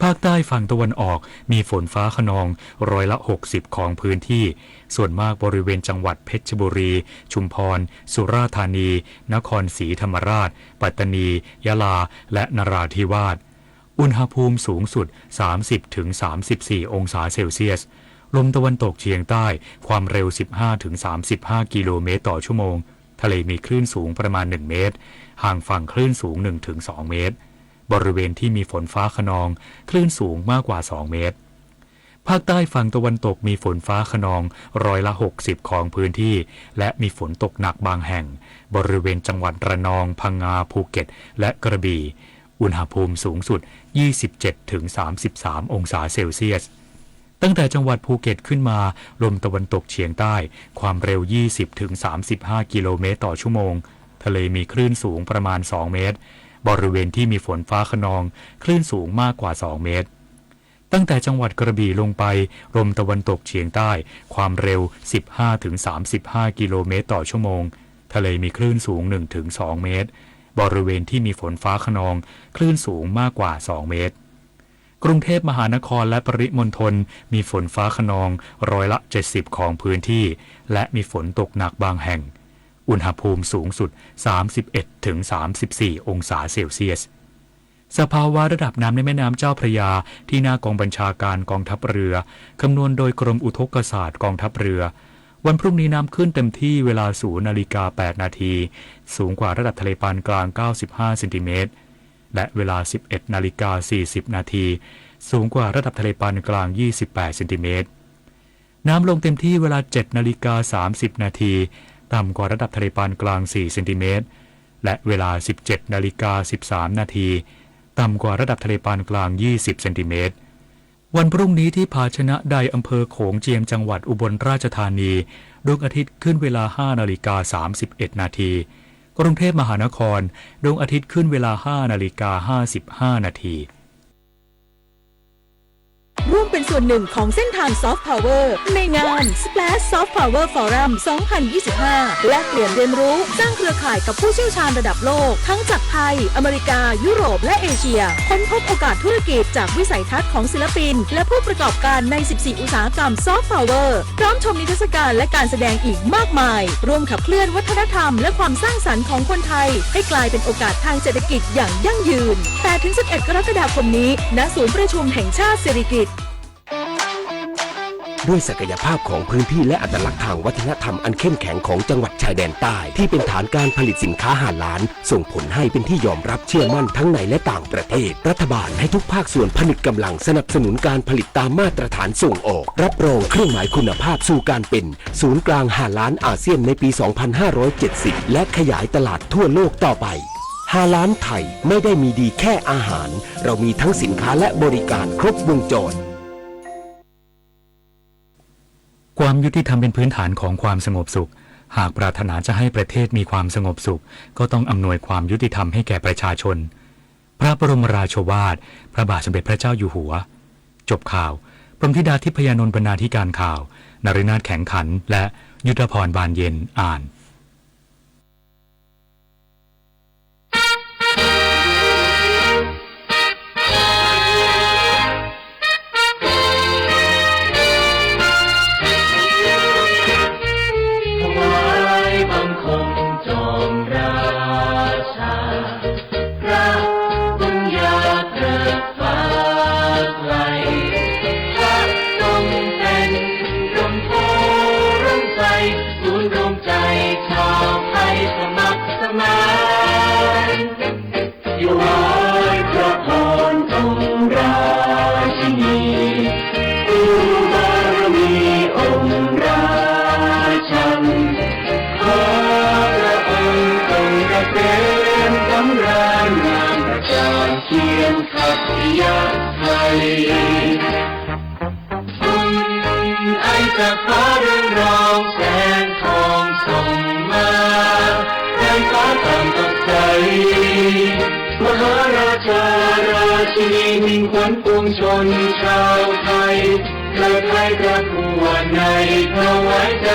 ภาคใต้ฝั่งตะวันออกมีฝนฟ้าคะนองร้อยละหกสิบของพื้นที่ ส่วนมากบริเวณจังหวัดเพชรบุรี ชุมพร สุราษฎร์ธานี นครศรีธรรมราช ปัตตานี ยะลา และนราธิวาส อุณหภูมิสูงสุด สามสิบถึงสามสิบสี่องศาเซลเซียส ลมตะวันตกเฉียงใต้ ความเร็ว สิบห้าถึงสามสิบห้ากิโลเมตรต่อชั่วโมง ทะเลมีคลื่นสูงประมาณหนึ่งเมตร ห่างฝั่งคลื่นสูงหนึ่งถึงสองเมตร บริเวณที่มีฝนฟ้าคะนอง คลื่นสูงมากกว่าสองเมตร ภาคใต้ฝั่งตะวันตกมีฝนฟ้าคะนองร้อยละหกสิบของพื้นที่ และมีฝนตกหนักบางแห่ง บริเวณจังหวัดระนอง พังงา ภูเก็ต และกระบี่ อุณหภูมิสูงสุด ยี่สิบเจ็ดถึงสามสิบสามองศาเซลเซียส ตั้งแต่จังหวัดภูเก็ตขึ้นมา ลมตะวันตกเฉียงใต้ ความเร็ว ยี่สิบถึงสามสิบห้ากิโลเมตรต่อชั่วโมง ทะเลมีคลื่นสูงประมาณ สองเมตร บริเวณที่มีฝนฟ้าคะนอง คลื่นสูงมากกว่า สองเมตร ตั้งแต่จังหวัดกระบี่ลงไป ลมตะวันตกเฉียงใต้ ความเร็ว สิบห้าถึงสามสิบห้ากิโลเมตรต่อชั่วโมง ทะเลมีคลื่นสูง หนึ่งถึงสองเมตร บริเวณที่มีฝนฟ้าคะนอง คลื่นสูงมากกว่า สองเมตร กรุงเทพมหานครและปริมณฑล มีฝนฟ้าคะนอง ร้อยละเจ็ดสิบของพื้นที่ และมีฝนตกหนักบางแห่ง อุณหภูมิสูงสุด สามสิบเอ็ดถึงสามสิบสี่องศาเซลเซียส สภาวะระดับน้ำในแม่น้ำเจ้าพระยา ที่หน้ากองบัญชาการกองทัพเรือ คำนวณโดยกรมอุทกศาสตร์กองทัพเรือ วันพรุ่งนี้น้ำขึ้นเต็มที่เวลา ศูนย์นาฬิกาแปดนาที สูงกว่าระดับทะเลปานกลาง เก้าสิบห้าเซนติเมตร และเวลา สิบเอ็ดนาฬิกาสี่สิบนาที สูงกว่าระดับทะเลปานกลาง ยี่สิบแปดเซนติเมตร น้ำลงเต็มที่เวลา เจ็ดนาฬิกาสามสิบนาที ต่ำกว่าระดับทะเลปานกลาง สี่เซนติเมตร และเวลา สิบเจ็ดนาฬิกาสิบสามนาที ต่ำกว่าระดับทะเลปานกลาง ยี่สิบเซนติเมตร วันพรุ่งนี้ที่ภาชนะใด อำเภอโขงเจียม จังหวัดอุบลราชธานี ดวงอาทิตย์ขึ้นเวลา ห้านาฬิกาสามสิบเอ็ดนาที กรุงเทพมหานคร ดวงอาทิตย์ขึ้นเวลา ห้านาฬิกาห้าสิบห้านาที ร่วมเป็นส่วนหนึ่งของเส้นทาง Soft Power ในงาน Splash Soft Power Forum สองพันยี่สิบห้า แลกเปลี่ยนเรียนรู้ สร้างเครือข่ายกับผู้เชี่ยวชาญระดับโลก ทั้งจากไทย อเมริกา ยุโรป และเอเชีย ค้นพบโอกาสธุรกิจจากวิสัยทัศน์ของศิลปิน และผู้ประกอบการใน สิบสี่ อุตสาหกรรม Soft Power พร้อมชมนิทรรศการและการแสดงอีกมากมาย ร่วมขับเคลื่อนวัฒนธรรมและความสร้างสรรค์ของคนไทย ให้กลายเป็นโอกาสทางเศรษฐกิจอย่างยั่งยืน แปดถึงสิบเอ็ด กรกฎาคมนี้ ณ ศูนย์ประชุมแห่งชาติสิริกิติ์ ด้วยศักยภาพของพื้นที่และอัตลักษณ์ทางวัฒนธรรมอันเข้มแข็งของจังหวัดชายแดนใต้ ที่เป็นฐานการผลิตสินค้าฮาลาล ส่งผลให้เป็นที่ยอมรับเชื่อมั่นทั้งในและต่างประเทศ รัฐบาลให้ทุกภาคส่วนผนึกกำลังสนับสนุนการผลิตตามมาตรฐานส่งออก รับรองเครื่องหมายคุณภาพสู่การเป็นศูนย์กลางฮาลาลอาเซียนในปี สองพันห้าร้อยเจ็ดสิบ และขยายตลาดทั่วโลกต่อไป ฮาลาลไทยไม่ได้มีดีแค่อาหาร เรามีทั้งสินค้าและบริการครบวงจร ความยุติธรรมเป็นพื้นฐานของความสงบสุข หากปรารถนาจะให้ประเทศมีความสงบสุข ก็ต้องอำนวยความยุติธรรมให้แก่ประชาชน พระบรมราโชวาท พระบาทสมเด็จพระเจ้าอยู่หัว จบข่าว พรหมธิดาทิพยานนท์ บรรณาธิการข่าว นฤนาถแข็งขัน และยุทธพร บานเย็น อ่าน ถวายบังคมจอมราชา พระบุญญาเกิดฟ้าไกล พระทรงเป็นร่มโพร่มไทร ศูนย์รวมใจชาวไทยสมัครสมาน ถวายพระพรองค์ราชินี ผู้บารมีองค์ราชัน ขอพระองค์ทรงเกษมสำราญงามประจานเคียงขัตติยะไทย บุญไอจากฟ้าเรืองรองแสงทองส่องมา ไพร่ฟ้าต่างสดใส มหาราชาราชินีมิ่งขวัญปวงชนชาวไทย เกิดไทยประทั่วในถวายใจ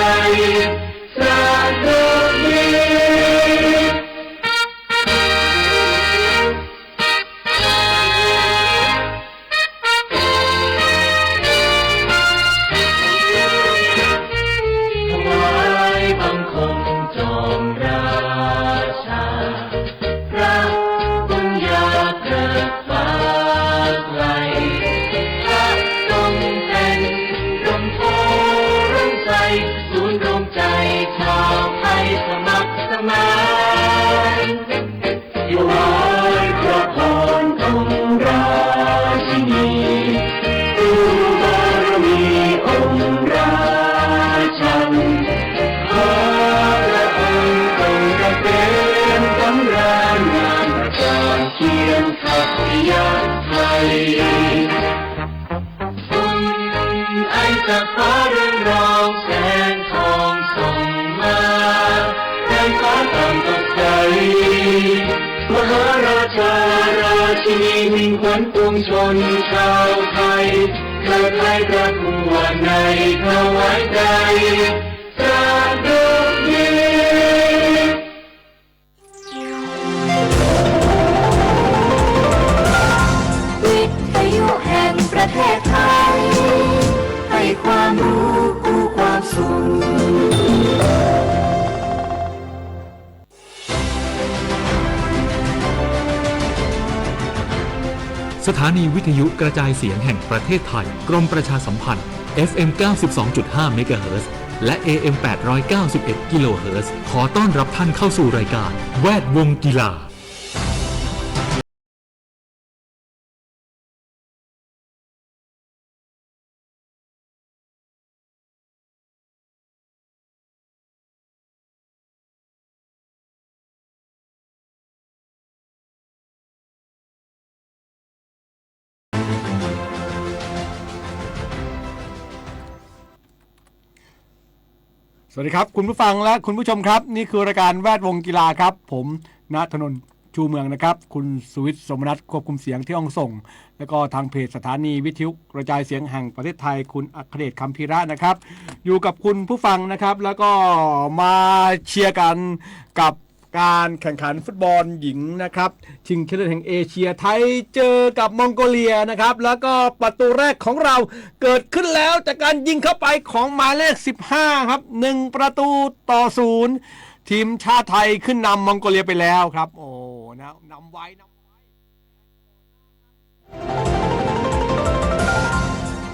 สะดุดี ถวายบังคมจอมราชา พระบุญญาเกิดฟ้าไกล พระทรงเป็นร่มโพร่มไทร ศูนย์รวมใจ ปวงชนชาวไทย เทิดไทยประกวดในถวายใจ สาธุ วิทยุแห่งประเทศไทย ให้ความรู้คู่ความสุข สถานีวิทยุกระจายเสียงแห่งประเทศไทย กรมประชาสัมพันธ์ เอฟเอ็ม เก้าสิบสองจุดห้า เมกะเฮิรตซ์ และ เอเอ็ม แปดร้อยเก้าสิบเอ็ด กิโลเฮิรตซ์ ขอต้อนรับท่านเข้าสู่รายการแวดวงกีฬา สวัสดีครับคุณผู้ฟังและคุณผู้ชมครับ นี่คือรายการแวดวงกีฬาครับ ผมณัฐนนท์ ชูเมืองนะครับ คุณสุวิทย์ สมนัส ควบคุมเสียงที่ห้องส่ง แล้วก็ทางเพจสถานีวิทยุกระจายเสียงแห่งประเทศไทย คุณอัครเดช คัมภีระนะครับ อยู่กับคุณผู้ฟังนะครับ แล้วก็มาเชียร์กันกับการแข่งขันฟุตบอลหญิงนะครับ ชิงชนะเลิศแห่งเอเชีย ไทยเจอกับมองโกเลียนะครับ แล้วก็ประตูแรกของเราเกิดขึ้นแล้วจากการยิงเข้าไปของหมายเลข สิบห้า ครับ หนึ่งประตูต่อศูนย์ ทีมชาติไทยขึ้นนำมองโกเลียไปแล้วครับ โอ้ นะ นำไว้นะ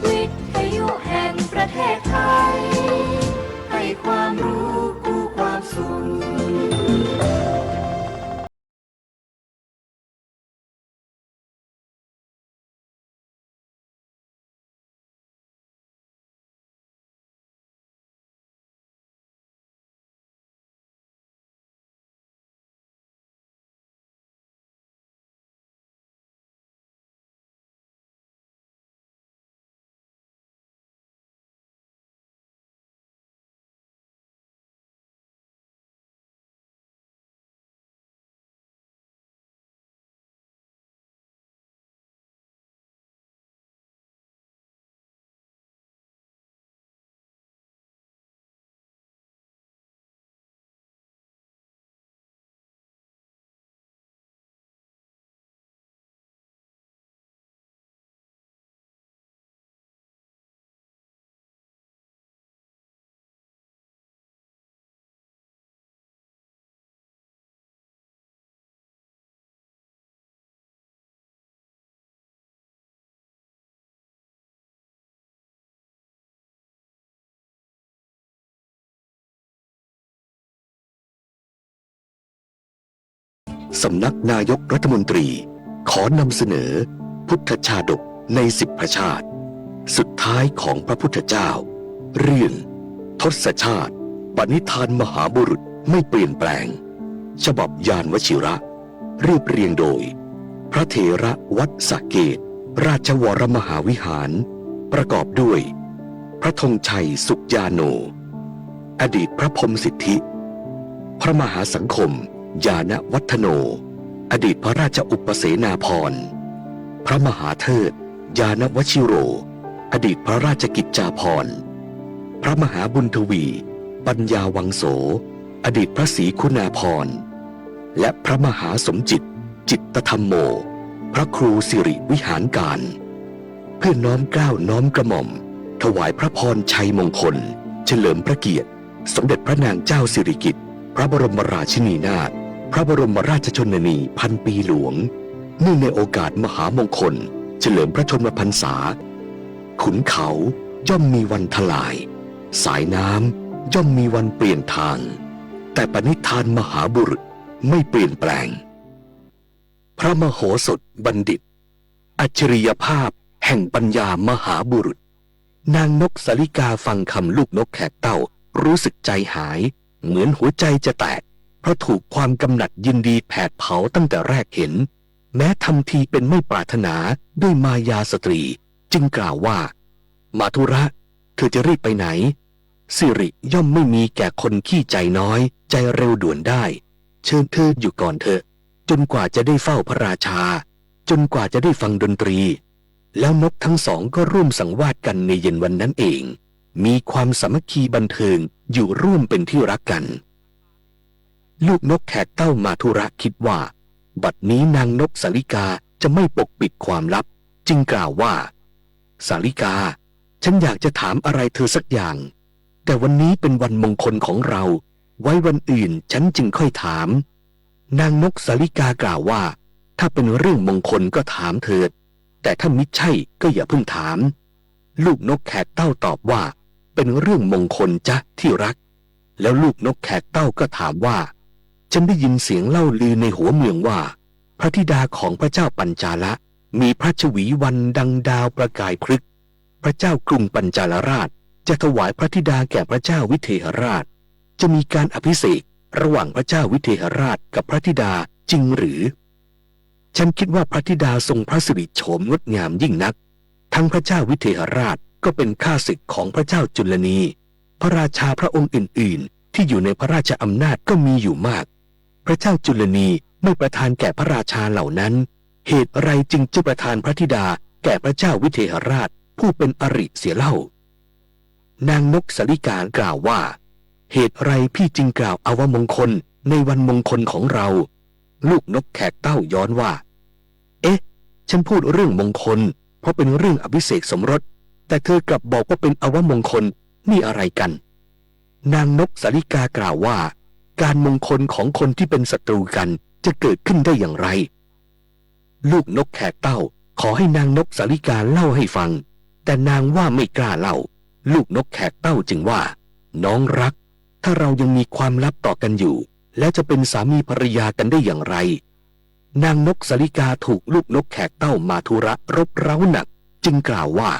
วิทยุแห่งประเทศไทย ให้ความรู้คู่ความสุข สำนักนายกรัฐมนตรีขอนำเสนอพุทธชาดกในสิบพระชาติสุดท้ายของพระพุทธเจ้า เรื่องทศชาติ ปณิธานมหาบุรุษไม่เปลี่ยนแปลง ฉบับยานวชิระ เรียบเรียงโดย พระเถระวัดสะเกต ราชวรมหาวิหาร ประกอบด้วย พระธงชัยสุขญาโน อดีตพระพรหมสิทธิ พระมหาสังคม ญาณวัฒโน อดีตพระราชอุปเสนาภรณ์ พระมหาเทิด ญาณวชิโร อดีตพระราชกิจจาภรณ์ พระมหาบุญทวี ปัญญาวังโส อดีตพระศรีคุณาภรณ์ และพระมหาสมจิต จิตตธรรมโม พระครูสิริวิหารการ เพื่อน้อมเกล้าน้อมกระหม่อม ถวายพระพรชัยมงคล เฉลิมพระเกียรติ สมเด็จพระนางเจ้าสิริกิติ์ พระบรมราชินีนาถ พระบรมราชชนนีพันปีหลวง เนื่องในโอกาสมหามงคล เฉลิมพระชนมพรรษา ขุนเขาย่อมมีวันทลาย สายน้ำย่อมมีวันเปลี่ยนทาง แต่ปณิธานมหาบุรุษไม่เปลี่ยนแปลง พระมโหสถบัณฑิต อัจฉริยภาพแห่งปัญญามหาบุรุษ นางนกสาลิกาฟังคำลูกนกแขกเต้า รู้สึกใจหาย เหมือนหัวใจจะแตก เพราะถูกความกำหนัดยินดีแผดเผาตั้งแต่แรกเห็น แม้ทำทีเป็นไม่ปรารถนาด้วยมายาสตรี จึงกล่าวว่า มาธุระ เธอจะรีบไปไหน สิริย่อมไม่มีแก่คนขี้ใจน้อย ใจเร็วด่วนได้ เชิญเธออยู่ก่อนเถอะ จนกว่าจะได้เฝ้าพระราชา จนกว่าจะได้ฟังดนตรี แล้วนกทั้งสองก็ร่วมสังวาสกันในเย็นวันนั้นเอง มีความสามัคคีบันเทิงอยู่ร่วมเป็นที่รักกัน ลูกนกแขกเต้ามาธุระคิดว่า บัดนี้นางนกสาลิกาจะไม่ปกปิดความลับ จึงกล่าวว่า สาลิกา ฉันอยากจะถามอะไรเธอสักอย่าง แต่วันนี้เป็นวันมงคลของเรา ไว้วันอื่นฉันจึงค่อยถาม นางนกสาลิกากล่าวว่า ถ้าเป็นเรื่องมงคลก็ถามเถิด แต่ถ้ามิใช่ก็อย่าเพิ่งถาม ลูกนกแขกเต้าตอบว่า เป็นเรื่องมงคลจ๊ะที่รัก แล้วลูกนกแขกเต้าก็ถามว่า ฉันได้ยินเสียงเล่าลือในหัวเมืองว่า พระธิดาของพระเจ้าปัญจาละมีพระฉวีวันดังดาวประกายพฤกษ์ พระเจ้ากรุงปัญจาลราชจะถวายพระธิดาแก่พระเจ้าวิเทหราช จะมีการอภิเษกระหว่างพระเจ้าวิเทหราชกับพระธิดาจริงหรือ ฉันคิดว่าพระธิดาทรงพระสิริโฉมงดงามยิ่งนัก ทั้งพระเจ้าวิเทหราชก็เป็นข้าศึกของพระเจ้าจุลนี พระราชาพระองค์อื่นๆ ที่อยู่ในพระราชอำนาจก็มีอยู่มาก พระเจ้าจุลนีไม่ประทานแก่พระราชาเหล่านั้น เหตุไรจึงจะประทานพระธิดาแก่พระเจ้าวิเทหราชผู้เป็นอริเสียเล่า นางนกสาลิกากล่าวว่า เหตุไรพี่จึงกล่าวอวมงคลในวันมงคลของเรา ลูกนกแขกเต้าย้อนว่า เอ๊ะ ฉันพูดเรื่องมงคล เพราะเป็นเรื่องอภิเษกสมรส แต่เธอกลับบอกว่าเป็นอวมงคล นี่อะไรกัน นางนกสาลิกากล่าวว่า การมงคลของคนที่เป็นศัตรูกันจะเกิดขึ้นได้อย่างไร ลูกนกแขกเต้าขอให้นางนกสาลิกาเล่าให้ฟัง แต่นางว่าไม่กล้าเล่า ลูกนกแขกเต้าจึงว่า น้องรัก ถ้าเรายังมีความลับต่อกันอยู่ แล้วจะเป็นสามีภรรยากันได้อย่างไร นางนกสาลิกาถูกลูกนกแขกเต้ามาธุระรบเร้าหนัก จึงกล่าวว่า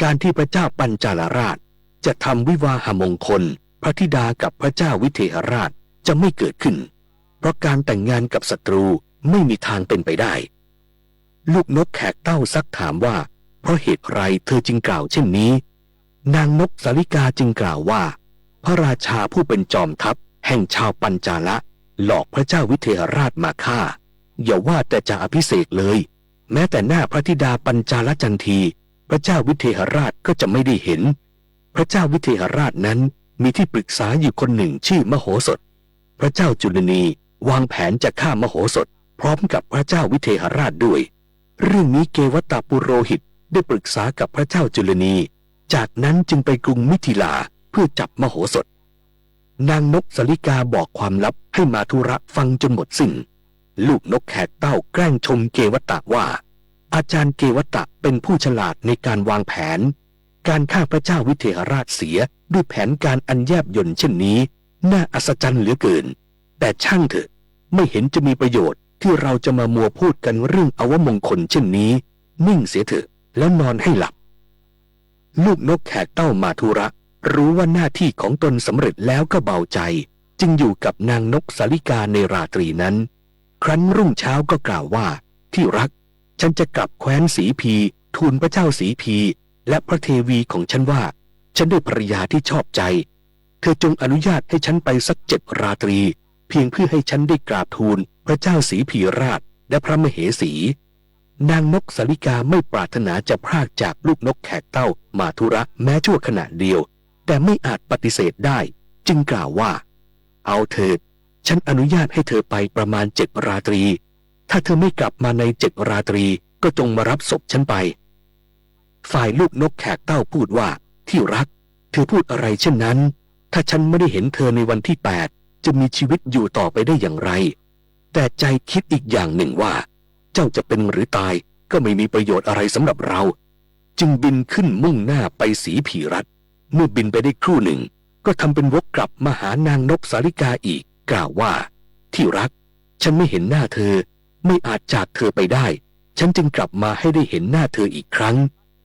การที่พระเจ้าปัญจาลราชจะทำวิวาหมงคลพระธิดากับพระเจ้าวิเทหราชจะไม่เกิดขึ้น เพราะการแต่งงานกับศัตรูไม่มีทางเป็นไปได้ ลูกนกแขกเต้าซักถามว่า เพราะเหตุไรเธอจึงกล่าวเช่นนี้ นางนกสาลิกาจึงกล่าวว่า พระราชาผู้เป็นจอมทัพแห่งชาวปัญจาละหลอกพระเจ้าวิเทหราชมาฆ่า อย่าว่าแต่จะอภิเษกเลย แม้แต่หน้าพระธิดาปัญจาลจันที พระเจ้าวิเทหราชก็จะไม่ได้เห็น พระเจ้าวิเทหราชนั้นมีที่ปรึกษาอยู่คนหนึ่งชื่อมโหสถ พระเจ้าจุลนีวางแผนจะฆ่ามโหสถพร้อมกับพระเจ้าวิเทหราชด้วย เรื่องนี้เกวัตตปุโรหิตได้ปรึกษากับพระเจ้าจุลนี จากนั้นจึงไปกรุงมิถิลาเพื่อจับมโหสถ นางนกสาลิกาบอกความลับให้มาธุระฟังจนหมดสิ้น ลูกนกแขกเต้าแกล้งชมเกวัตตะว่า อาจารย์เกวัตตะเป็นผู้ฉลาดในการวางแผน การฆ่าพระเจ้าวิเทหราชเสียด้วยแผนการอันแยบยลเช่นนี้ น่าอัศจรรย์เหลือเกิน แต่ช่างเถอะ ไม่เห็นจะมีประโยชน์ที่เราจะมามัวพูดกันเรื่องอวมงคลเช่นนี้ นิ่งเสียเถอะ แล้วนอนให้หลับ ลูกนกแขกเต้ามาธุระรู้ว่าหน้าที่ของตนสำเร็จแล้วก็เบาใจ จึงอยู่กับนางนกสาลิกาในราตรีนั้น ครั้นรุ่งเช้าก็กล่าวว่า ที่รัก ฉันจะกลับแคว้นสีพี ทูลพระเจ้าสีพี และพระเทวีของฉันว่า ฉันได้ภรรยาที่ชอบใจ เธอจงอนุญาตให้ฉันไปสักเจ็ดราตรี เพียงเพื่อให้ฉันได้กราบทูลพระเจ้าสีพีราชและพระมเหสี นางนกสาลิกาไม่ปรารถนาจะพรากจากลูกนกแขกเต้ามาธุระแม้ชั่วขณะเดียว แต่ไม่อาจปฏิเสธได้ จึงกล่าวว่า เอาเถิด ฉันอนุญาตให้เธอไปประมาณเจ็ดราตรี ถ้าเธอไม่กลับมาในเจ็ดราตรี ก็จงมารับศพฉันไป ฝ่ายลูกนกแขกเต้าพูดว่า ที่รัก เธอพูดอะไรเช่นนั้น ถ้าฉันไม่ได้เห็นเธอในวันที่แปด จะมีชีวิตอยู่ต่อไปได้อย่างไร แต่ใจคิดอีกอย่างหนึ่งว่า เจ้าจะเป็นหรือตายก็ไม่มีประโยชน์อะไรสำหรับเรา จึงบินขึ้นมุ่งหน้าไปสีผีรัฐ เมื่อบินไปได้ครู่หนึ่ง ก็ทำเป็นวกกลับมาหานางนกสาลิกาอีก กล่าวว่า ที่รัก ฉันไม่เห็นหน้าเธอ ไม่อาจจากเธอไปได้ ฉันจึงกลับมาให้ได้เห็นหน้าเธออีกครั้ง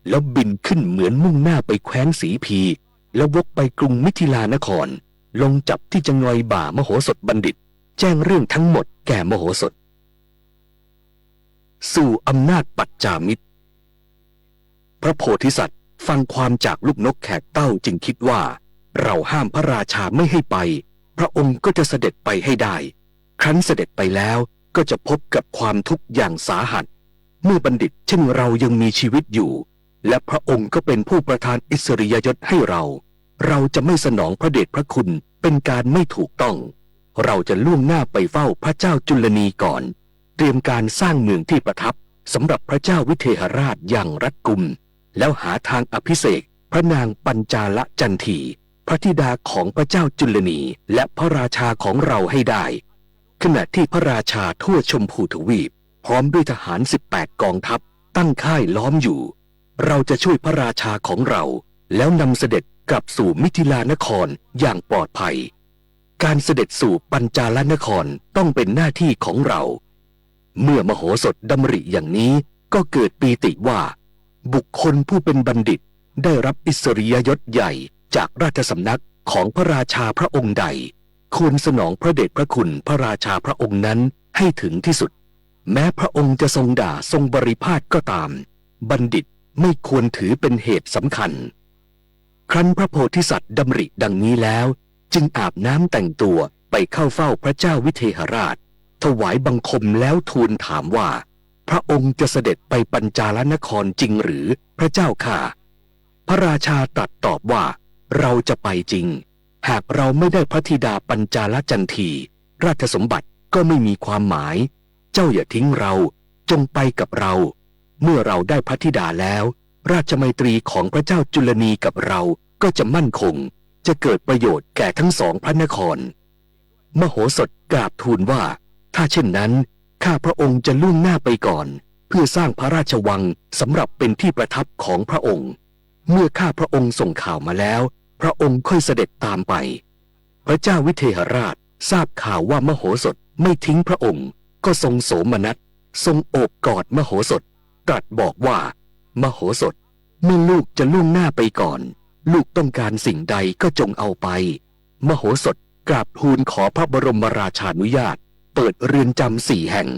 แล้วบินขึ้นเหมือนมุ่งหน้าไปแคว้นสีพี แล้ววกไปกรุงมิถิลานคร ลงจับที่จะงอยบ่ามโหสถบัณฑิต แจ้งเรื่องทั้งหมดแก่มโหสถ สู่อำนาจปัจจามิตร พระโพธิสัตว์ฟังความจากลูกนกแขกเต้าจึงคิดว่า เราห้ามพระราชาไม่ให้ไป พระองค์ก็จะเสด็จไปให้ได้ ครั้นเสด็จไปแล้วก็จะพบกับความทุกข์อย่างสาหัส เมื่อบัณฑิตเช่นเรายังมีชีวิตอยู่ และพระองค์ก็เป็นผู้ประทานอิสริยยศให้เรา เราจะไม่สนองพระเดชพระคุณเป็นการไม่ถูกต้อง เราจะล่วงหน้าไปเฝ้าพระเจ้าจุลนีก่อน เตรียมการสร้างเมืองที่ประทับสำหรับพระเจ้าวิเทหราชอย่างรัดกุม แล้วหาทางอภิเษกพระนางปัญจาลจันที พระธิดาของพระเจ้าจุลนีและพระราชาของเราให้ได้ ขณะที่พระราชาทั่วชมพูทวีปพร้อมด้วยทหารสิบแปดกองทัพตั้งค่ายล้อมอยู่ เราจะช่วยพระราชาของเรา แล้วนำเสด็จกลับสู่มิถิลานครอย่างปลอดภัย การเสด็จสู่ปัญจาลนครต้องเป็นหน้าที่ของเรา เมื่อมโหสถดำริอย่างนี้ ก็เกิดปีติว่า บุคคลผู้เป็นบัณฑิตได้รับอิสริยยศใหญ่จากราชสำนักของพระราชาพระองค์ใด ควรสนองพระเดชพระคุณพระราชาพระองค์นั้นให้ถึงที่สุด แม้พระองค์จะทรงด่าทรงบริพาทก็ตาม บัณฑิตไม่ควรถือเป็นเหตุสำคัญ ครั้นพระโพธิสัตว์ดำริดังนี้แล้ว จึงอาบน้ำแต่งตัวไปเข้าเฝ้าพระเจ้าวิเทหราช ถวายบังคมแล้วทูลถามว่า พระองค์จะเสด็จไปปัญจาลนครจริงหรือ พระเจ้าข้า พระราชาตรัสตอบว่า เราจะไปจริง หากเราไม่ได้พระธิดาปัญจาลจันที ราชสมบัติก็ไม่มีความหมาย เจ้าอย่าทิ้งเรา จงไปกับเรา เมื่อเราได้พระธิดาแล้ว ราชมัยตรีของพระเจ้าจุลนีกับเราก็จะมั่นคง จะเกิดประโยชน์แก่ทั้งสองพระนคร มโหสถกราบทูลว่า ถ้าเช่นนั้น ข้าพระองค์จะล่วงหน้าไปก่อน เพื่อสร้างพระราชวังสำหรับเป็นที่ประทับของพระองค์ เมื่อข้าพระองค์ส่งข่าวมาแล้ว พระองค์ค่อยเสด็จตามไป พระเจ้าวิเทหราชทราบข่าวว่ามโหสถไม่ทิ้งพระองค์ ก็ทรงโสมนัส ทรงโอบกอดมโหสถ ตรัสบอกว่า มโหสถ เมื่อลูกจะล่วงหน้าไปก่อน ลูกต้องการสิ่งใดก็จงเอาไป มโหสถกราบทูลขอพระบรมราชานุญาต เปิดเรือนจำสี่แห่ง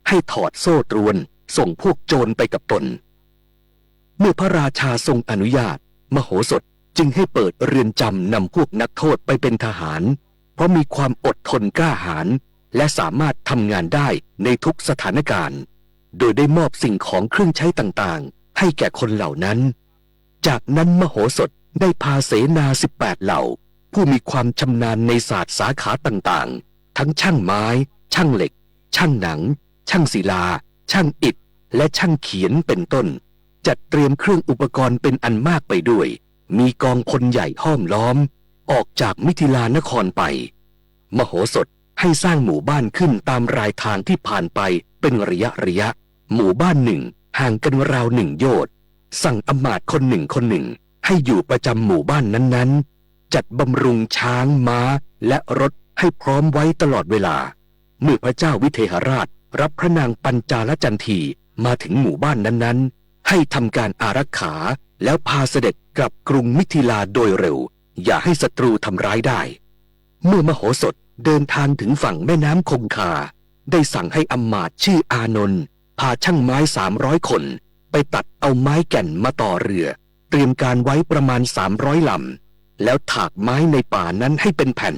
ให้ถอดโซ่ตรวน ส่งพวกโจรไปกับตน เมื่อพระราชาทรงอนุญาต มโหสถจึงให้เปิดเรือนจำนำพวกนักโทษไปเป็นทหาร เพราะมีความอดทนกล้าหาญ และสามารถทำงานได้ในทุกสถานการณ์ โดยได้มอบสิ่งของเครื่องใช้ต่างๆ ให้แก่คนเหล่านั้น จากนั้นมโหสถได้พาเสนาสิบแปดเหล่า ผู้มีความชำนาญในศาสตร์สาขาต่างๆ ทั้งช่างไม้ ช่างเหล็ก ช่างหนัง ช่างศิลา ช่างอิฐ และช่างเขียนเป็นต้น จัดเตรียมเครื่องอุปกรณ์เป็นอันมากไปด้วย มีกองพลใหญ่ห้อมล้อม ออกจากมิถิลานครไป มโหสถให้สร้างหมู่บ้านขึ้นตามรายทางที่ผ่านไปเป็นระยะระยะ หมู่บ้านหนึ่งห่างกันราวหนึ่งโยชน์ สั่งอำมาตย์คนหนึ่งคนหนึ่งให้อยู่ประจำหมู่บ้านนั้นๆ จัดบำรุงช้าง ม้า และรถให้พร้อมไว้ตลอดเวลา เมื่อพระเจ้าวิเทหราชรับพระนางปัญจาลจันทีมาถึงหมู่บ้านนั้นๆ ให้ทำการอารักขา แล้วพาเสด็จกลับกรุงมิถิลาโดยเร็ว อย่าให้ศัตรูทำร้ายได้ เมื่อมโหสถเดินทางถึงฝั่งแม่น้ำคงคา ได้สั่งให้อำมาตย์ชื่ออานนท์พาช่างไม้สามร้อยคน ไปตัดเอาไม้แก่นมาต่อเรือ เตรียมการไว้ประมาณสามร้อยลำ แล้วถากไม้ในป่านั้นให้เป็นแผ่น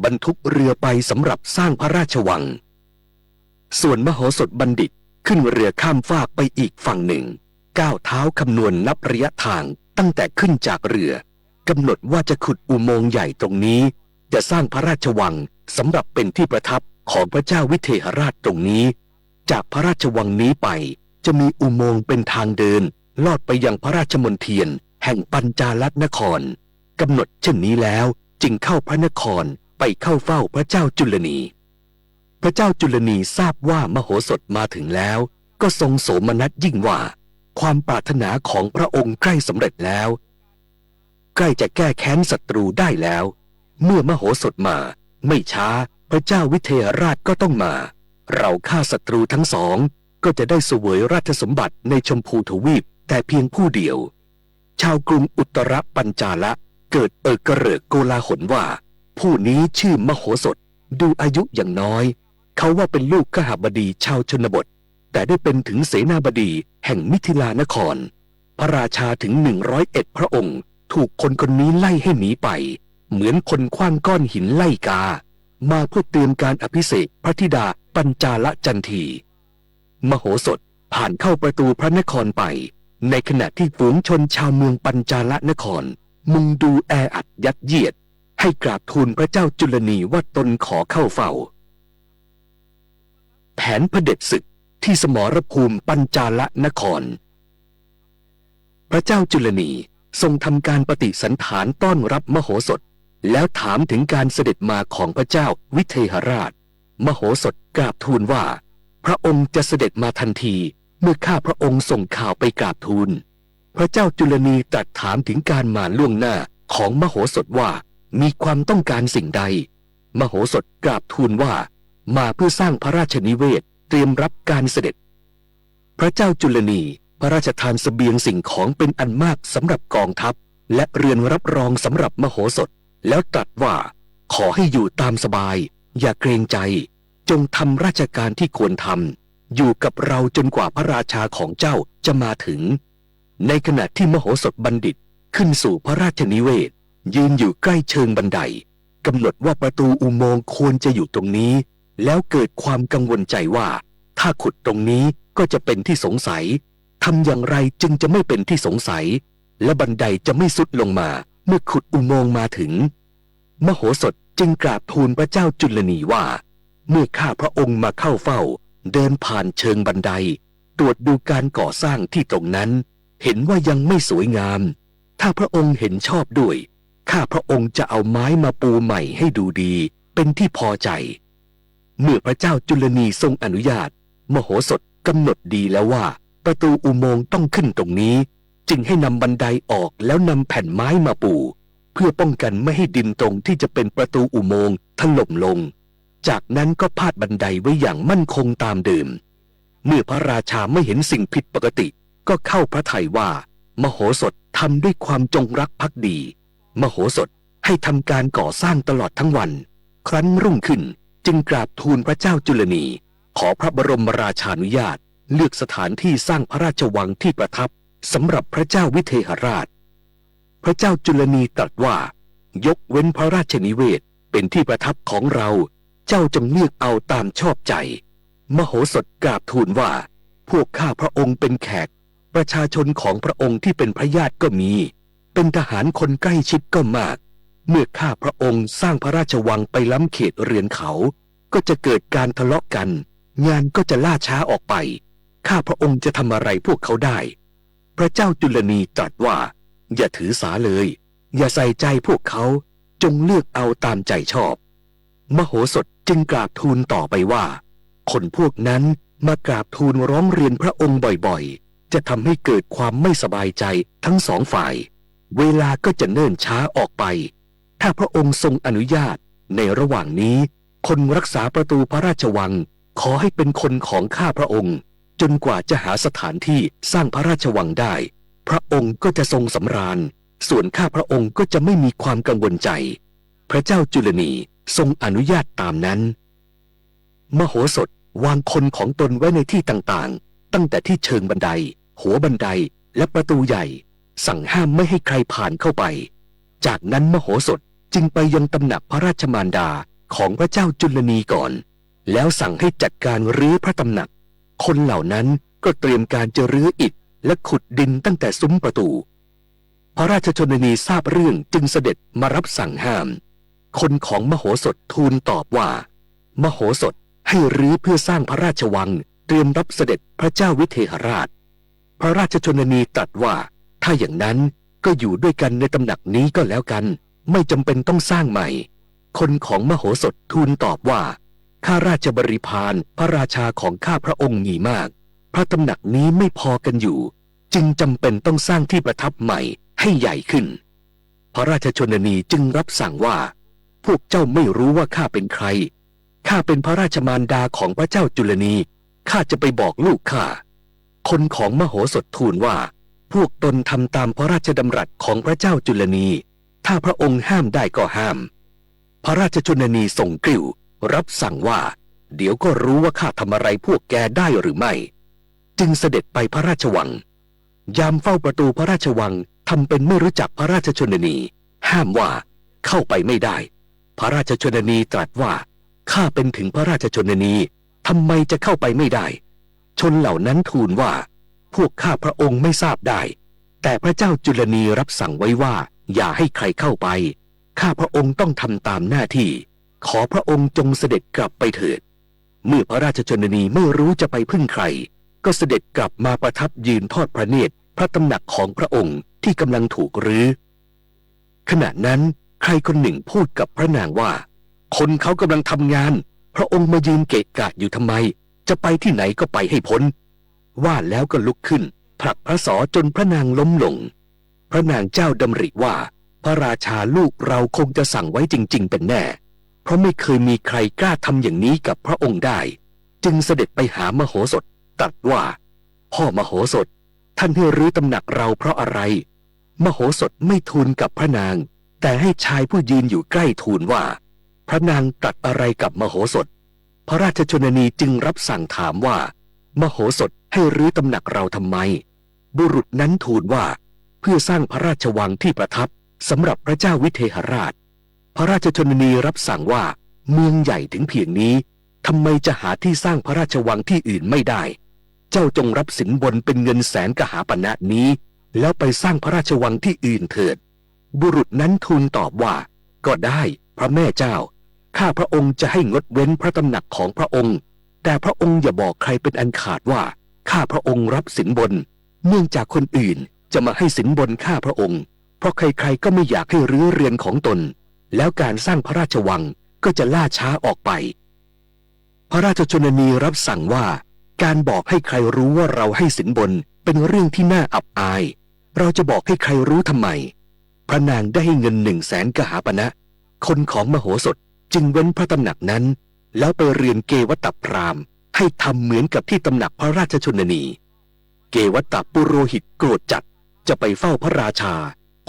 บรรทุกเรือไปสำหรับสร้างพระราชวัง ส่วนมโหสถบัณฑิตขึ้นเรือข้ามฟากไปอีกฝั่งหนึ่ง ก้าวเท้าคำนวณนับระยะทางตั้งแต่ขึ้นจากเรือ กำหนดว่าจะขุดอุโมงค์ใหญ่ตรงนี้ จะสร้างพระราชวังสำหรับเป็นที่ประทับของพระเจ้าวิเทหราชตรงนี้ จากพระราชวังนี้ไป จะมีอุโมงค์เป็นทางเดินลอดไปยังพระราชมณฑียนแห่งปัญจาลนคร กำหนดเช่นนี้แล้วจึงเข้าพระนครไปเข้าเฝ้าพระเจ้าจุลนี พระเจ้าจุลนีทราบว่ามโหสถมาถึงแล้ว ก็ทรงโสมนัสยิ่งว่า ความปรารถนาของพระองค์ใกล้สำเร็จแล้ว ใกล้จะแก้แค้นศัตรูได้แล้ว เมื่อมโหสถมา ไม่ช้าพระเจ้าวิเทหราชก็ต้องมา เราฆ่าศัตรูทั้งสอง ก็จะได้เสวยราชสมบัติในชมพูทวีปแต่เพียงผู้เดียว ชาวกรุงอุตรปัญจาละเกิดเอิกกระเริกโกลาหลว่า ผู้นี้ชื่อมโหสถ ดูอายุยังน้อย เขาว่าเป็นลูกคหบดีชาวชนบท แต่ได้เป็นถึงเสนาบดีแห่งมิถิลานคร พระราชาถึงหนึ่งร้อยเอ็ดพระองค์ ถูกคนคนนี้ไล่ให้หนีไป เหมือนคนขว้างก้อนหินไล่กา มาเพื่อเตรียมการอภิเษกพระธิดาปัญจาลจันที มโหสถ ผ่านเข้าประตูพระนครไป ในขณะที่ฝูงชนชาวเมืองปัญจาลนคร มุงดูแออัดยัดเยียด ให้กราบทูลพระเจ้าจุลนีว่าตนขอเข้าเฝ้า แผนเผด็จศึกที่สมรภูมิปัญจาลนคร พระเจ้าจุลนีทรงทำการปฏิสันถานต้อนรับมโหสถ แล้วถามถึงการเสด็จมาของพระเจ้าวิเทหราช มโหสถกราบทูลว่า พระองค์จะเสด็จมาทันที เมื่อข้าพระองค์ส่งข่าวไปกราบทูล พระเจ้าจุลนีตรัสถามถึงการมาล่วงหน้าของมโหสถว่า มีความต้องการสิ่งใด มโหสถกราบทูลว่า มาเพื่อสร้างพระราชนิเวศน์ เตรียมรับการเสด็จ พระเจ้าจุลนีพระราชทานเสบียงสิ่งของเป็นอันมากสำหรับกองทัพ และเรือนรับรองสำหรับมโหสถ แล้วตรัสว่า ขอให้อยู่ตามสบาย อย่าเกรงใจ จงทำราชการที่ควรทำ อยู่กับเราจนกว่าพระราชาของเจ้าจะมาถึง ในขณะที่มโหสถบัณฑิตขึ้นสู่พระราชนิเวศน์ ยืนอยู่ใกล้เชิงบันได กำหนดว่าประตูอุโมงค์ควรจะอยู่ตรงนี้ แล้วเกิดความกังวลใจว่า ถ้าขุดตรงนี้ก็จะเป็นที่สงสัย ทำอย่างไรจึงจะไม่เป็นที่สงสัย และบันไดจะไม่ทรุดลงมาเมื่อขุดอุโมงค์มาถึง มโหสถจึงกราบทูลพระเจ้าจุลนีว่า เมื่อข้าพระองค์มาเข้าเฝ้า เดินผ่านเชิงบันได ตรวจดูการก่อสร้างที่ตรงนั้น เห็นว่ายังไม่สวยงาม ถ้าพระองค์เห็นชอบด้วย ข้าพระองค์จะเอาไม้มาปูใหม่ให้ดูดี เป็นที่พอใจ เมื่อพระเจ้าจุลนีทรงอนุญาต มโหสถกำหนดดีแล้วว่า ประตูอุโมงค์ต้องขึ้นตรงนี้ จึงให้นำบันไดออกแล้วนำแผ่นไม้มาปู เพื่อป้องกันไม่ให้ดินตรงที่จะเป็นประตูอุโมงค์ถล่มลง จากนั้นก็พาดบันไดไว้อย่างมั่นคงตามเดิม เมื่อพระราชาไม่เห็นสิ่งผิดปกติ ก็เข้าพระทัยว่า มโหสถทำด้วยความจงรักภักดี มโหสถให้ทำการก่อสร้างตลอดทั้งวัน ครั้นรุ่งขึ้นจึงกราบทูลพระเจ้าจุลนี ขอพระบรมราชานุญาตเลือกสถานที่สร้างพระราชวังที่ประทับสำหรับพระเจ้าวิเทหราช พระเจ้าจุลนีตรัสว่า ยกเว้นพระราชนิเวศน์เป็นที่ประทับของเรา เจ้าจงเลือกเอาตามชอบใจ มโหสถกราบทูลว่า พวกข้าพระองค์เป็นแขก ประชาชนของพระองค์ที่เป็นพระญาติก็มี เป็นทหารคนใกล้ชิดก็มาก เมื่อข้าพระองค์สร้างพระราชวังไปล้ำเขตเรือนเขา ก็จะเกิดการทะเลาะกัน งานก็จะล่าช้าออกไป ข้าพระองค์จะทำอะไรพวกเขาได้ พระเจ้าจุลนีตรัสว่า อย่าถือสาเลย อย่าใส่ใจพวกเขา จงเลือกเอาตามใจชอบ มโหสถจึงกราบทูลต่อไปว่า คนพวกนั้นมากราบทูลร้องเรียนพระองค์บ่อยๆ จะทำให้เกิดความไม่สบายใจทั้งสองฝ่าย เวลาก็จะเนิ่นช้าออกไป ถ้าพระองค์ทรงอนุญาต ในระหว่างนี้คนรักษาประตูพระราชวังขอให้เป็นคนของข้าพระองค์ จนกว่าจะหาสถานที่สร้างพระราชวังได้ พระองค์ก็จะทรงสำราญ ส่วนข้าพระองค์ก็จะไม่มีความกังวลใจ พระเจ้าจุลนีทรงอนุญาตตามนั้น มโหสถวางคนของตนไว้ในที่ต่างๆ ตั้งแต่ที่เชิงบันได หัวบันได และประตูใหญ่ สั่งห้ามไม่ให้ใครผ่านเข้าไป จากนั้นมโหสถจึงไปยังตำหนักพระราชมารดาของพระเจ้าจุลนีก่อน แล้วสั่งให้จัดการรื้อพระตำหนัก คนเหล่านั้นก็เตรียมการจะรื้ออิฐและขุดดินตั้งแต่ซุ้มประตู พระราชชนนีทราบเรื่องจึงเสด็จมารับสั่งห้าม คนของมโหสถทูลตอบว่า มโหสถให้รื้อเพื่อสร้างพระราชวังเตรียมรับเสด็จพระเจ้าวิเทหราช พระราชชนนีตรัสว่า ถ้าอย่างนั้นก็อยู่ด้วยกันในตำหนักนี้ก็แล้วกัน ไม่จำเป็นต้องสร้างใหม่ คนของมโหสถทูลตอบว่า ข้าราชบริพารพระราชาของข้าพระองค์มีมาก พระตำหนักนี้ไม่พอกันอยู่ จึงจำเป็นต้องสร้างที่ประทับใหม่ให้ใหญ่ขึ้น พระราชชนนีจึงรับสั่งว่า พวกเจ้าไม่รู้ว่าข้าเป็นใคร ข้าเป็นพระราชมารดาของพระเจ้าจุลนี ข้าจะไปบอกลูกข้า คนของมโหสถทูลว่า พวกตนทำตามพระราชดำรัสของพระเจ้าจุลนี ถ้าพระองค์ห้ามได้ก็ห้าม พระราชชนนีทรงกริ้ว รับสั่งว่า เดี๋ยวก็รู้ว่าข้าทำอะไรพวกแกได้หรือไม่ จึงเสด็จไปพระราชวัง ยามเฝ้าประตูพระราชวังทำเป็นไม่รู้จักพระราชชนนี ห้ามว่า เข้าไปไม่ได้ พระราชชนนีตรัสว่า ข้าเป็นถึงพระราชชนนี ทำไมจะเข้าไปไม่ได้ ชนเหล่านั้นทูลว่า พวกข้าพระองค์ไม่ทราบได้ แต่พระเจ้าจุลนีรับสั่งไว้ว่า อย่าให้ใครเข้าไป ข้าพระองค์ต้องทำตามหน้าที่ ขอพระองค์จงเสด็จกลับไปเถิด เมื่อพระราชชนนีไม่รู้จะไปพึ่งใคร ก็เสด็จกลับมาประทับยืนทอดพระเนตรพระตำหนักของพระองค์ที่กำลังถูกรื้อ ขณะนั้นใครคนหนึ่งพูดกับพระนางว่า คนเขากำลังทำงาน พระองค์มายืนเกะกะอยู่ทำไม จะไปที่ไหนก็ไปให้พ้น ว่าแล้วก็ลุกขึ้นผลักพระสอจนพระนางล้มลง พระนางเจ้าดำริว่า พระราชาลูกเราคงจะสั่งไว้จริงๆ เป็นแน่ เพราะไม่เคยมีใครกล้าทำอย่างนี้กับพระองค์ได้ จึงเสด็จไปหามโหสถ ตรัสว่า พ่อมโหสถ ท่านให้รื้อตำหนักเราเพราะอะไร มโหสถไม่ทูลกับพระนาง แต่ให้ชายผู้ยืนอยู่ใกล้ทูลว่า พระนางตรัสอะไรกับมโหสถ พระราชชนนีจึงรับสั่งถามว่า มโหสถให้รื้อตำหนักเราทำไม บุรุษนั้นทูลว่า เพื่อสร้างพระราชวังที่ประทับสำหรับพระเจ้าวิเทหราช พระราชชนนีรับสั่งว่า เมืองใหญ่ถึงเพียงนี้ ทำไมจะหาที่สร้างพระราชวังที่อื่นไม่ได้ เจ้าจงรับสินบนเป็นเงินแสนกหาปณะนี้ แล้วไปสร้างพระราชวังที่อื่นเถิด บุรุษนั้นทูลตอบว่า ก็ได้ พระแม่เจ้า ข้าพระองค์จะให้งดเว้นพระตำหนักของพระองค์ แต่พระองค์อย่าบอกใครเป็นอันขาดว่า ข้าพระองค์รับสินบน เนื่องจากคนอื่นจะมาให้สินบนข้าพระองค์ เพราะใครๆ ก็ไม่อยากให้รื้อเรือนของตน แล้วการสร้างพระราชวังก็จะล่าช้าออกไป พระราชชนนีรับสั่งว่า การบอกให้ใครรู้ว่าเราให้สินบนเป็นเรื่องที่น่าอับอาย เราจะบอกให้ใครรู้ทำไม พระนางได้ให้เงินหนึ่งแสนกหาปณะ คนของมโหสถจึงเว้นพระตำหนักนั้น แล้วไปเรือนเกวัตตพราหมณ์ให้ทำเหมือนกับที่ตำหนักพระราชชนนี เกวัตตปุโรหิตโกรธจัด จะไปเฝ้าพระราชา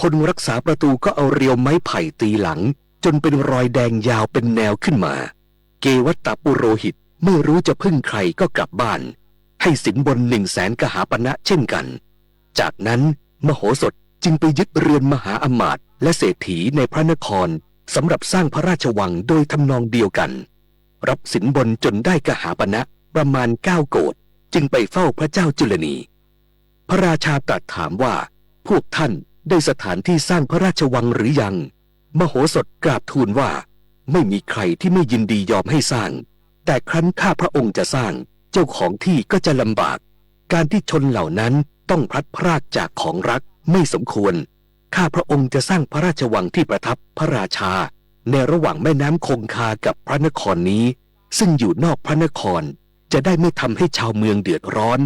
คนรักษาประตูก็เอาเรียวไม้ไผ่ตีหลัง จนเป็นรอยแดงยาวเป็นแนวขึ้นมา เกวัตตปุโรหิตไม่รู้จะพึ่งใครก็กลับบ้าน ให้สินบนหนึ่งแสนกหาปณะเช่นกัน จากนั้นมโหสถจึงไปยึดเรือนมหาอำมาตย์และเศรษฐีในพระนคร สำหรับสร้างพระราชวังโดยทำนองเดียวกัน รับสินบนจนได้กหาปณะประมาณเก้าโกฏ จึงไปเฝ้าพระเจ้าจุลนี พระราชาตรัสถามว่า พวกท่านได้สถานที่สร้างพระราชวังหรือยัง มโหสถกราบทูลว่า ไม่มีใครที่ไม่ยินดียอมให้สร้าง แต่ครั้นข้าพระองค์จะสร้าง เจ้าของที่ก็จะลำบาก การที่ชนเหล่านั้นต้องพลัดพรากจากของรักไม่สมควร ข้าพระองค์จะสร้างพระราชวังที่ประทับพระราชา ในระหว่างแม่น้ำคงคากับพระนครนี้ ซึ่งอยู่นอกพระนคร จะได้ไม่ทำให้ชาวเมืองเดือดร้อน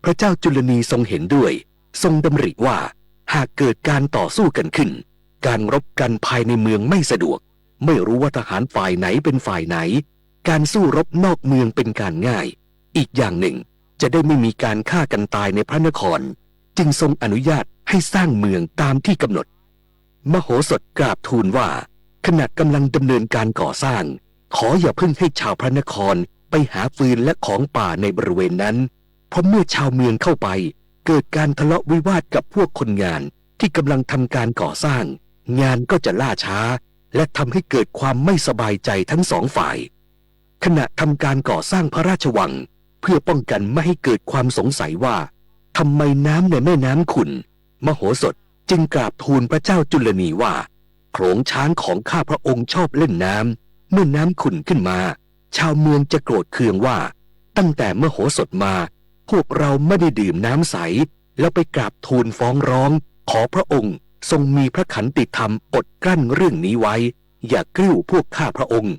พระเจ้าจุลนีทรงเห็นด้วย ทรงดำริว่า หากเกิดการต่อสู้กันขึ้น การรบกันภายในเมืองไม่สะดวก ไม่รู้ว่าทหารฝ่ายไหนเป็นฝ่ายไหน การสู้รบนอกเมืองเป็นการง่าย อีกอย่างหนึ่ง จะได้ไม่มีการฆ่ากันตายในพระนคร จึงทรงอนุญาตให้สร้างเมืองตามที่กำหนด มโหสถกราบทูลว่า ขณะกำลังดำเนินการก่อสร้าง ขออย่าเพิ่งให้ชาวพระนครไปหาฟืนและของป่าในบริเวณนั้น เพราะเมื่อชาวเมืองเข้าไป เกิดการทะเลาะวิวาทกับพวกคนงานที่กำลังทำการก่อสร้าง งานก็จะล่าช้า และทำให้เกิดความไม่สบายใจทั้งสองฝ่าย ขณะทำการก่อสร้างพระราชวัง เพื่อป้องกันไม่ให้เกิดความสงสัยว่า ทำไมน้ำในแม่น้ำขุ่น มโหสถจึงกราบทูลพระเจ้าจุลนีว่า โขลงช้างของข้าพระองค์ชอบเล่นน้ำ เมื่อน้ำขุ่นขึ้นมา ชาวเมืองจะโกรธเคืองว่า ตั้งแต่มโหสถมา พวกเราไม่ได้ดื่มน้ำใส แล้วไปกราบทูลฟ้องร้อง ขอพระองค์ทรงมีพระขันติธรรมอดกลั้นเรื่องนี้ไว้ อย่ากริ้วพวกข้าพระองค์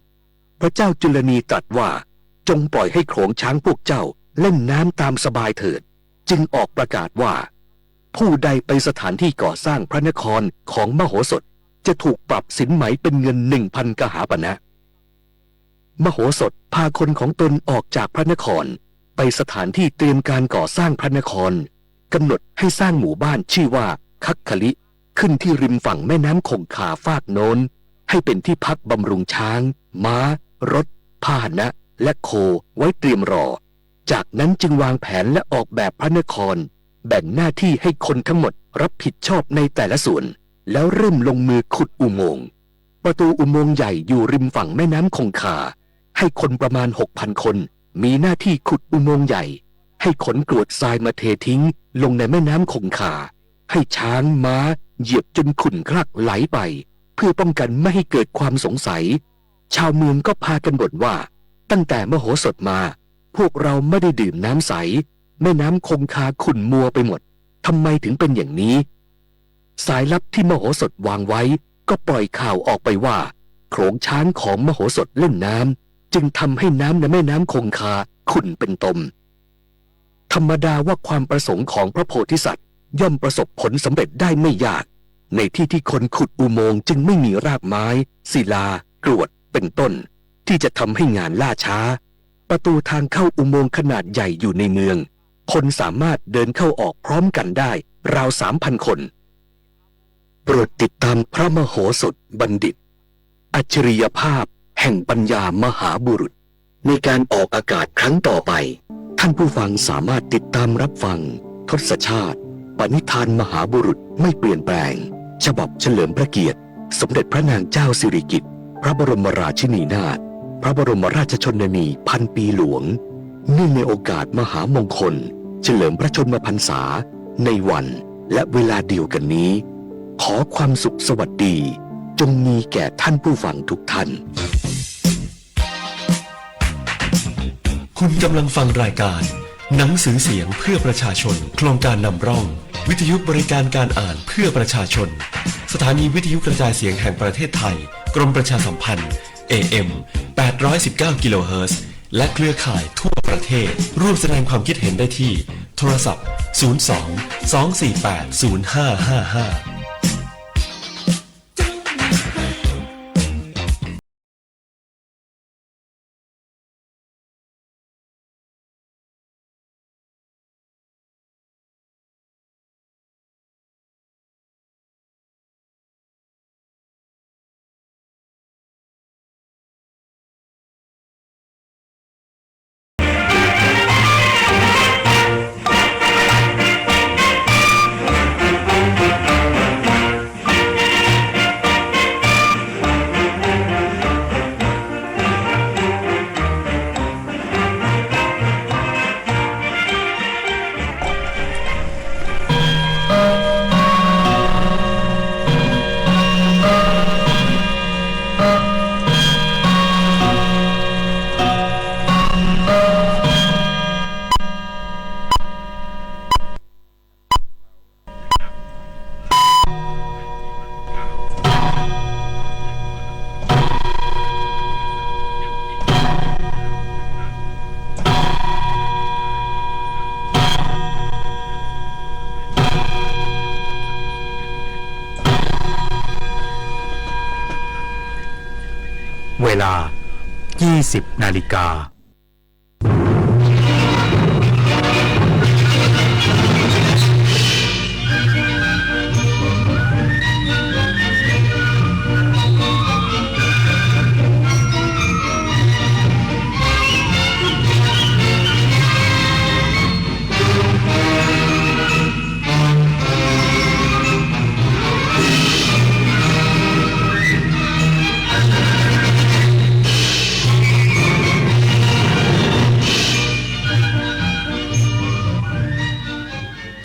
พระเจ้าจุลนีตรัสว่า จงปล่อยให้โขลงช้างพวกเจ้าเล่นน้ำตามสบายเถิด จึงออกประกาศว่า ผู้ใดไปสถานที่ก่อสร้างพระนครของมโหสถ จะถูกปรับสินไหมเป็นเงินหนึ่งพันกหาปณะ มโหสถพาคนของตนออกจากพระนคร ไปสถานที่เตรียมการก่อสร้างพระนคร กำหนดให้สร้างหมู่บ้านชื่อว่าคัคคลิ ขึ้นที่ริมฝั่งแม่น้ำคงคาฟากโน้น ให้เป็นที่พักบำรุงช้าง ม้า รถ พาหนะ และโคไว้เตรียมรอ จากนั้นจึงวางแผนและออกแบบพระนคร แบ่งหน้าที่ให้คนทั้งหมดรับผิดชอบในแต่ละส่วน แล้วเริ่มลงมือขุดอุโมงค์ ประตูอุโมงค์ใหญ่อยู่ริมฝั่งแม่น้ำคงคา ให้คนประมาณหกพันคน มีหน้าที่ขุดอุโมงค์ใหญ่ ให้ขนกรวดทรายมาเททิ้งลงในแม่น้ำคงคา ให้ช้างม้าเหยียบจนขุ่นคลักไหลไป เพื่อป้องกันไม่ให้เกิดความสงสัย ชาวเมืองก็พากันบ่นว่า ตั้งแต่มโหสถมา พวกเราไม่ได้ดื่มน้ำใส แม่น้ำคงคาขุ่นมัวไปหมด ทำไมถึงเป็นอย่างนี้ สายลับที่มโหสถวางไว้ ก็ปล่อยข่าวออกไปว่า โขลงช้างของมโหสถเล่นน้ำ จึงทำให้น้ำในแม่น้ำคงคาขุ่นเป็นตม ธรรมดาว่าความประสงค์ของพระโพธิสัตว์ย่อมประสบผลสำเร็จได้ไม่ยาก ในที่ที่คนขุดอุโมงค์จึงไม่มีรากไม้ ศิลา กรวด เป็นต้น ที่จะทำให้งานล่าช้า ประตูทางเข้าอุโมงค์ขนาดใหญ่อยู่ในเมือง คนสามารถเดินเข้าออกพร้อมกันได้ราวสามพันคน โปรดติดตามพระมโหสถบัณฑิต อัจฉริยภาพแห่งปัญญามหาบุรุษ ในการออกอากาศครั้งต่อไป ท่านผู้ฟังสามารถติดตามรับฟัง ทศชาติ ปณิธานมหาบุรุษไม่เปลี่ยนแปลง ฉบับเฉลิมพระเกียรติ สมเด็จพระนางเจ้าสิริกิติ์ พระบรมราชินีนาถ พระบรมราชชนนีพันปีหลวง เนื่องในโอกาสมหามงคล เฉลิมพระชนมพรรษา ในวันและเวลาเดียวกันนี้ ขอความสุขสวัสดี จงมีแก่ท่านผู้ฟังทุกท่าน คุณกำลังฟังรายการ หนังสือเสียงเพื่อประชาชน โครงการนำร่อง วิทยุบริการการอ่านเพื่อประชาชน สถานีวิทยุกระจายเสียงแห่งประเทศไทย กรมประชาสัมพันธ์ เอ เอ็ม แปดร้อยสิบเก้า กิโลเฮิรตซ์ และเครือข่ายทั่วประเทศ ร่วมแสดงความคิดเห็นได้ที่ โทรศัพท์ ศูนย์ สอง สอง สี่ แปด ศูนย์ ห้า ห้า ห้าเวลา ยี่สิบ นาฬิกา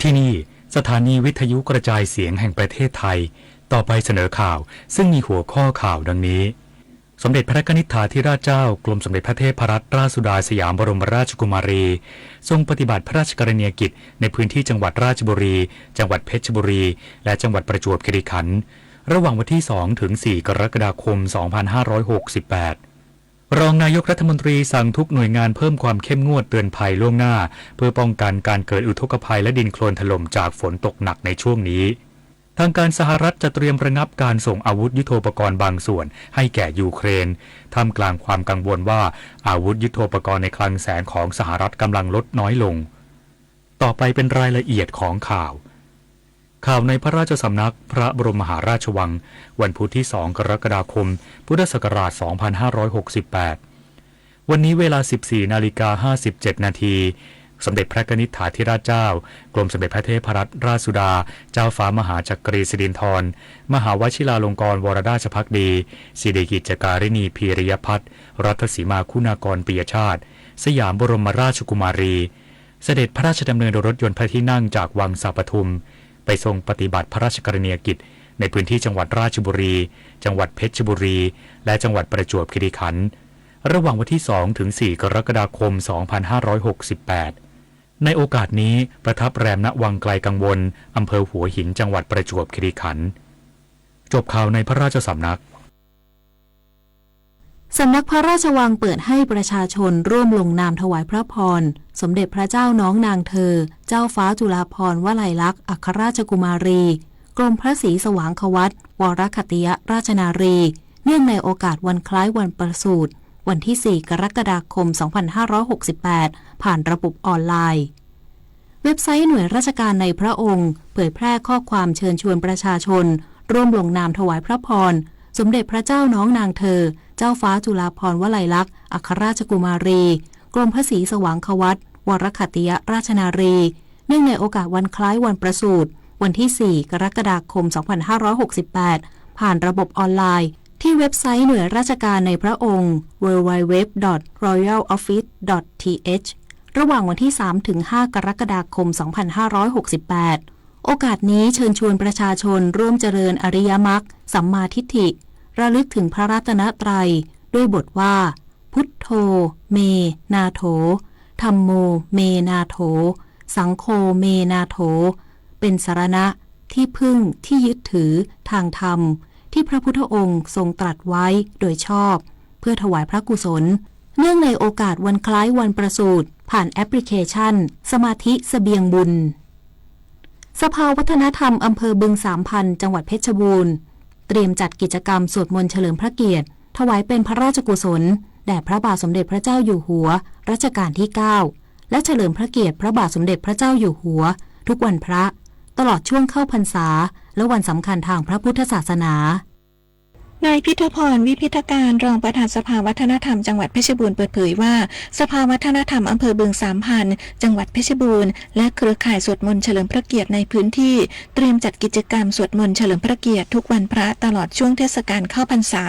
ที่นี่ สถานีวิทยุกระจายเสียงแห่งประเทศไทย ต่อไปเสนอข่าว ซึ่งมีหัวข้อข่าวดังนี้ สมเด็จพระกนิษฐาธิราชเจ้า กรมสมเด็จพระเทพรัตนราชสุดาสยามบรมราชกุมารี ทรงปฏิบัติพระราชกรณียกิจในพื้นที่จังหวัดราชบุรี จังหวัดเพชรบุรี และจังหวัดประจวบคีรีขันธ์ ระหว่างวันที่ สองถึงสี่ กรกฎาคม สองพันห้าร้อยหกสิบแปด รองนายกรัฐมนตรีสั่งทุกหน่วยงานเพิ่มความเข้มงวดเตือนภัยล่วงหน้า เพื่อป้องกันการเกิดอุทกภัยและดินโคลนถล่มจากฝนตกหนักในช่วงนี้ ทางการสหรัฐจะเตรียมระงับการส่งอาวุธยุทโธปกรณ์บางส่วนให้แก่ยูเครน ท่ามกลางความกังวลว่าอาวุธยุทโธปกรณ์ในคลังแสงของสหรัฐกำลังลดน้อยลง ต่อไปเป็นรายละเอียดของข่าว ข่าวในพระราชสำนักพระบรมมหาราชวัง วันพุธที่ สอง กรกฎาคม พุทธศักราช สองพันห้าร้อยหกสิบแปด วันนี้เวลา สิบสี่ นาฬิกา ห้าสิบเจ็ด นาที สมเด็จพระกนิษฐาธิราชเจ้า กรมสมเด็จพระเทพรัตนราชสุดา เจ้าฟ้ามหาจักรีสิรินธร มหาวชิราลงกรณ์วรราชภักดี สิริกิจจาการิณีพีริยพัฒน์ รัตนสีมาคุณากรปิยชาติ สยามบรมราชกุมารี เสด็จพระราชดำเนินโดยรถยนต์พระที่นั่งจากวังสาปทุม ไปทรงปฏิบัติพระราชกรณียกิจในพื้นที่จังหวัดราชบุรี จังหวัดเพชรบุรี และจังหวัดประจวบคีรีขันธ์ ระหว่างวันที่ สองถึงสี่ กรกฎาคม สองพันห้าร้อยหกสิบแปด ในโอกาสนี้ประทับแรมณวังไกลกังวล อำเภอหัวหิน จังหวัดประจวบคีรีขันธ์ จบข่าวในพระราชสำนัก สำนักพระราชวังเปิดให้ประชาชนร่วมลงนามถวายพระพร สมเด็จพระเจ้าน้องนางเธอ เจ้าฟ้าจุฬาภรณ์วลัยลักษณ์อัครราชกุมารี กรมพระศรีสว่างควัตร วรขัตติยราชนารี เนื่องในโอกาสวันคล้ายวันประสูติ วันที่ สี่ กรกฎาคม สองพันห้าร้อยหกสิบแปด ผ่านระบบออนไลน์ เว็บไซต์หน่วยราชการในพระองค์เผยแพร่ข้อความเชิญชวนประชาชนร่วมลงนามถวายพระพร สมเด็จพระเจ้าน้องนางเธอ เจ้าฟ้าจุฬาภรณ์วลัยลักษณ์อัครราชกุมารี กรมพระศรีสว่างควัตร วรขัตติยราชนารี เนื่องในโอกาสวันคล้ายวันประสูติ วันที่ สี่ กรกฎาคม สองพันห้าร้อยหกสิบแปด ผ่านระบบออนไลน์ ที่เว็บไซต์หน่วยราชการในพระองค์ ดับเบิลยู ดับเบิลยู ดับเบิลยู ดอท รอยัล ออฟฟิศ ดอท ที เอช ระหว่างวันที่ สามถึงห้า กรกฎาคม สองพันห้าร้อยหกสิบแปด โอกาสนี้เชิญชวนประชาชนร่วมเจริญอริยมรรคสัมมาทิฏฐิ ระลึกถึงพระรัตนตรัย ด้วยบทว่า พุทโธ เม นาโถ ธัมโม เม นาโถ สังโฆ เม นาโถ เป็นสรณะ ที่พึ่ง ที่ยึดถือ ทางธรรม ที่พระพุทธองค์ทรงตรัสไว้โดยชอบ เพื่อถวายพระกุศล เนื่องในโอกาสวันคล้ายวันประสูติ ผ่านแอปพลิเคชัน สมาธิเสบียงบุญ สภาวัฒนธรรมอำเภอบึงสามพันธุ์ จังหวัดเพชรบูรณ์ เตรียมจัดกิจกรรมสวดมนต์เฉลิมพระเกียรติ ถวายเป็นพระราชกุศล แด่พระบาทสมเด็จพระเจ้าอยู่หัว รัชกาลที่ เก้า และเฉลิมพระเกียรติพระบาทสมเด็จพระเจ้าอยู่หัว ทุกวันพระ ตลอดช่วงเข้าพรรษา และวันสำคัญทางพระพุทธศาสนา นายพิทพร วิพิธการ รองประธานสภาวัฒนธรรมจังหวัดเพชรบูรณ์เปิดเผยว่า สภาวัฒนธรรมอำเภอบึงสามพันธุ์ จังหวัดเพชรบูรณ์ และเครือข่ายสวดมนต์เฉลิมพระเกียรติในพื้นที่ เตรียมจัดกิจกรรมสวดมนต์เฉลิมพระเกียรติทุกวันพระตลอดช่วงเทศกาลเข้าพรรษา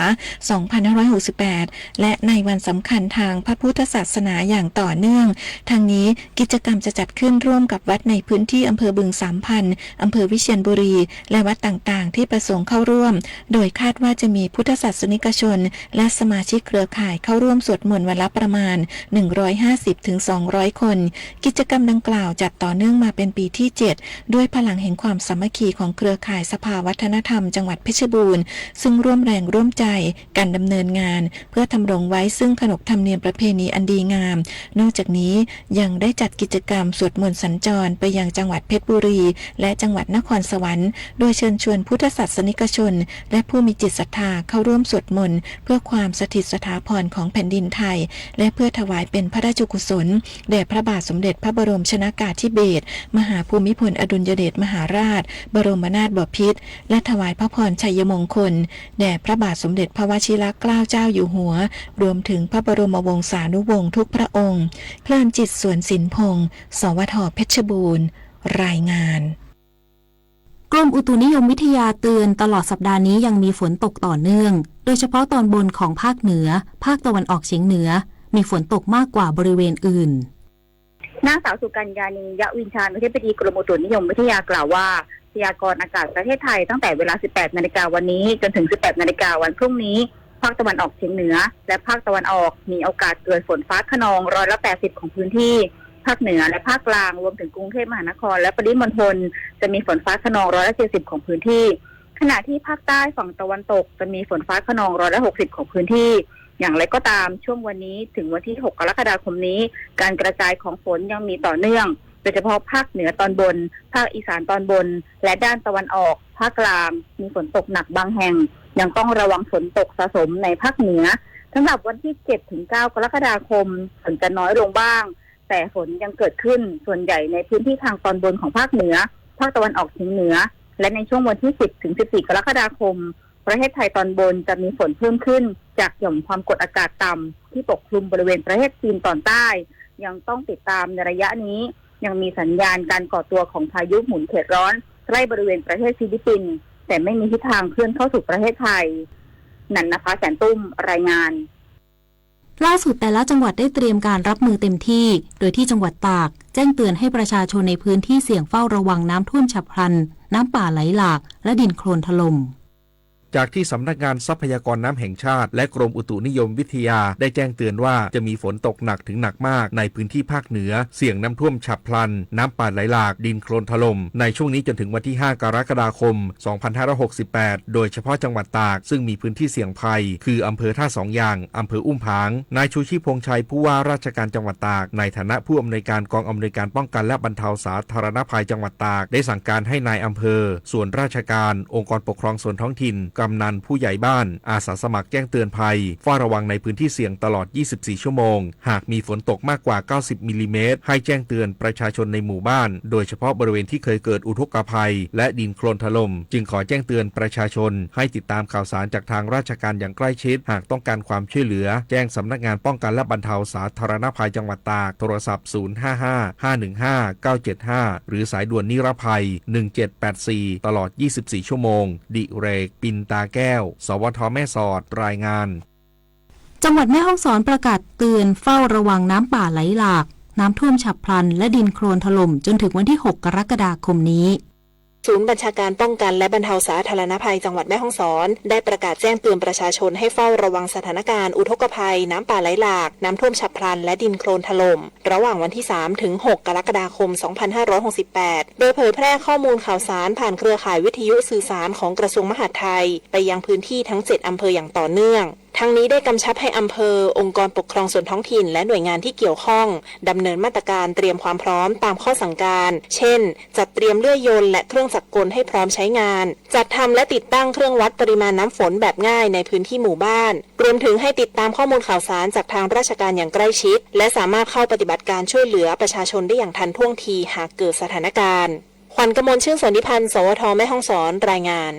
สองพันห้าร้อยหกสิบแปด และในวันสำคัญทางพระพุทธศาสนาอย่างต่อเนื่อง ทั้งนี้กิจกรรมจะจัดขึ้นร่วมกับวัดในพื้นที่อำเภอบึงสามพันธุ์ อำเภอวิเชียรบุรี และวัดต่างๆ ที่ประสงค์เข้าร่วม โดยคาดว่าจะมีพุทธศาสนิกชน และสมาชิกเครือข่ายเข้าร่วมสวดมนต์วันละประมาณ หนึ่งร้อยห้าสิบถึงสองร้อยคน กิจกรรมดังกล่าวจัดต่อเนื่องมาเป็นปีที่ เจ็ด ด้วยพลังแห่งความสามัคคีของเครือข่ายสภาวัฒนธรรมจังหวัดเพชรบูรณ์ ซึ่งร่วมแรงร่วมใจกันดำเนินงาน เพื่อทำรงไว้ซึ่งขนบธรรมเนียมประเพณีอันดีงาม นอกจากนี้ยังได้จัดกิจกรรมสวดมนต์สัญจรไปยังจังหวัดเพชรบุรี และจังหวัดนครสวรรค์ โดยเชิญชวนพุทธศาสนิกชน และผู้มีจิตศรัทธาเข้าร่วมสวดมนต์ เพื่อความสถิตสถาพรของแผ่นดินไทย และเพื่อถวายเป็นพระราชกุศล แด่พระบาทสมเด็จพระบรมชนากาธิเบศร มหาภูมิพลอดุลยเดชมหาราช บรมนาถบพิตร และถวายพระพรชัยมงคล แด่พระบาทสมเด็จพระวชิรเกล้าเจ้าอยู่หัว รวมถึงพระบรมวงศานุวงศ์ทุกพระองค์ เพลินจิต สวนสินพงศ์ สวท เพชรบูรณ์ รายงาน กรมอุตุนิยมวิทยาเตือนตลอดสัปดาห์นี้ยังมีฝนตกต่อเนื่อง โดยเฉพาะตอนบนของภาคเหนือ ภาคตะวันออกเฉียงเหนือ มีฝนตกมากกว่าบริเวณอื่น นางสาวสุกัญญานี ยะวินชาญ อธิบดีกรมอุตุนิยมวิทยากล่าวว่า พยากรณ์อากาศประเทศไทยตั้งแต่เวลา สิบแปดนาฬิกาวันนี้จนถึง สิบแปดนาฬิกาวันพรุ่งนี้ ภาคตะวันออกเฉียงเหนือ และภาคตะวันออกมีโอกาสเกิดฝนฟ้าคะนองร้อยละ แปดสิบ ของพื้นที่ ภาคเหนือและภาคกลางรวมถึงกรุงเทพมหานครและปริมณฑลจะมีฝนฟ้าคะนองร้อยละ เจ็ดสิบ ของพื้นที่ ขณะที่ภาคใต้ฝั่งตะวันตกจะมีฝนฟ้าคะนองร้อยละ หกสิบ ของพื้นที่ อย่างไรก็ตาม ช่วงวันนี้ถึงวันที่ หก กรกฎาคมนี้ การกระจายของฝนยังมีต่อเนื่อง โดยเฉพาะภาคเหนือตอนบน ภาคอีสานตอนบน และด้านตะวันออก ภาคกลาง มีฝนตกหนักบางแห่ง ยังต้องระวังฝนตกสะสมในภาคเหนือ สำหรับวันที่ เจ็ดถึงเก้า กรกฎาคม ฝนจะน้อยลงบ้าง แต่ฝนยังเกิดขึ้นส่วนใหญ่ในพื้นที่ทางตอนบนของภาคเหนือ ภาคตะวันออกเฉียงเหนือ และในช่วงวันที่ สิบถึงสิบสี่ กรกฎาคม ประเทศไทยตอนบนจะมีฝนเพิ่มขึ้นจากหย่อมความกดอากาศต่ำที่ปกคลุมบริเวณประเทศจีนตอนใต้ ยังต้องติดตามในระยะนี้ ยังมีสัญญาณการก่อตัวของพายุหมุนเขตร้อนใกล้บริเวณประเทศฟิลิปปินส์ แต่ไม่มีทิศทางเคลื่อนเข้าสู่ประเทศไทย นันนภา แสนตุ้ม รายงาน ก ล่าสุดแต่ละจังหวัดได้เตรียมการรับมือเต็มที่ โดยที่จังหวัดตากแจ้งเตือนให้ประชาชนในพื้นที่เสี่ยงเฝ้าระวังน้ำท่วมฉับพลัน น้ำป่าไหลหลาก และดินโคลนถล่ม จากที่สำนักงานทรัพยากรน้ำแห่งชาติและกรมอุตุนิยมวิทยาได้แจ้งเตือนว่าจะมีฝนตกหนักถึงหนักมากในพื้นที่ภาคเหนือ เสี่ยงน้ำท่วมฉับพลัน น้ำป่าไหลหลาก ดินโคลนถล่ม ในช่วงนี้จนถึงวันที่ ห้า กรกฎาคม สองพันห้าร้อยหกสิบแปด โดยเฉพาะจังหวัดตาก ซึ่งมีพื้นที่เสี่ยงภัย คืออำเภอท่าสองยาง อำเภออุ้มผาง นายชูชีพ พงษ์ชัย ผู้ว่าราชการจังหวัดตาก ในฐานะผู้อำนวยการกองอำนวยการป้องกันและบรรเทาสาธารณภัยจังหวัดตาก ได้สั่งการให้นายอำเภอ ส่วนราชการ องค์กรปกครองส่วนท้องถิ่น กำนัน ผู้ใหญ่บ้าน อาสาสมัครแจ้งเตือนภัย เฝ้าระวังในพื้นที่เสี่ยงตลอด ยี่สิบสี่ ชั่วโมง หากมีฝนตกมากกว่า เก้าสิบ มิลลิเมตร ให้แจ้งเตือนประชาชนในหมู่บ้าน โดยเฉพาะบริเวณที่เคยเกิดอุทกภัย และดินโคลนถล่ม จึงขอแจ้งเตือนประชาชน ให้ติดตามข่าวสารจากทางราชการอย่างใกล้ชิด หากต้องการความช่วยเหลือ แจ้งสำนักงานป้องกันและบรรเทาสาธารณภัยจังหวัดตาก โทรศัพท์ ศูนย์ ห้า ห้า ห้า หนึ่ง ห้า เก้า เจ็ด ห้า หรือสายด่วนนิรภัย หนึ่ง เจ็ด แปด สี่ ตลอด ยี่สิบสี่ ชั่วโมง ดิเรก ปินตาแก้ว สวท แม่สอด รายงาน จังหวัดแม่ฮ่องสอนประกาศเตือนเฝ้าระวังน้ำป่าไหลหลาก น้ำท่วมฉับพลัน และดินโคลนถล่ม จนถึงวันที่ หก กรกฎาคมนี้ ศูนย์บัญชาการป้องกันและบรรเทาสาธารณภัยจังหวัดแม่ฮ่องสอน ได้ประกาศแจ้งเตือนประชาชนให้เฝ้าระวังสถานการณ์อุทกภัยน้ำป่าไหลหลาก น้ำท่วมฉับพลัน และดินโคลนถล่ม ระหว่างวันที่ สาม ถึง หก กรกฎาคม สองพันห้าร้อยหกสิบแปด โดยเผยแพร่ข้อมูลข่าวสารผ่านเครือข่ายวิทยุสื่อสารของกระทรวงมหาดไทย ไปยังพื้นที่ทั้ง เจ็ด อำเภออย่างต่อเนื่อง ทั้งนี้ได้กำชับให้อำเภอ องค์กรปกครองส่วนท้องถิ่น และหน่วยงานที่เกี่ยวข้อง ดำเนินมาตรการเตรียมความพร้อมตามข้อสั่งการ เช่น จัดเตรียมเลื่อยยนต์และเครื่องจักรกลให้พร้อมใช้งาน จัดทำและติดตั้งเครื่องวัดปริมาณน้ำฝนแบบง่ายในพื้นที่หมู่บ้าน รวมถึงให้ติดตามข้อมูลข่าวสารจากทางราชการอย่างใกล้ชิด และสามารถเข้าปฏิบัติการช่วยเหลือประชาชนได้อย่างทันท่วงทีหากเกิดสถานการณ์ ขวัญกมล ชื่นสนธิพันธ์ สวท แม่ฮ่องสอน รายงาน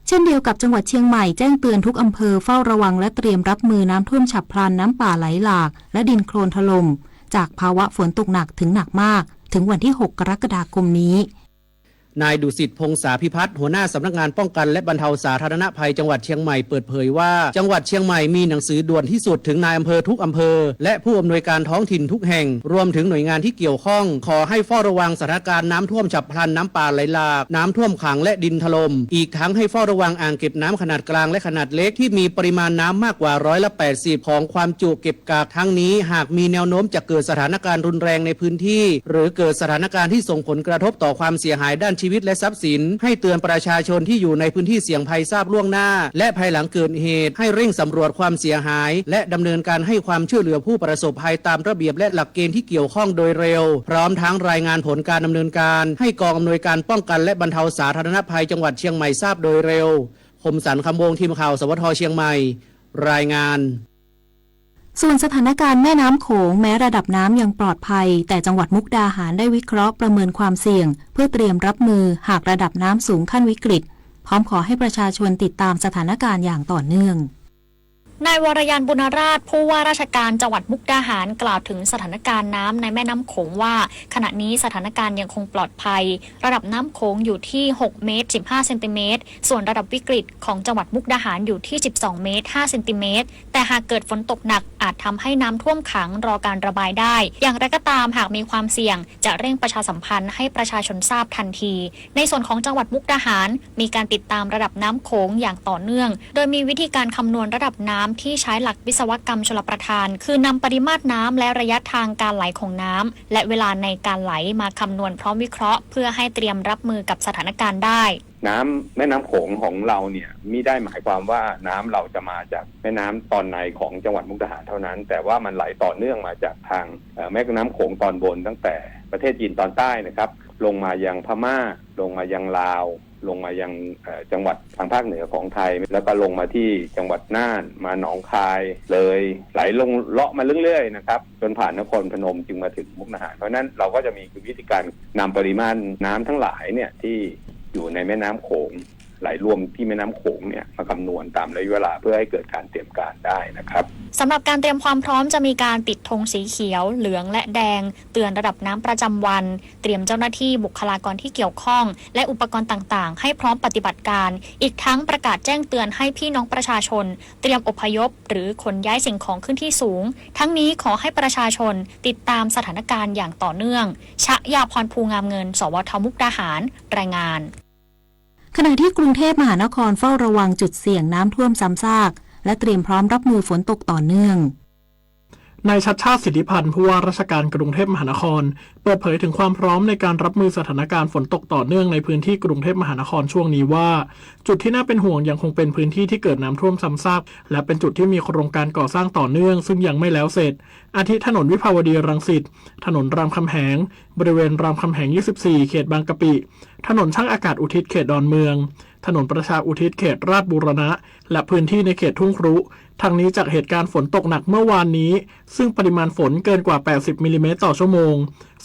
เช่นเดียวกับจังหวัดเชียงใหม่แจ้งเตือนทุกอำเภอเฝ้าระวังและเตรียมรับมือน้ำท่วมฉับพลัน น้ำป่าไหลหลาก และดินโคลนถล่ม จากภาวะฝนตกหนักถึงหนักมาก ถึงวันที่ หก กรกฎาคมนี้ นายดุสิต พงษาภิพัฒน์ หัวหน้าสำนักงานป้องกันและบรรเทาสาธารณภัยจังหวัดเชียงใหม่เปิดเผยว่า จังหวัดเชียงใหม่มีหนังสือด่วนที่สุดถึงนายอำเภอทุกอำเภอ และผู้อำนวยการท้องถิ่นทุกแห่ง รวมถึงหน่วยงานที่เกี่ยวข้อง ขอให้เฝ้าระวังสถานการณ์น้ำท่วมฉับพลัน น้ำป่าไหลหลาก น้ำท่วมขังและดินถล่ม อีกทั้งให้เฝ้าระวังอ่างเก็บน้ำขนาดกลางและขนาดเล็กที่มีปริมาณน้ำมากกว่าร้อยละแปดสิบของความจุเก็บกัก ทั้งนี้หากมีแนวโน้มจะเกิดสถานการณ์รุนแรงในพื้นที่ หรือเกิดสถานการณ์ที่ส่งผลกระทบต่อความเสียหายด้านชีวิตและทรัพย์สิน ให้เตือนประชาชนที่อยู่ในพื้นที่เสี่ยงภัยทราบล่วงหน้า และภายหลังเกิดเหตุ ให้เร่งสำรวจความเสียหาย และดำเนินการให้ความช่วยเหลือผู้ประสบภัยตามระเบียบและหลักเกณฑ์ที่เกี่ยวข้องโดยเร็ว พร้อมทั้งรายงานผลการดำเนินการ ให้กองอำนวยการป้องกันและบรรเทาสาธารณภัยจังหวัดเชียงใหม่ทราบโดยเร็ว คมสันต์ คำวงศ์ ทีมข่าว สวท เชียงใหม่ รายงาน ส่วนสถานการณ์แม่น้ำโขง แม้ระดับน้ำยังปลอดภัย แต่จังหวัดมุกดาหารได้วิเคราะห์ประเมินความเสี่ยง เพื่อเตรียมรับมือหากระดับน้ำสูงขั้นวิกฤต พร้อมขอให้ประชาชนติดตามสถานการณ์อย่างต่อเนื่อง นายวรยันต์ บุญราช ผู้ว่าราชการจังหวัดมุกดาหาร กล่าวถึงสถานการณ์น้ำในแม่น้ำโขงว่า ขณะนี้สถานการณ์ยังคงปลอดภัย ระดับน้ำโขงอยู่ที่ หก เมตร สิบห้า เซนติเมตร ส่วนระดับวิกฤตของจังหวัดมุกดาหารอยู่ที่ สิบสอง เมตร ห้า เซนติเมตร แต่หากเกิดฝนตกหนักอาจทำให้น้ำท่วมขังรอการระบายได้ อย่างไรก็ตามหากมีความเสี่ยง จะเร่งประชาสัมพันธ์ให้ประชาชนทราบทันที ในส่วนของจังหวัดมุกดาหาร มีการติดตามระดับน้ำโขงอย่างต่อเนื่อง โดยมีวิธีการคำนวณระดับน้ำที่ใช้หลักวิศวกรรมชลประทาน คือนำปริมาตรน้ำและระยะทางการไหลของน้ำ และเวลาในการไหลมาคำนวณพร้อมวิเคราะห์ เพื่อให้เตรียมรับมือกับสถานการณ์ได้ น้ำแม่น้ำโขงของเราเนี่ยไม่ได้หมายความว่าน้ำเราจะมาจากแม่น้ำตอนในของจังหวัดมุกดาหารเท่านั้น แต่ว่ามันไหลต่อเนื่องมาจากทางเอ่อแม่น้ำโขงตอนบนตั้งแต่ประเทศจีนตอนใต้นะครับ ลงมายังพม่า ลงมายังลาว ลงมายังเอ่อจังหวัดทางภาคเหนือของไทย แล้วก็ลงมาที่จังหวัดน่าน มาหนองคาย เลย ไหลลงเลาะมาเรื่อยๆนะครับ จนผ่านนครพนมจึงมาถึงมุกดาหาร เพราะฉะนั้นเราก็จะมีวิธีการนำปริมาณน้ำทั้งหลายเนี่ยที่อยู่ในแม่น้ำโขง ไหลรวมที่แม่น้ำโขงเนี่ยมาคำนวณตามระยะเวลาเพื่อให้เกิดการเตรียมการได้นะครับ สำหรับการเตรียมความพร้อมจะมีการติดธงสีเขียว เหลือง และแดง เตือนระดับน้ำประจำวัน เตรียมเจ้าหน้าที่ บุคลากรที่เกี่ยวข้อง และอุปกรณ์ต่างๆ ให้พร้อมปฏิบัติการ อีกทั้งประกาศแจ้งเตือนให้พี่น้องประชาชน เตรียมอพยพ หรือขนย้ายสิ่งของขึ้นที่สูง ทั้งนี้ขอให้ประชาชนติดตามสถานการณ์อย่างต่อเนื่อง ชยาพร ภูงามเงิน สวท มุกดาหาร รายงาน ขณะที่กรุงเทพมหานครเฝ้าระวังจุดเสี่ยงน้ำท่วมซ้ำซาก และเตรียมพร้อมรับมือฝนตกต่อเนื่อง นายชัชชาติ สิทธิพันธ์ ผู้ว่าราชการกรุงเทพมหานคร เปิดเผยถึงความพร้อมในการรับมือสถานการณ์ฝนตกต่อเนื่องในพื้นที่กรุงเทพมหานครช่วงนี้ว่า จุดที่น่าเป็นห่วงยังคงเป็นพื้นที่ที่เกิดน้ำท่วมซ้ำซาก และเป็นจุดที่มีโครงการก่อสร้างต่อเนื่องซึ่งยังไม่แล้วเสร็จ อาทิถนนวิภาวดีรังสิต ถนนรามคำแหง บริเวณรามคำแหง ยี่สิบสี่ เขตบางกะปิ ถนนช่างอากาศอุทิศเขตดอนเมือง ถนนประชาอุทิศเขตราชบูรณะ และพื้นที่ในเขตทุ่งครุ ทั้งนี้จากเหตุการณ์ฝนตกหนักเมื่อวานนี้ ซึ่งปริมาณฝนเกินกว่า แปดสิบ มิลลิเมตรต่อชั่วโมง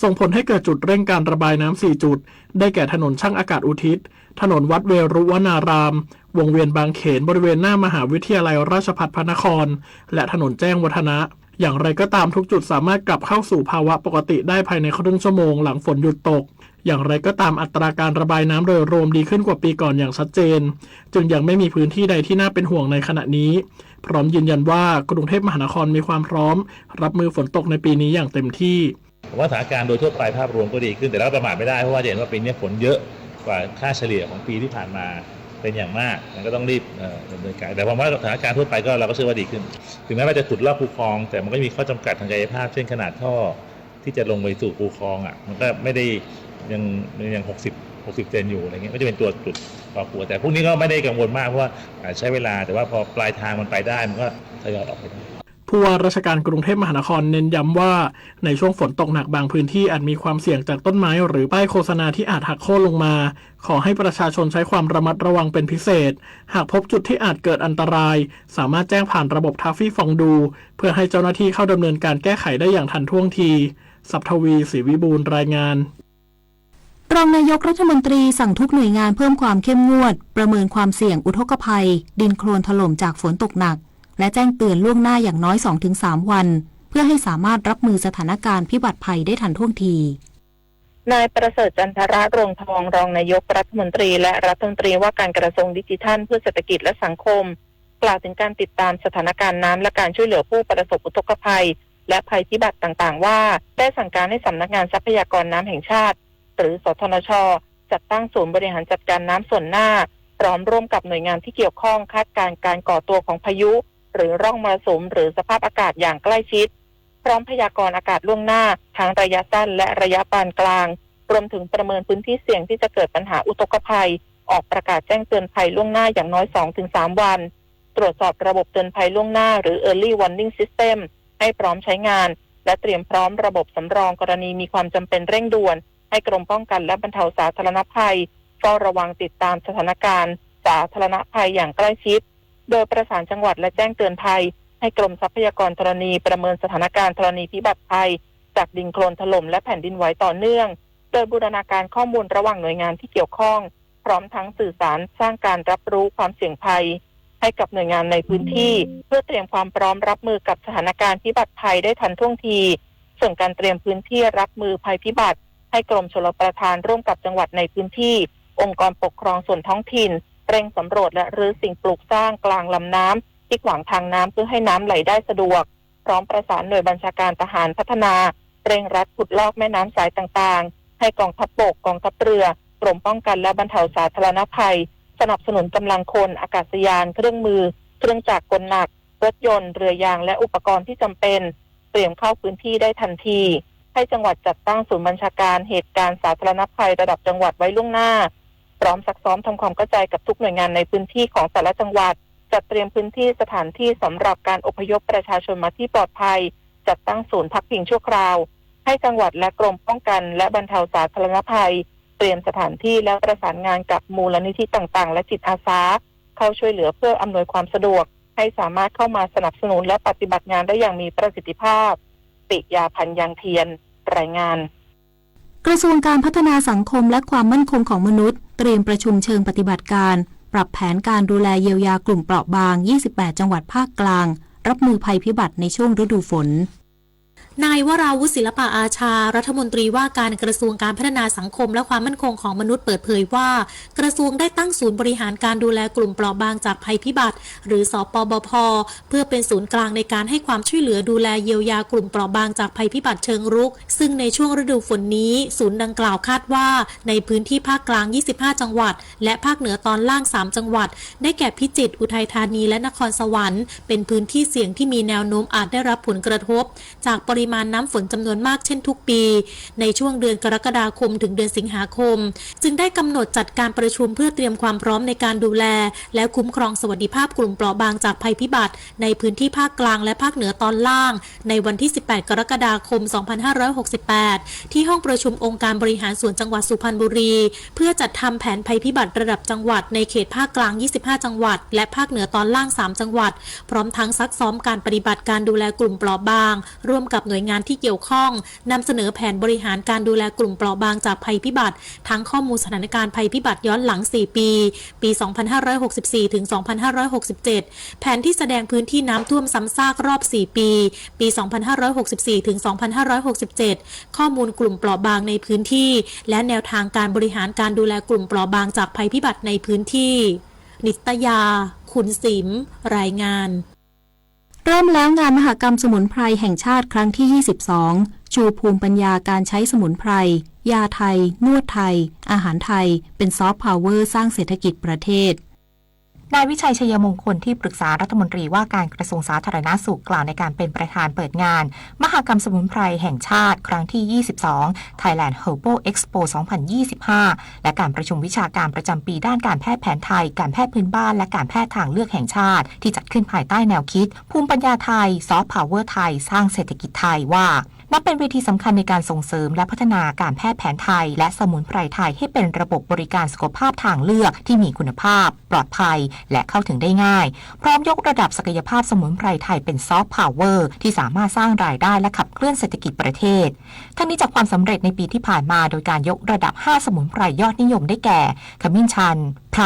ส่งผลให้เกิดจุดเร่งการระบายน้ำ สี่ จุด ได้แก่ถนนช่างอากาศอุทิศ ถนนวัดเวรุวนาราม วงเวียนบางเขนบริเวณหน้ามหาวิทยาลัยราชภัฏพระนคร และถนนแจ้งวัฒนะ อย่างไรก็ตามทุกจุดสามารถกลับเข้าสู่ภาวะปกติได้ภายในครึ่งชั่วโมงหลังฝนหยุดตก อย่างไรก็ตามอัตราการระบายน้ำโดยรวมดีขึ้นกว่าปีก่อนอย่างชัดเจน จึงยังไม่มีพื้นที่ใดที่น่าเป็นห่วงในขณะนี้ พร้อมยืนยันว่ากรุงเทพมหานครมีความพร้อมรับมือฝนตกในปีนี้อย่างเต็มที่ ผมว่าสถานการณ์โดยทั่วไปภาพรวมก็ดีขึ้น แต่เราประมาทไม่ได้ เพราะว่าจะเห็นว่าปีนี้ฝนเยอะกว่าค่าเฉลี่ยของปีที่ผ่านมาเป็นอย่างมาก มันก็ต้องรีบเอ่อดำเนินการ แต่ผมว่าสถานการณ์ทั่วไปก็เราก็เชื่อว่าดีขึ้น ถึงแม้ว่าจะขุดลอกคูคลอง แต่มันก็มีข้อจำกัดทางกายภาพ เช่นขนาดท่อที่จะลงไปสู่คูคลองอ่ะ มันก็ไม่ได้ยังยังหกสิบ หกสิบ เซนอยู่อะไรเงี้ย ก็จะเป็นตัวจุดก่อกวน แต่พวกนี้ก็ไม่ได้กังวลมาก เพราะว่าอาจจะใช้เวลา แต่ว่าพอปลายทางมันไปได้ มันก็ทยอยออกไปได้ ผู้ว่าราชการกรุงเทพมหานครเน้นย้ำว่า ในช่วงฝนตกหนักบางพื้นที่อาจมีความเสี่ยงจากต้นไม้หรือป้ายโฆษณาที่อาจหักโค่นลงมา ขอให้ประชาชนใช้ความระมัดระวังเป็นพิเศษ หากพบจุดที่อาจเกิดอันตราย สามารถแจ้งผ่านระบบทาฟฟี่ฟองดู เพื่อให้เจ้าหน้าที่เข้าดำเนินการแก้ไขได้อย่างทันท่วงที ศัพทวี ศรีวิบูลย์ รายงาน รองนายกรัฐมนตรีสั่งทุกหน่วยงานเพิ่มความเข้มงวด ประเมินความเสี่ยงอุทกภัย ดินโคลนถล่มจากฝนตกหนัก และแจ้งเตือนล่วงหน้าอย่างน้อย สองถึงสาม วัน เพื่อให้สามารถรับมือสถานการณ์พิบัติภัยได้ทันท่วงที นายประเสริฐ จันทรรวงศ์ทอง รองนายกรัฐมนตรีและรัฐมนตรีว่าการกระทรวงดิจิทัลเพื่อเศรษฐกิจและสังคม กล่าวถึงการติดตามสถานการณ์น้ำและการช่วยเหลือผู้ประสบอุทกภัยและภัยพิบัติต่างๆ ว่า ได้สั่งการให้สำนักงานทรัพยากรน้ำแห่งชาติ หรือ สทนช จัดตั้งศูนย์บริหารจัดการน้ำส่วนหน้า พร้อมร่วมกับหน่วยงานที่เกี่ยวข้องคาดการณ์การก่อตัวของพายุ หรือร่องมรสุม หรือสภาพอากาศอย่างใกล้ชิด พร้อมพยากรณ์อากาศล่วงหน้าทั้งระยะสั้นและระยะปานกลาง รวมถึงประเมินพื้นที่เสี่ยงที่จะเกิดปัญหาอุทกภัย ออกประกาศแจ้งเตือนภัยล่วงหน้าอย่างน้อย สองถึงสาม วัน ตรวจสอบระบบเตือนภัยล่วงหน้าหรือ Early Warning System ให้พร้อมใช้งาน และเตรียมพร้อมระบบสำรองกรณีมีความจำเป็นเร่งด่วน ให้กรมป้องกันและบรรเทาสาธารณภัย เฝ้าระวังติดตามสถานการณ์สาธารณภัยอย่างใกล้ชิด โดยประสานจังหวัดและแจ้งเตือนภัย ให้กรมทรัพยากรธรณีประเมินสถานการณ์ธรณีพิบัติภัย จากดินโคลนถล่มและแผ่นดินไหวต่อเนื่อง โดยบูรณาการข้อมูลระหว่างหน่วยงานที่เกี่ยวข้อง พร้อมทั้งสื่อสารสร้างการรับรู้ความเสี่ยงภัย ให้กับหน่วยงานในพื้นที่ เพื่อเตรียมความพร้อมรับมือกับสถานการณ์พิบัติภัยได้ทันท่วงที ส่วนการเตรียมพื้นที่รับมือภัยพิบัติ ให้กรมชลประทานร่วมกับจังหวัดในพื้นที่ องค์กรปกครองส่วนท้องถิ่น เร่งสำรวจและรื้อสิ่งปลูกสร้างกลางลำน้ำที่ขวางทางน้ำเพื่อให้น้ำไหลได้สะดวก พร้อมประสานหน่วยบัญชาการทหารพัฒนา เร่งรัดขุดลอกแม่น้ำสายต่างๆ ให้กองทัพบก กองทัพเรือ กรมป้องกันและบรรเทาสาธารณภัย สนับสนุนกำลังคน อากาศยาน เครื่องมือ เครื่องจักรกลหนัก รถยนต์ เรือยาง และอุปกรณ์ที่จำเป็น เตรียมเข้าพื้นที่ได้ทันที ให้จังหวัดจัดตั้งศูนย์บัญชาการเหตุการณ์สาธารณภัยระดับจังหวัดไว้ล่วงหน้า พร้อมซักซ้อมทำความเข้าใจกับทุกหน่วยงานในพื้นที่ของแต่ละจังหวัด จัดเตรียมพื้นที่สถานที่สำหรับการอพยพประชาชนมาที่ปลอดภัย จัดตั้งศูนย์พักพิงชั่วคราว ให้จังหวัดและกรมป้องกันและบรรเทาสาธารณภัย เตรียมสถานที่และประสานงานกับมูลนิธิต่างๆ และจิตอาสา เข้าช่วยเหลือเพื่ออำนวยความสะดวก ให้สามารถเข้ามาสนับสนุนและปฏิบัติงานได้อย่างมีประสิทธิภาพ ปิยาพันธ์ ยางเทียน รายงาน กระทรวงการพัฒนาสังคมและความมั่นคงของมนุษย์ เตรียมประชุมเชิงปฏิบัติการ ปรับแผนการดูแลเยียวยากลุ่มเปราะบาง ยี่สิบแปด จังหวัดภาคกลาง รับมือภัยพิบัติในช่วงฤดูฝน นายวราวุธ ศิลปะอาชา รัฐมนตรีว่าการกระทรวงการพัฒนาสังคมและความมั่นคงของมนุษย์เปิดเผยว่า กระทรวงได้ตั้งศูนย์บริหารการดูแลกลุ่มเปราะบางจากภัยพิบัติ หรือ สปบพ เพื่อเป็นศูนย์กลางในการให้ความช่วยเหลือดูแลเยียวยากลุ่มเปราะบางจากภัยพิบัติเชิงรุก ซึ่งในช่วงฤดูฝนนี้ ศูนย์ดังกล่าวคาดว่า ในพื้นที่ภาคกลาง ยี่สิบห้า จังหวัด และภาคเหนือตอนล่าง สาม จังหวัด ได้แก่พิจิตร อุทัยธานี และนครสวรรค์ เป็นพื้นที่เสี่ยงที่มีแนวโน้มอาจได้รับผลกระทบ จากปริมาณน้ำฝนจำนวนมากเช่นทุกปี ในช่วงเดือนกรกฎาคมถึงเดือนสิงหาคม จึงได้กำหนดจัดการประชุมเพื่อเตรียมความพร้อมในการดูแล และคุ้มครองสวัสดิภาพกลุ่มเปราะบางจากภัยพิบัติ ในพื้นที่ภาคกลางและภาคเหนือตอนล่าง ในวันที่ สิบแปด กรกฎาคม สองพันห้าร้อยหกสิบแปด ที่ห้องประชุมองค์การบริหารส่วนจังหวัดสุพรรณบุรี เพื่อจัดทำแผนภัยพิบัติระดับจังหวัดในเขตภาคกลาง ยี่สิบห้า จังหวัด และภาคเหนือตอนล่าง สาม จังหวัด พร้อมทั้งซักซ้อมการปฏิบัติการดูแลกลุ่มเปราะบาง ร่วมกับหน่วยงานที่เกี่ยวข้อง นำเสนอแผนบริหารการดูแลกลุ่มเปราะบางจากภัยพิบัติ ทั้งข้อมูลสถานการณ์ภัยพิบัติย้อนหลัง สี่ ปี ปี สองพันห้าร้อยหกสิบสี่ ถึง สองพันห้าร้อยหกสิบเจ็ด แผนที่แสดงพื้นที่น้ำท่วมซ้ำซากรอบ สี่ ปี ปี สองพันห้าร้อยหกสิบสี่ ถึง สองพันห้าร้อยหกสิบเจ็ด ข้อมูลกลุ่มเปราะบางในพื้นที่ และแนวทางการบริหารการดูแลกลุ่มเปราะบางจากภัยพิบัติในพื้นที่ นิตยา คุณสิม รายงาน เริ่มแล้วงานมหกรรมสมุนไพรแห่งชาติครั้งที่ ยี่สิบสอง ชูภูมิปัญญาการใช้สมุนไพร ยาไทย นวดไทย อาหารไทย เป็นซอฟต์พาวเวอร์สร้างเศรษฐกิจประเทศ นายวิชัย ชัยมงคล ที่ปรึกษารัฐมนตรีว่าการกระทรวงสาธารณสุข กล่าวในการเป็นประธานเปิดงาน มหกรรมสมุนไพรแห่งชาติครั้งที่ ยี่สิบสอง Thailand Herbal Expo สองพันยี่สิบห้า และการประชุมวิชาการประจำปีด้านการแพทย์แผนไทย การแพทย์พื้นบ้าน และการแพทย์ทางเลือกแห่งชาติ ที่จัดขึ้นภายใต้แนวคิด ภูมิปัญญาไทย ซอฟต์พาวเวอร์ไทย สร้างเศรษฐกิจไทย ว่า นับเป็นเวทีสำคัญในการส่งเสริมและพัฒนาการแพทย์แผนไทย และสมุนไพรไทยให้เป็นระบบบริการสุขภาพทางเลือกที่มีคุณภาพ ปลอดภัย และเข้าถึงได้ง่าย พร้อมยกระดับศักยภาพสมุนไพรไทยเป็นซอฟต์พาวเวอร์ที่สามารถสร้างรายได้และขับเคลื่อนเศรษฐกิจประเทศ ทั้งนี้จากความสำเร็จในปีที่ผ่านมาโดยการยกระดับ ห้า สมุนไพรยอดนิยมได้แก่ ขมิ้นชัน ไพร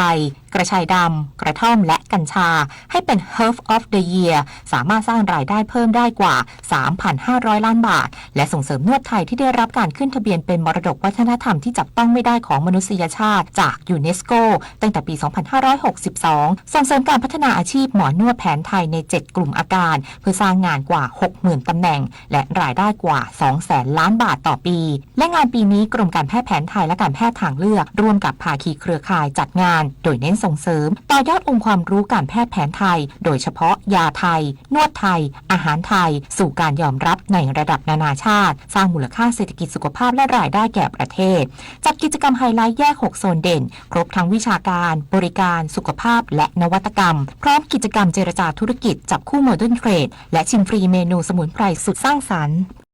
กระชายดำ กระท่อม และกัญชา ให้เป็น Herb of the Year สามารถสร้างรายได้เพิ่มได้กว่า สามพันห้าร้อยล้านบาท และส่งเสริมนวดไทยที่ได้รับการขึ้นทะเบียนเป็นมรดกวัฒนธรรมที่จับต้องไม่ได้ของมนุษยชาติจากยูเนสโก ตั้งแต่ปี สองพันห้าร้อยหกสิบสอง ส่งเสริมการพัฒนาอาชีพหมอนวดแผนไทยใน เจ็ด กลุ่มอาการ เพื่อสร้างงานกว่า หกหมื่น ตำแหน่ง และรายได้กว่า สองแสนล้านบาทต่อปี และงานปีนี้กรมการแพทย์แผนไทยและการแพทย์ทางเลือกร่วมกับภาคีเครือข่ายจัดงาน โดยเน้นส่งเสริมต่อยอดองค์ความรู้การแพทย์แผนไทย โดยเฉพาะยาไทย นวดไทย อาหารไทย สู่การยอมรับในระดับนานาชาติ สร้างมูลค่าเศรษฐกิจสุขภาพและรายได้แก่ประเทศ จัดกิจกรรมไฮไลท์แยก หก โซนเด่น ครบทั้งวิชาการ บริการ สุขภาพ และนวัตกรรม พร้อมกิจกรรมเจรจาธุรกิจ จับคู่ Modern Trade และชิมฟรีเมนูสมุนไพรสุดสร้างสรรค์